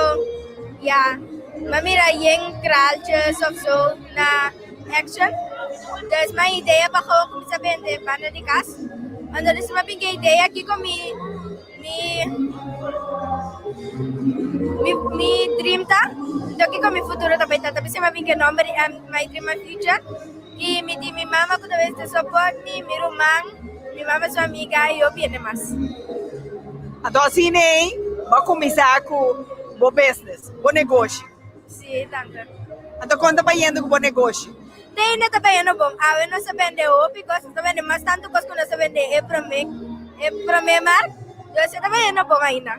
ya mi a mira yen kraaltjes of so na Action, dus mi idea pa gou kuminsá bende banda di kas, anto despues mi a bin ku e idea kiko mi. Mi mi mi dream ta do kiko mi futuro ta bai ta ta bisa mi a bin ku e nomber di my dream my future i mi di mi mama ku ta bai ta support mi mi ruman mi mama su amiga i hopi hende mas. Anto asina ei bo a kuminsá ku bo business, bo negoshi. Si, tante. Anto kon ta bayendo ku bo negoshi? Te ainda ta bayendo bon. Awe nos a bende hopi kos, nos a bende mas tantu kos ku nos a bende e promé e promé mark. Dus e ta bayendo bon ainda.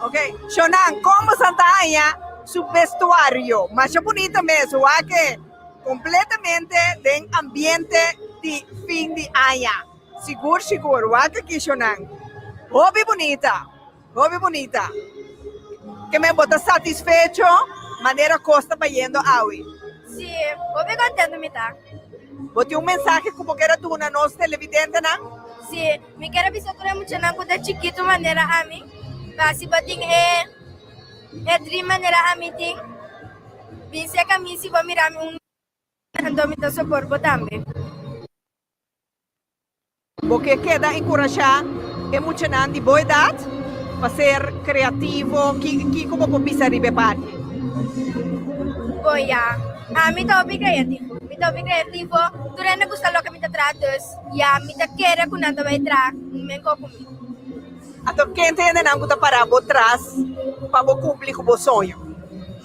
Ok, Shonan, kon boso ta haña su vestuario? Masha bunita mes, wak e kompletamente den ambiente di fin di aña. Sigur sigur, wak aki Shonan. Hopi bunita. Hopi bunita. Ke men bo ta satisfecho manera kos ta bayendo awe? Si, hopi kontentu mi ta. Bo tin un mensahe ku bo kier a duna nos televidentenan? Si, mi kier a bisa tur e muchanan ku ta chikitu manera ami, pa si bo tin e e dream manera ami tin, bin seka mi si bo mira mi un anto mi ta soport bo tambe. Bo ke keda enkurashá e muchanan di bo edat pa ser kreativo? Kiko bo por bisa riba e parti? Bon ya, ami ta hopi kreativo. Mi ta hopi kreativo, tur hende gusta loke mi ta traha, dus ya mi ta kere ku nan ta bai traha mehor ku mi. Anto ken ta hendenan ku ta pará bo tras pa bo kumpli ku bo soño?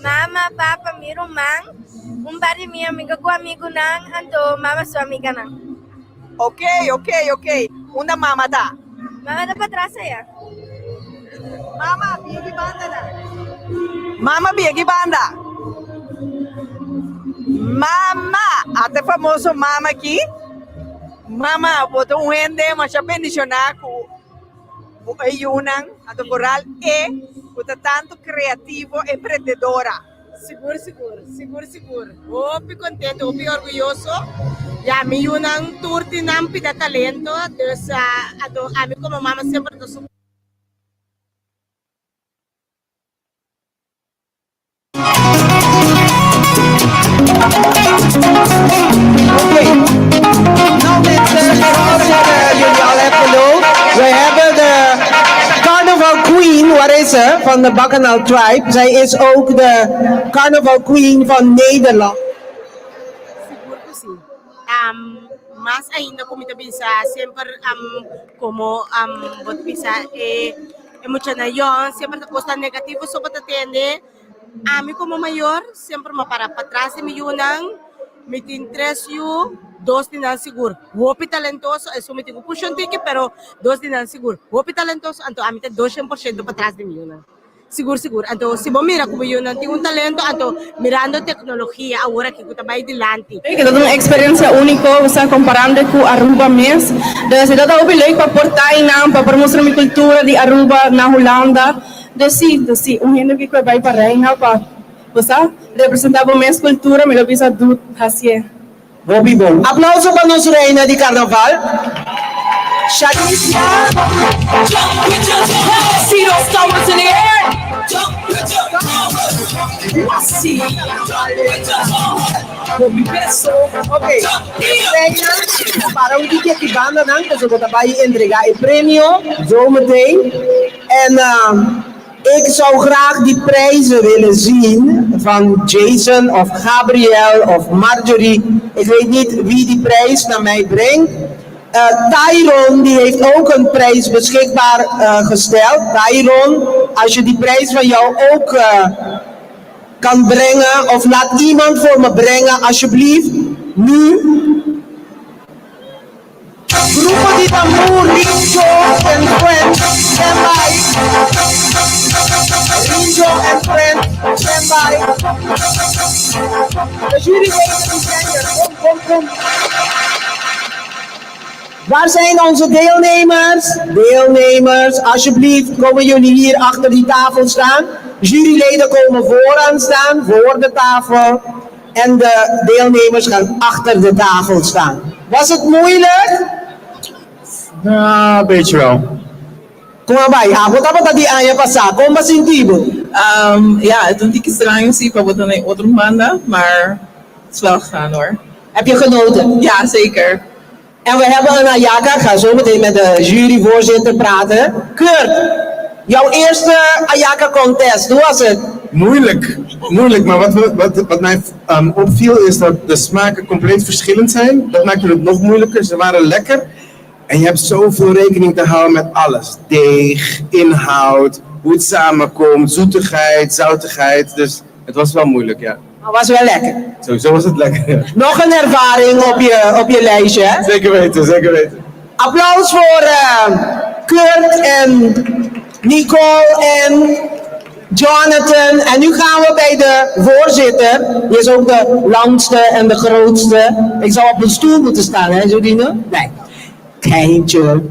Mama, papa, mi ruman, un par di mi amiga ku amigunan, anto mama su amiganan. Ok, ok, ok. Unda mama ta? Mama ta patras aya. Mama, bia ki banda na. Mama, bia ki banda. Mama, ata e famoso mama aki. Mama, bo ta un hende masha bendiciona cu bo e yunan, anto vooral e cu ta tanto creativo, emprendedora. Sigur sigur, sigur sigur. Hopi contento, hopi orguyoso. Ya mi yunan tur tin nan pida talento, dus anto ami como mama semper ta su. Oké, nou mensen, zoals jullie al hebben beloofd, we hebben de Carnival Queen, waar is ze? Van de Bacchanal Tribe. Zij is ook de Carnival Queen van Nederland. Sigur ku si. Mas ainda ku mi ta bisa semper komo bo ta bisa e muchanan yòn semper ta kos tan negativo so bo ta tende. Ami komo mayor semper mi a para patras di mi yunan. Mi tin tres yu, dos di nan sigur hopi talentoso, esun mi tin ku pusha un tiki pero dos di nan sigur hopi talentoso, anto ami ta 200% patras di mi yunan. Sigur sigur. Anto si bo mira ku bo yunan tin un talento, anto mirando teknologia awor aki ku ta bai dilanti. E ta un experiencia unico, osea comparando cu Aruba mes. Dus e ta hopi leuk pa por ta einan, pa por mustra mi cultura di Aruba na Hulanda. Dus si, dus si un hende ki kue bai pa Reina pa, osea, representa bo mes cultura, mi lo bisa doet, hacié. Hopi bon. Aplauso pa nos reina di carnaval, Shalicia. Ok, reina, para un tiki aki banda nan, pasobra bo ta bai entrega e premio zometeen. En Ik zou graag die prijzen willen zien van Jason of Gabriel of Marjorie. Ik weet niet wie die prijs naar mij brengt. Uh, Tyron die heeft ook een prijs beschikbaar uh, gesteld. Tyron, als je die prijs van jou ook uh, kan brengen of laat iemand voor me brengen alsjeblieft. Nu. Grupo di tambú Rinjo and Friends stand by. Rinjo and Friends stand by. De juryleden die zijn er. Kom, kom, kom. Waar zijn onze deelnemers? Deelnemers, alsjeblieft, komen jullie hier achter die tafel staan. Juryleden komen vooraan staan, voor de tafel. En de deelnemers gaan achter de tafel staan. Was het moeilijk? Nou, een beetje wel. Kon a bai? Abo tabata di aña pasá. Kon bo a sinti bo? Ja, het un tiki straño si pa bo ta na e otro banda, maar het is wel gegaan hoor. Heb je genoten? Ja, zeker. En we hebben een Ayaka, ik ga zo meteen met de juryvoorzitter praten. Kurt, jouw eerste Ayaka contest, hoe was het? Moeilijk, moeilijk. Maar wat, wat, wat mij opviel is dat de smaken compleet verschillend zijn. Dat maakte het nog moeilijker. Ze waren lekker. En je hebt zoveel rekening te houden met alles. Deeg, inhoud, hoe het samenkomt, zoetigheid, zoutigheid. Dus het was wel moeilijk, ja. Maar was wel lekker. Sowieso was het lekker. Nog een ervaring op je, op je lijstje, hè? Zeker weten, zeker weten. Applaus voor uh, Kurt en Nicole en Jonathan. En nu gaan we bij de voorzitter. Die is ook de langste en de grootste. Ik zou op een stoel moeten staan, hè, Jurino? Nee. Geintje.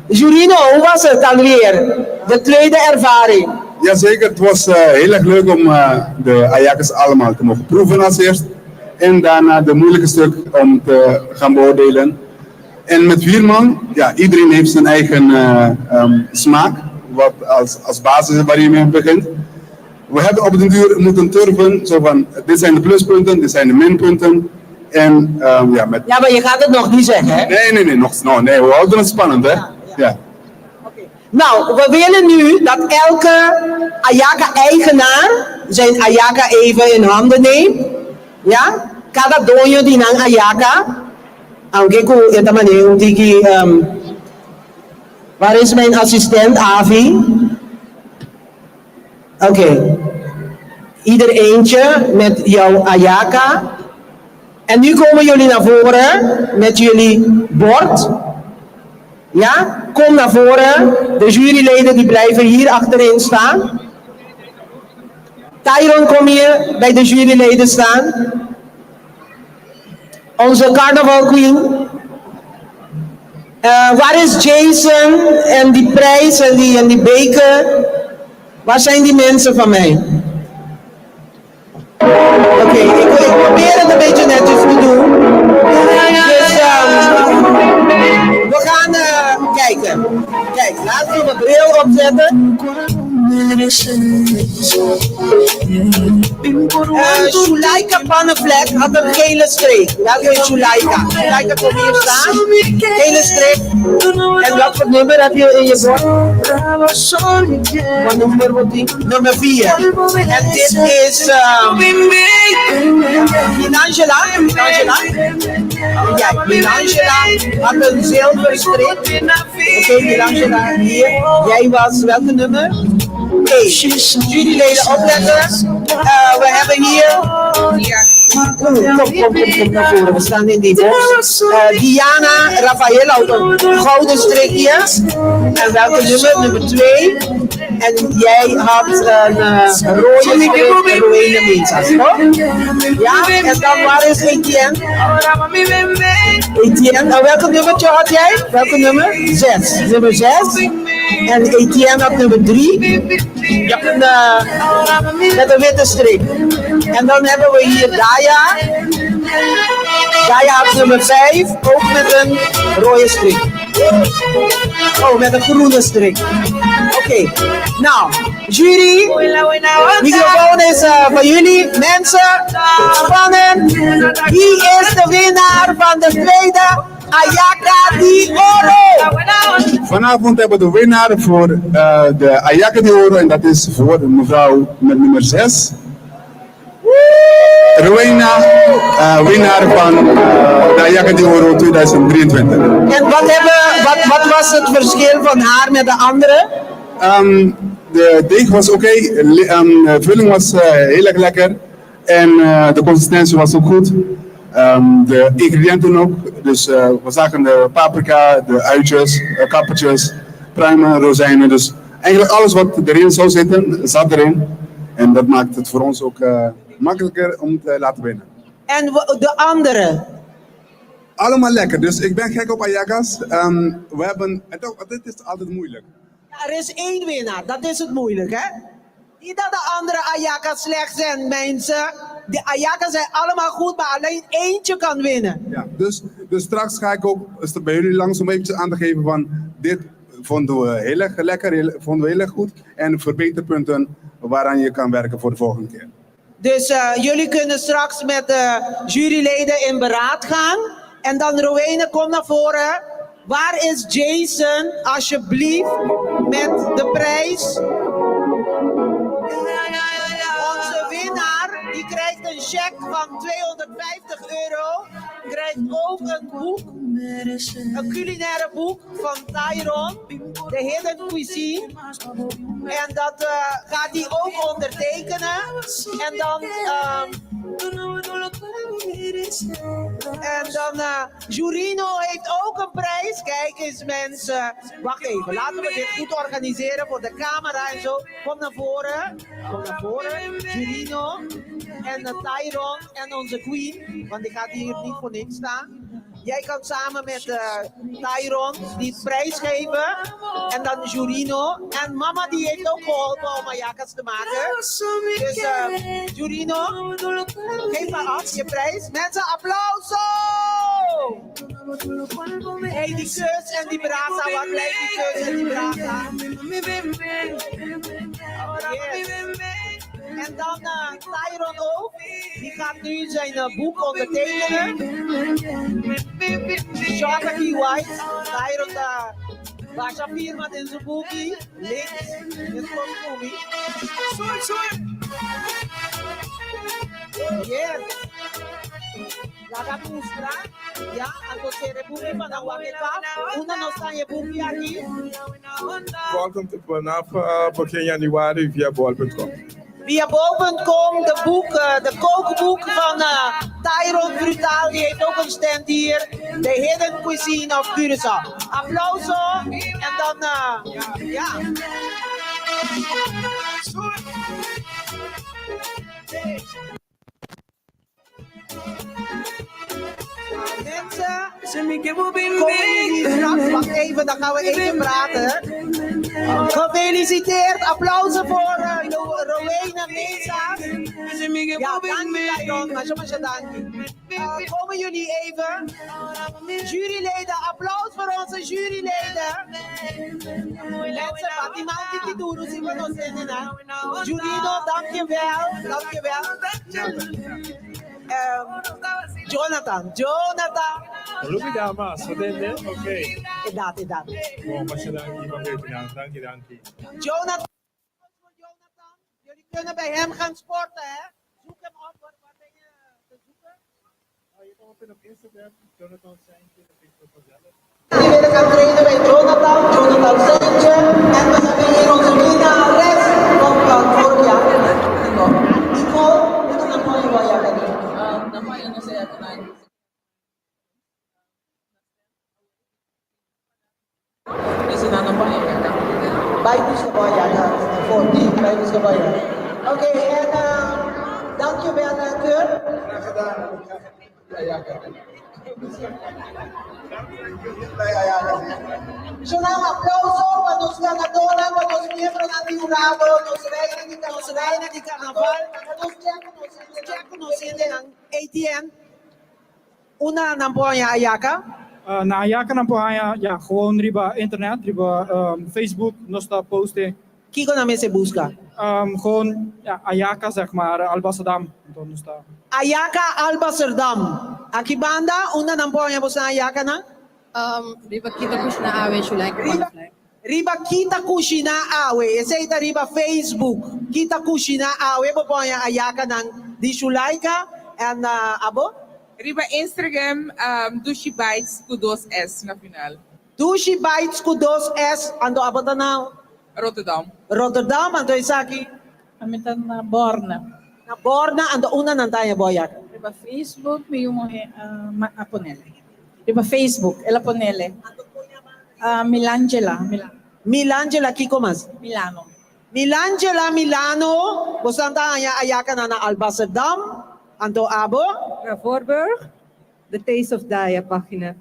Jurino, hoe was het dan weer? De tweede ervaring. Jazeker, het was uh, heel erg leuk om uh, de Ajax allemaal te mogen proeven als eerst. En daarna de moeilijke stuk om te gaan beoordelen. En met vier man, ja, iedereen heeft zijn eigen eh, ehm, smaak, wat als, als basis waar je mee begint. We hebben op den duur moeten turven, zo van, dit zijn de pluspunten, dit zijn de minpunten. En ehm, ja, met... Ja, maar je gaat het nog niet zeggen, hè? Nee, nee, nee, nog, no, nee, we houden het spannend, hè? Ja. Nou, we willen nu dat elke Ayaka-eigenaar zijn Ayaka even in handen neemt. Ja? Cada doño di nan Ayaka. Aunke ku e ta manera un tiki um, waar is mijn assistent Avi? Oké. Ieder eentje met jouw Ayaka. En nu komen jullie naar voren met jullie bord. Ja, kom naar voren. De juryleden die blijven hier achterin staan. Tyron, kom hier bij de juryleden staan. Onze carnaval queen. Eh, waar is Jason en die prijs en die, en die beker? Waar zijn die mensen van mij? Oké, ik, ik probeer het een beetje netjes te doen. Dus ehm, we gaan eh, kijken. Kijk, laten we mijn bril opzetten. Uh, Sulaika Pannenvlek had een gele streek. Welke is Sulaika? Sulaika komt hier staan. Gele streek. En wat voor nummer heb je in je bord? Wat nummer wordt die? Nummer 4. En dit is um, Minangela. Minangela. Ja, Minangela had een zilveren streek. Oké, okay, Minangela, hier. Jij was welke nummer? Oké, juryleden opletten. Uh, we hebben hier. Kom, kom, kom, kom, naar voren. We staan in die box. Uh, Diana Rafaela had een gouden strikje. En welke nummer? Nummer 2. En jij had een uh, rode strik, Rowena Mensas, toch? Ja, en dan waar is Etienne? Etienne, nou, welke nummertje had jij? Welke nummer? 6. Nummer 6. En Etienne had nummer 3. Ja. En, uh, met een witte strik. En dan hebben we hier Daya. Daya had nummer 5, ook met een rode strik. Oh, met een groene strik. Oké, okay. nou, jury, microfoon is uh, van jullie. Mensen, spannend. Wie is de winnaar van de tweede Ayaka di Oro? Vanavond hebben we de winnaar voor uh, de Ayaka di Oro en dat is voor mevrouw met nummer 6. Rowena, uh, winnaar van uh, de Ayaka di Oro 2023. En wat, hebben, wat, wat was het verschil van haar met de andere? Um, de deeg was oké, okay. um, de vulling was uh, heel erg lekker en uh, de consistentie was ook goed. Um, de ingrediënten ook, dus uh, we zagen de paprika, de uitjes, uh, kappertjes, pruimen, rozijnen. Dus eigenlijk alles wat erin zou zitten, zat erin. En dat maakt het voor ons ook uh, makkelijker om te laten winnen. En de andere? Allemaal lekker. Dus ik ben gek op ayakas. Um, we hebben, het, dit is altijd moeilijk. Ja, er is één winnaar, dat is het moeilijk, hè? Niet dat de andere ayakas slecht zijn, mensen. De ayakas zijn allemaal goed, maar alleen eentje kan winnen. Ja, dus, dus straks ga ik ook bij jullie langs om eventjes aan te geven van dit vonden we heel erg lekker, heel, vonden we heel erg goed. En verbeterpunten waaraan je kan werken voor de volgende keer. Dus uh, jullie kunnen straks met de juryleden in beraad gaan. En dan Rowena, kom naar voren. Waar is Jason, alsjeblieft, met de prijs? Onze winnaar, die krijgt een cheque van 250 euro. Krijgt ook een boek, een culinaire boek van Tyron, de Hidden Cuisine. En dat uh, gaat hij ook ondertekenen. En dan... Um, en dan, uh, Jurino heeft ook een prijs. Kijk eens mensen. Wacht even, laten we dit goed organiseren voor de camera en zo. Kom naar voren. Kom naar voren. Jurino en uh, Tyron en onze queen. Want die gaat hier niet voor niks staan. Jij kan samen met eh, Tyron die prijs geven. En dan Jurino. En mama die heeft ook geholpen om ayakas te maken. Dus eh, Jurino, geef maar af je prijs. Mensen, applaus! Hey, die kus en die brasa. Waar blijft die kus en die brasa? Yes. En dan eh, Tyron ook. Die gaat nu zijn eh, boek ondertekenen. Shaka Key White. Tyron daar. Basha firma in zijn boekie. Links. In het Yes. Laga mustra. Ja, entonces rebuki para wakeka. Una no está en buki aquí. Bol vanaf eh, begin januari via bol.com. Via bol.com, de, boek, eh, de kookboek van eh, Tyron Brutaal, die heeft ook een stand hier. De Hidden Cuisine of Curaçao. Applaus hoor. En dan, eh, ja. Mensen, komen jullie straks? Wacht even, dan gaan we even praten. Gefeliciteerd, applaus voor eh, Rowena Mesa. Ja, dank je, Tyron. Maar zo dank je. Eh, komen jullie even? Juryleden, applaus voor onze juryleden. Mensen, Fatima, die Duro, zien we nog zin in, hè? Jurino, dank je wel. Dank je wel. Ehm, Jonathan, Jonathan. Lupi damas, atende? Oké. Inderdaad, inderdaad. Bom, masha danki, mevrouw. Danki, danki. Jonathan. Jullie kunnen bij hem gaan sporten, hè? Zoek hem op. Waar, waar ben je te zoeken? Oh, je kan me vinden op Instagram, Jonathan Seintje, dat vind ik vanzelf. Jullie willen gaan trainen bij Jonathan, Jonathan Seintje. En we hebben hier onze winnares van uh, vorig jaar. Nicole. Nicole, dat is een mooie mooie Bij Buskaboya, voor die, bij Buskaboya. Oké, en uh, dankjewel, uh, Kurt. Graag gedaan. Zo'n aplauso para nos ganadores, para los miembros del jurado, nos reina de, nos reina de carnaval, nos ya conociendo ATM. Una namponya ayaka. Uh, na Ayaka ng Pohaya, ja, gewoon riba internet, riba um, Facebook, nos ta posten. Kiko na se busca? Um, gewoon ja, Ayaka, zeg maar, Albassadam. Então, nos ta. Ayaka Albaserdam. Aqui banda, una namponya bosa ayaka na? Um, riba kita kushina awe, you like Riba, riba kita kushina awe. Ese ita riba Facebook. Kita kushina awe. Poponya ayaka ng di Shulaika en uh, abo? Riba Instagram, um, Dushi Bites com 2S na final. Dushi Bites com 2S. Ando abo na? Rotterdam. Rotterdam, ando isaki. Amita na Borna. Na Borna, ando una nantaya boyak. Riba Facebook, may yung uh, aponele. Riba Facebook, ela ponele. Uh, Milangela, Milano. Milangela Kiko mas? Milano. Milangela Milano, bosanta aya ayaka na na Albaserdam, ando abo. Voorburg, The Taste of Daya pagina.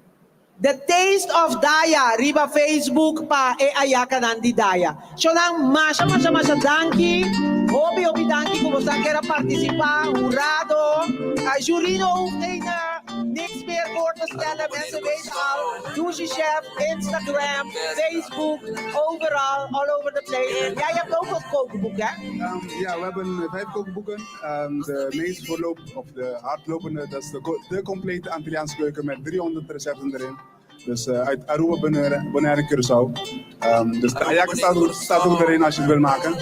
The Taste of Daya, riba Facebook pa e ayaka nandi Daya. So nang masha masha masha danki, hopi hopi danki kung bostan quer participar, jurado, uh, jurino hoeft geen, eh, niks meer voor te stellen. Mensen weten al, Douche Chef, Instagram, Facebook, overal, all over the place. Jij hebt ook een kookboek, hè? Ehm, ja, we hebben eh, vijf kookboeken. Ehm, de meest voorloop, of de hardlopende, dat is de, co- de complete Antilliaanse keuken met 300 recepten erin. Dus eh, uit Aruba, Bonaire, Bonaire en Curaçao. Ehm, dus de ayaka staat, ook- staat ook erin als je het wil maken.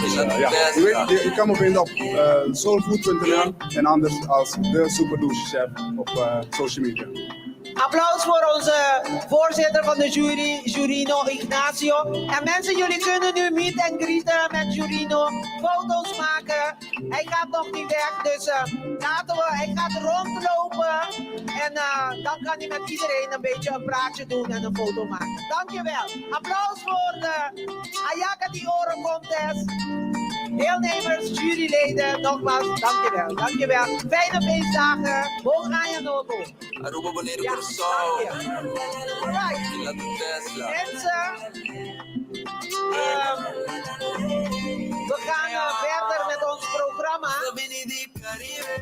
Dus, eh, ja. je, weet, je, je kan me vinden op eh, soulfood.nl en anders als de Super Douche Chef op eh, social media. Applaus voor onze voorzitter van de jury, Jurino Ignacio. En mensen, jullie kunnen nu meet en greeten met Jurino, foto's maken. Hij gaat nog niet weg, dus eh, laten we, hij gaat rondlopen. En eh, dan kan hij met iedereen een beetje een praatje doen en een foto maken. Dankjewel. Applaus voor de Ayaka di Oro Contest. Deelnemers, juryleden, nogmaals, dankjewel. Dankjewel. Fijne feestdagen. Bon aña nobo. Aruba, Bonaire, Ja, Curaçao. dank je. Alright. Laat de Tesla. Mensen, we gaan verder met ons programma.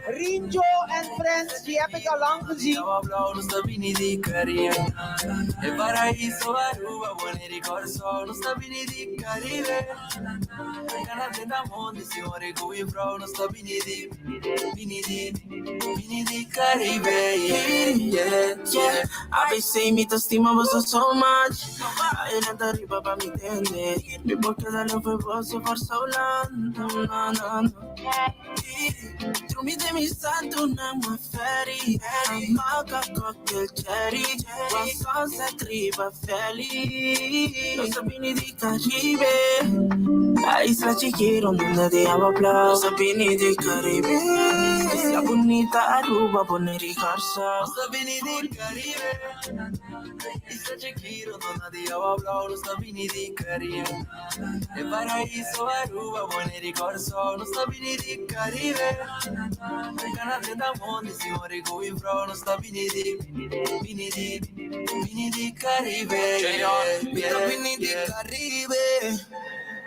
Rinjo en Friends, die heb ik al lang gezien. Nos ta bini di Caribe. E paraíso Aruba, Bonaire y Curaçao. Nos ta bini di Caribe. Gana de amor, de senhor e vrouw. Nos ta bini di, bini di, bini di Caribe. Yeah. ABC mi autoestima vos so much. Ay, na arriba pa mi tende. Mi boca dale fue vos for so long. No, no, no. Tu mi de mi santo na mo ferry. Maca cocktail cherry. Wa sunset riba feliz. Los sapini di Caribe. La isla chiquita donde te habla. Los sapini di Caribe. Isla bonita Aruba, Bonaire y Curaçao. Nos ta bini di Caribe. Isla chiquito donde nadie habla. Nos ta bini di Caribe. E paraíso Aruba, Bonaire y Curaçao. Nos ta bini di Caribe. Gana de amor, de senhor e vrouw. Nos ta bini di, bini di, bini di Caribe. Mi ta bini di Caribe.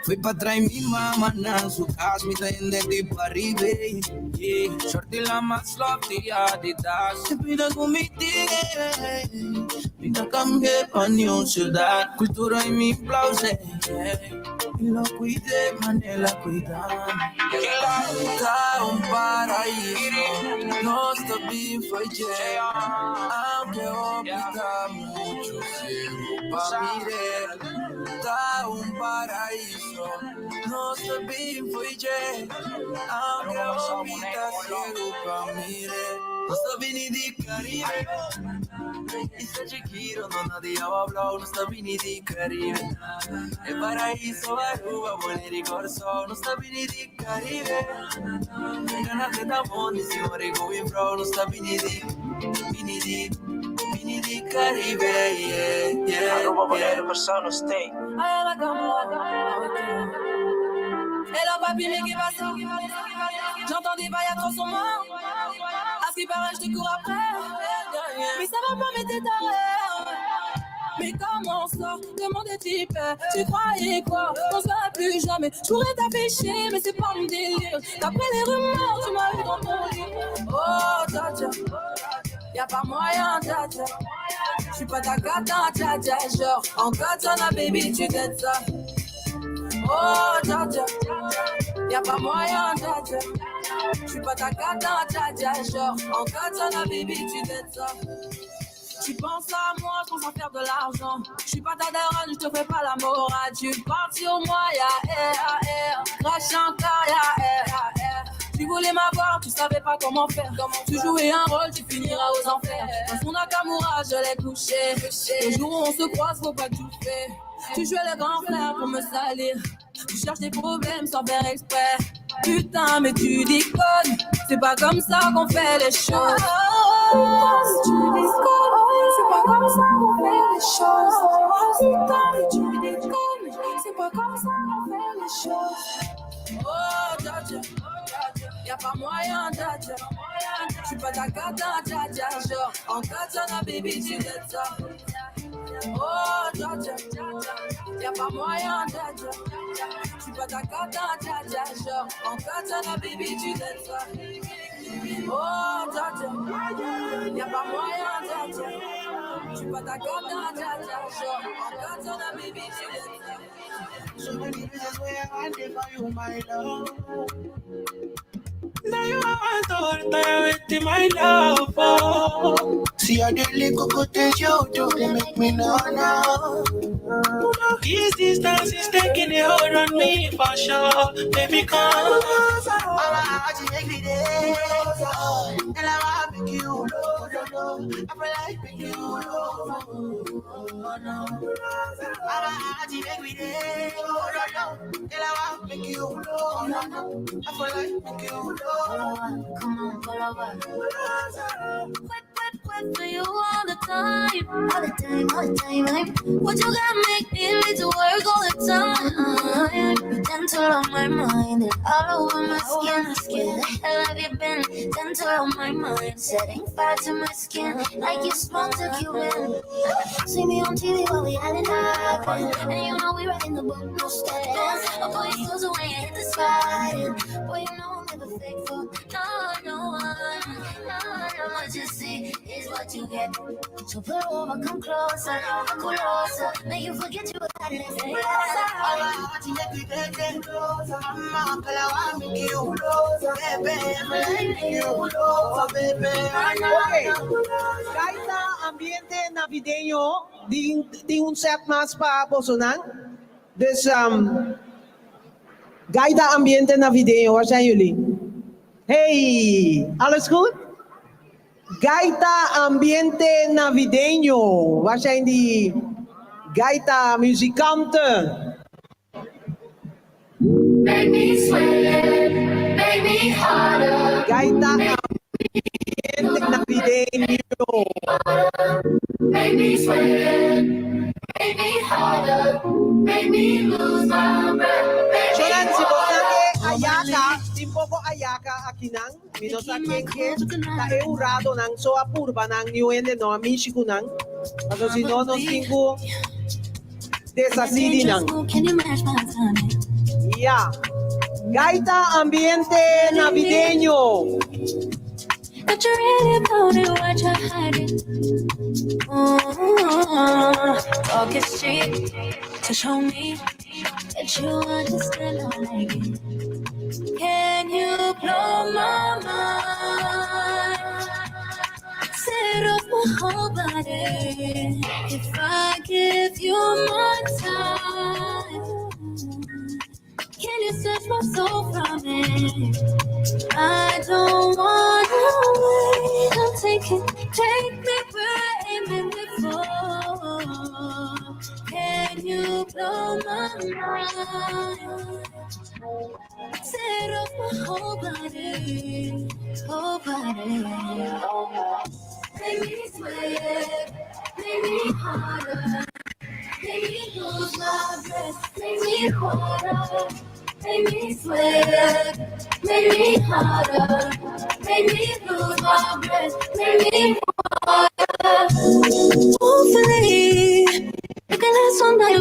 Fui pa' traer mi mamá na su casa, mi ta di Caribe. Yeah. Shorty la más lofty Adidas. Se pida con mi tigre. Mi ta cambié pa' ni un ciudad. Cultura y mi plause. Y lo cuide, manela cuida. Está un paraíso, no está bien fallé. Aunque opta mucho ciego pa' mirar. Está un paraíso, no está bien fallé. Aunque opta ciego pa' mirar. No está bien di Caribe. Isla chiquito, no nadie ha hablado, no está bien di Caribe. El paraíso Aruba, Bonaire y Curaçao, no está bien di Caribe. Gana de amor, de senhor e vrouw, no está bien di, bini di, bini di Caribe, yeah, Aruba, Bonaire, Curaçao, no stay. Hello papi, mais qu'est passé? J'entends des bails à trop son mort. À ce qui paraît, je te cours après. Mais ça va pas, mais t'es taré. Mais comment ça? Demande type. Tu croyais quoi? Qu'on se verrait plus jamais. Je pourrais t'afficher, mais c'est pas mon délire. D'après les rumeurs, tu m'as eu dans ton lit. Oh, tcha tcha. Y'a pas moyen, tcha tcha. J'suis pas ta cata, tcha tcha. Genre, en katana, baby, tu t'aides ça. Oh, tcha tcha. Y'a pas moyen, tcha tcha. J'suis pas ta cata, tcha tcha. Genre, en katana, baby, tu t'aides ça. Tu penses à moi, je pense à faire de l'argent. Je suis pas ta daronne, je te fais pas la morale. Tu parles sur moi, ya air, ya air. Crash encore, ya air, ya air. Tu voulais m'avoir, tu savais pas comment faire. Tu jouais un rôle, tu finiras aux enfers. Dans son Nakamura, je l'ai couché. Le jour où on se croise, faut pas tout faire. Tu jouais le grand frère pour me salir. Tu cherches des problèmes sans faire exprès. Putain, mais tu déconnes. C'est pas comme ça qu'on fait les choses. Putain, si tu déconnes. C'est pas comme ça qu'on fait les choses. Putain, mais tu déconnes. C'est pas comme ça qu'on fait les choses. Oh, dja dja. Y'a pas moyen, dja dja. J'suis pas ta cata, dja dja. Genre, en katana, baby, tu dettes ça. Oh, dja dja. Y'a pas moyen, dja dja. J'suis pas ta cata, dja dja. Genre, en katana, baby, tu dettes ça. Oh, dja dja. Y'a pas moyen, dja dja. J'suis pas ta cata, dja dja. Genre, en katana, baby, tu dettes ça. So many reasons why I want it for you, my love. Now you are the with my love. Oh. See how the little good things you do, they make me know now. This distance is taking a hold on me for sure. Baby, come. All I want you every day. And I want make you low, low, low. I feel like make you low. No. All I want you every day. Oh, no, no. And I want make you low, no, no. I feel like make you low. Come on, pull over. wait for you all the time. All the time, all the time. What you got make me late to work all the time? Gentle on my mind and all over my skin. Where the hell have you been? Gentle on my mind, setting fire to my skin like you smoked a Cuban. See me on TV while we had it up, and you know we writing the book, no stepping. Oh boy, you close away and hit the spot. And boy, you know I'm never faithful. No, no one, no, no. What you see is what you get. So pull over, come closer, closer. Make you forget you had it. Ok, Gaita Ambiente Navideño tin un set mas pa bosonan. Dus Gaita Ambiente Navideño, waar zijn jullie? Hey, alles goed? Gaita Ambiente Navideño, waar zijn die Gaita muzikanten? Make me sweat, make me harder. Gaita Ambiente Navideño. Make me sweat, make me harder, make me lose my breath. Make me Shonan, si bo harder. ke ayaka, tin poko ayaka akinan, mi no sa ken ke, ta e huradonan so a purba nan, niun hende no a mishi ku nan, paso si no nos tin ku deshasí di nan. Can you match my timing? Ya. Gaita Ambiente Navideño. But you're really about it, what you hiding? Talk is cheap to show me that you understand I like it. Can you blow my mind? Set off my whole body. If I give you my time, can you search my soul from it? I don't wanna wait. I'm taking, take me where I ain't been before. Can you blow my mind? Set off my whole body, whole body. Make me sweat, make me harder, make me lose my breath, make me harder. Make me sweat, make me harder, make me lose my breath, make me harder. Hopefully, you can last all night.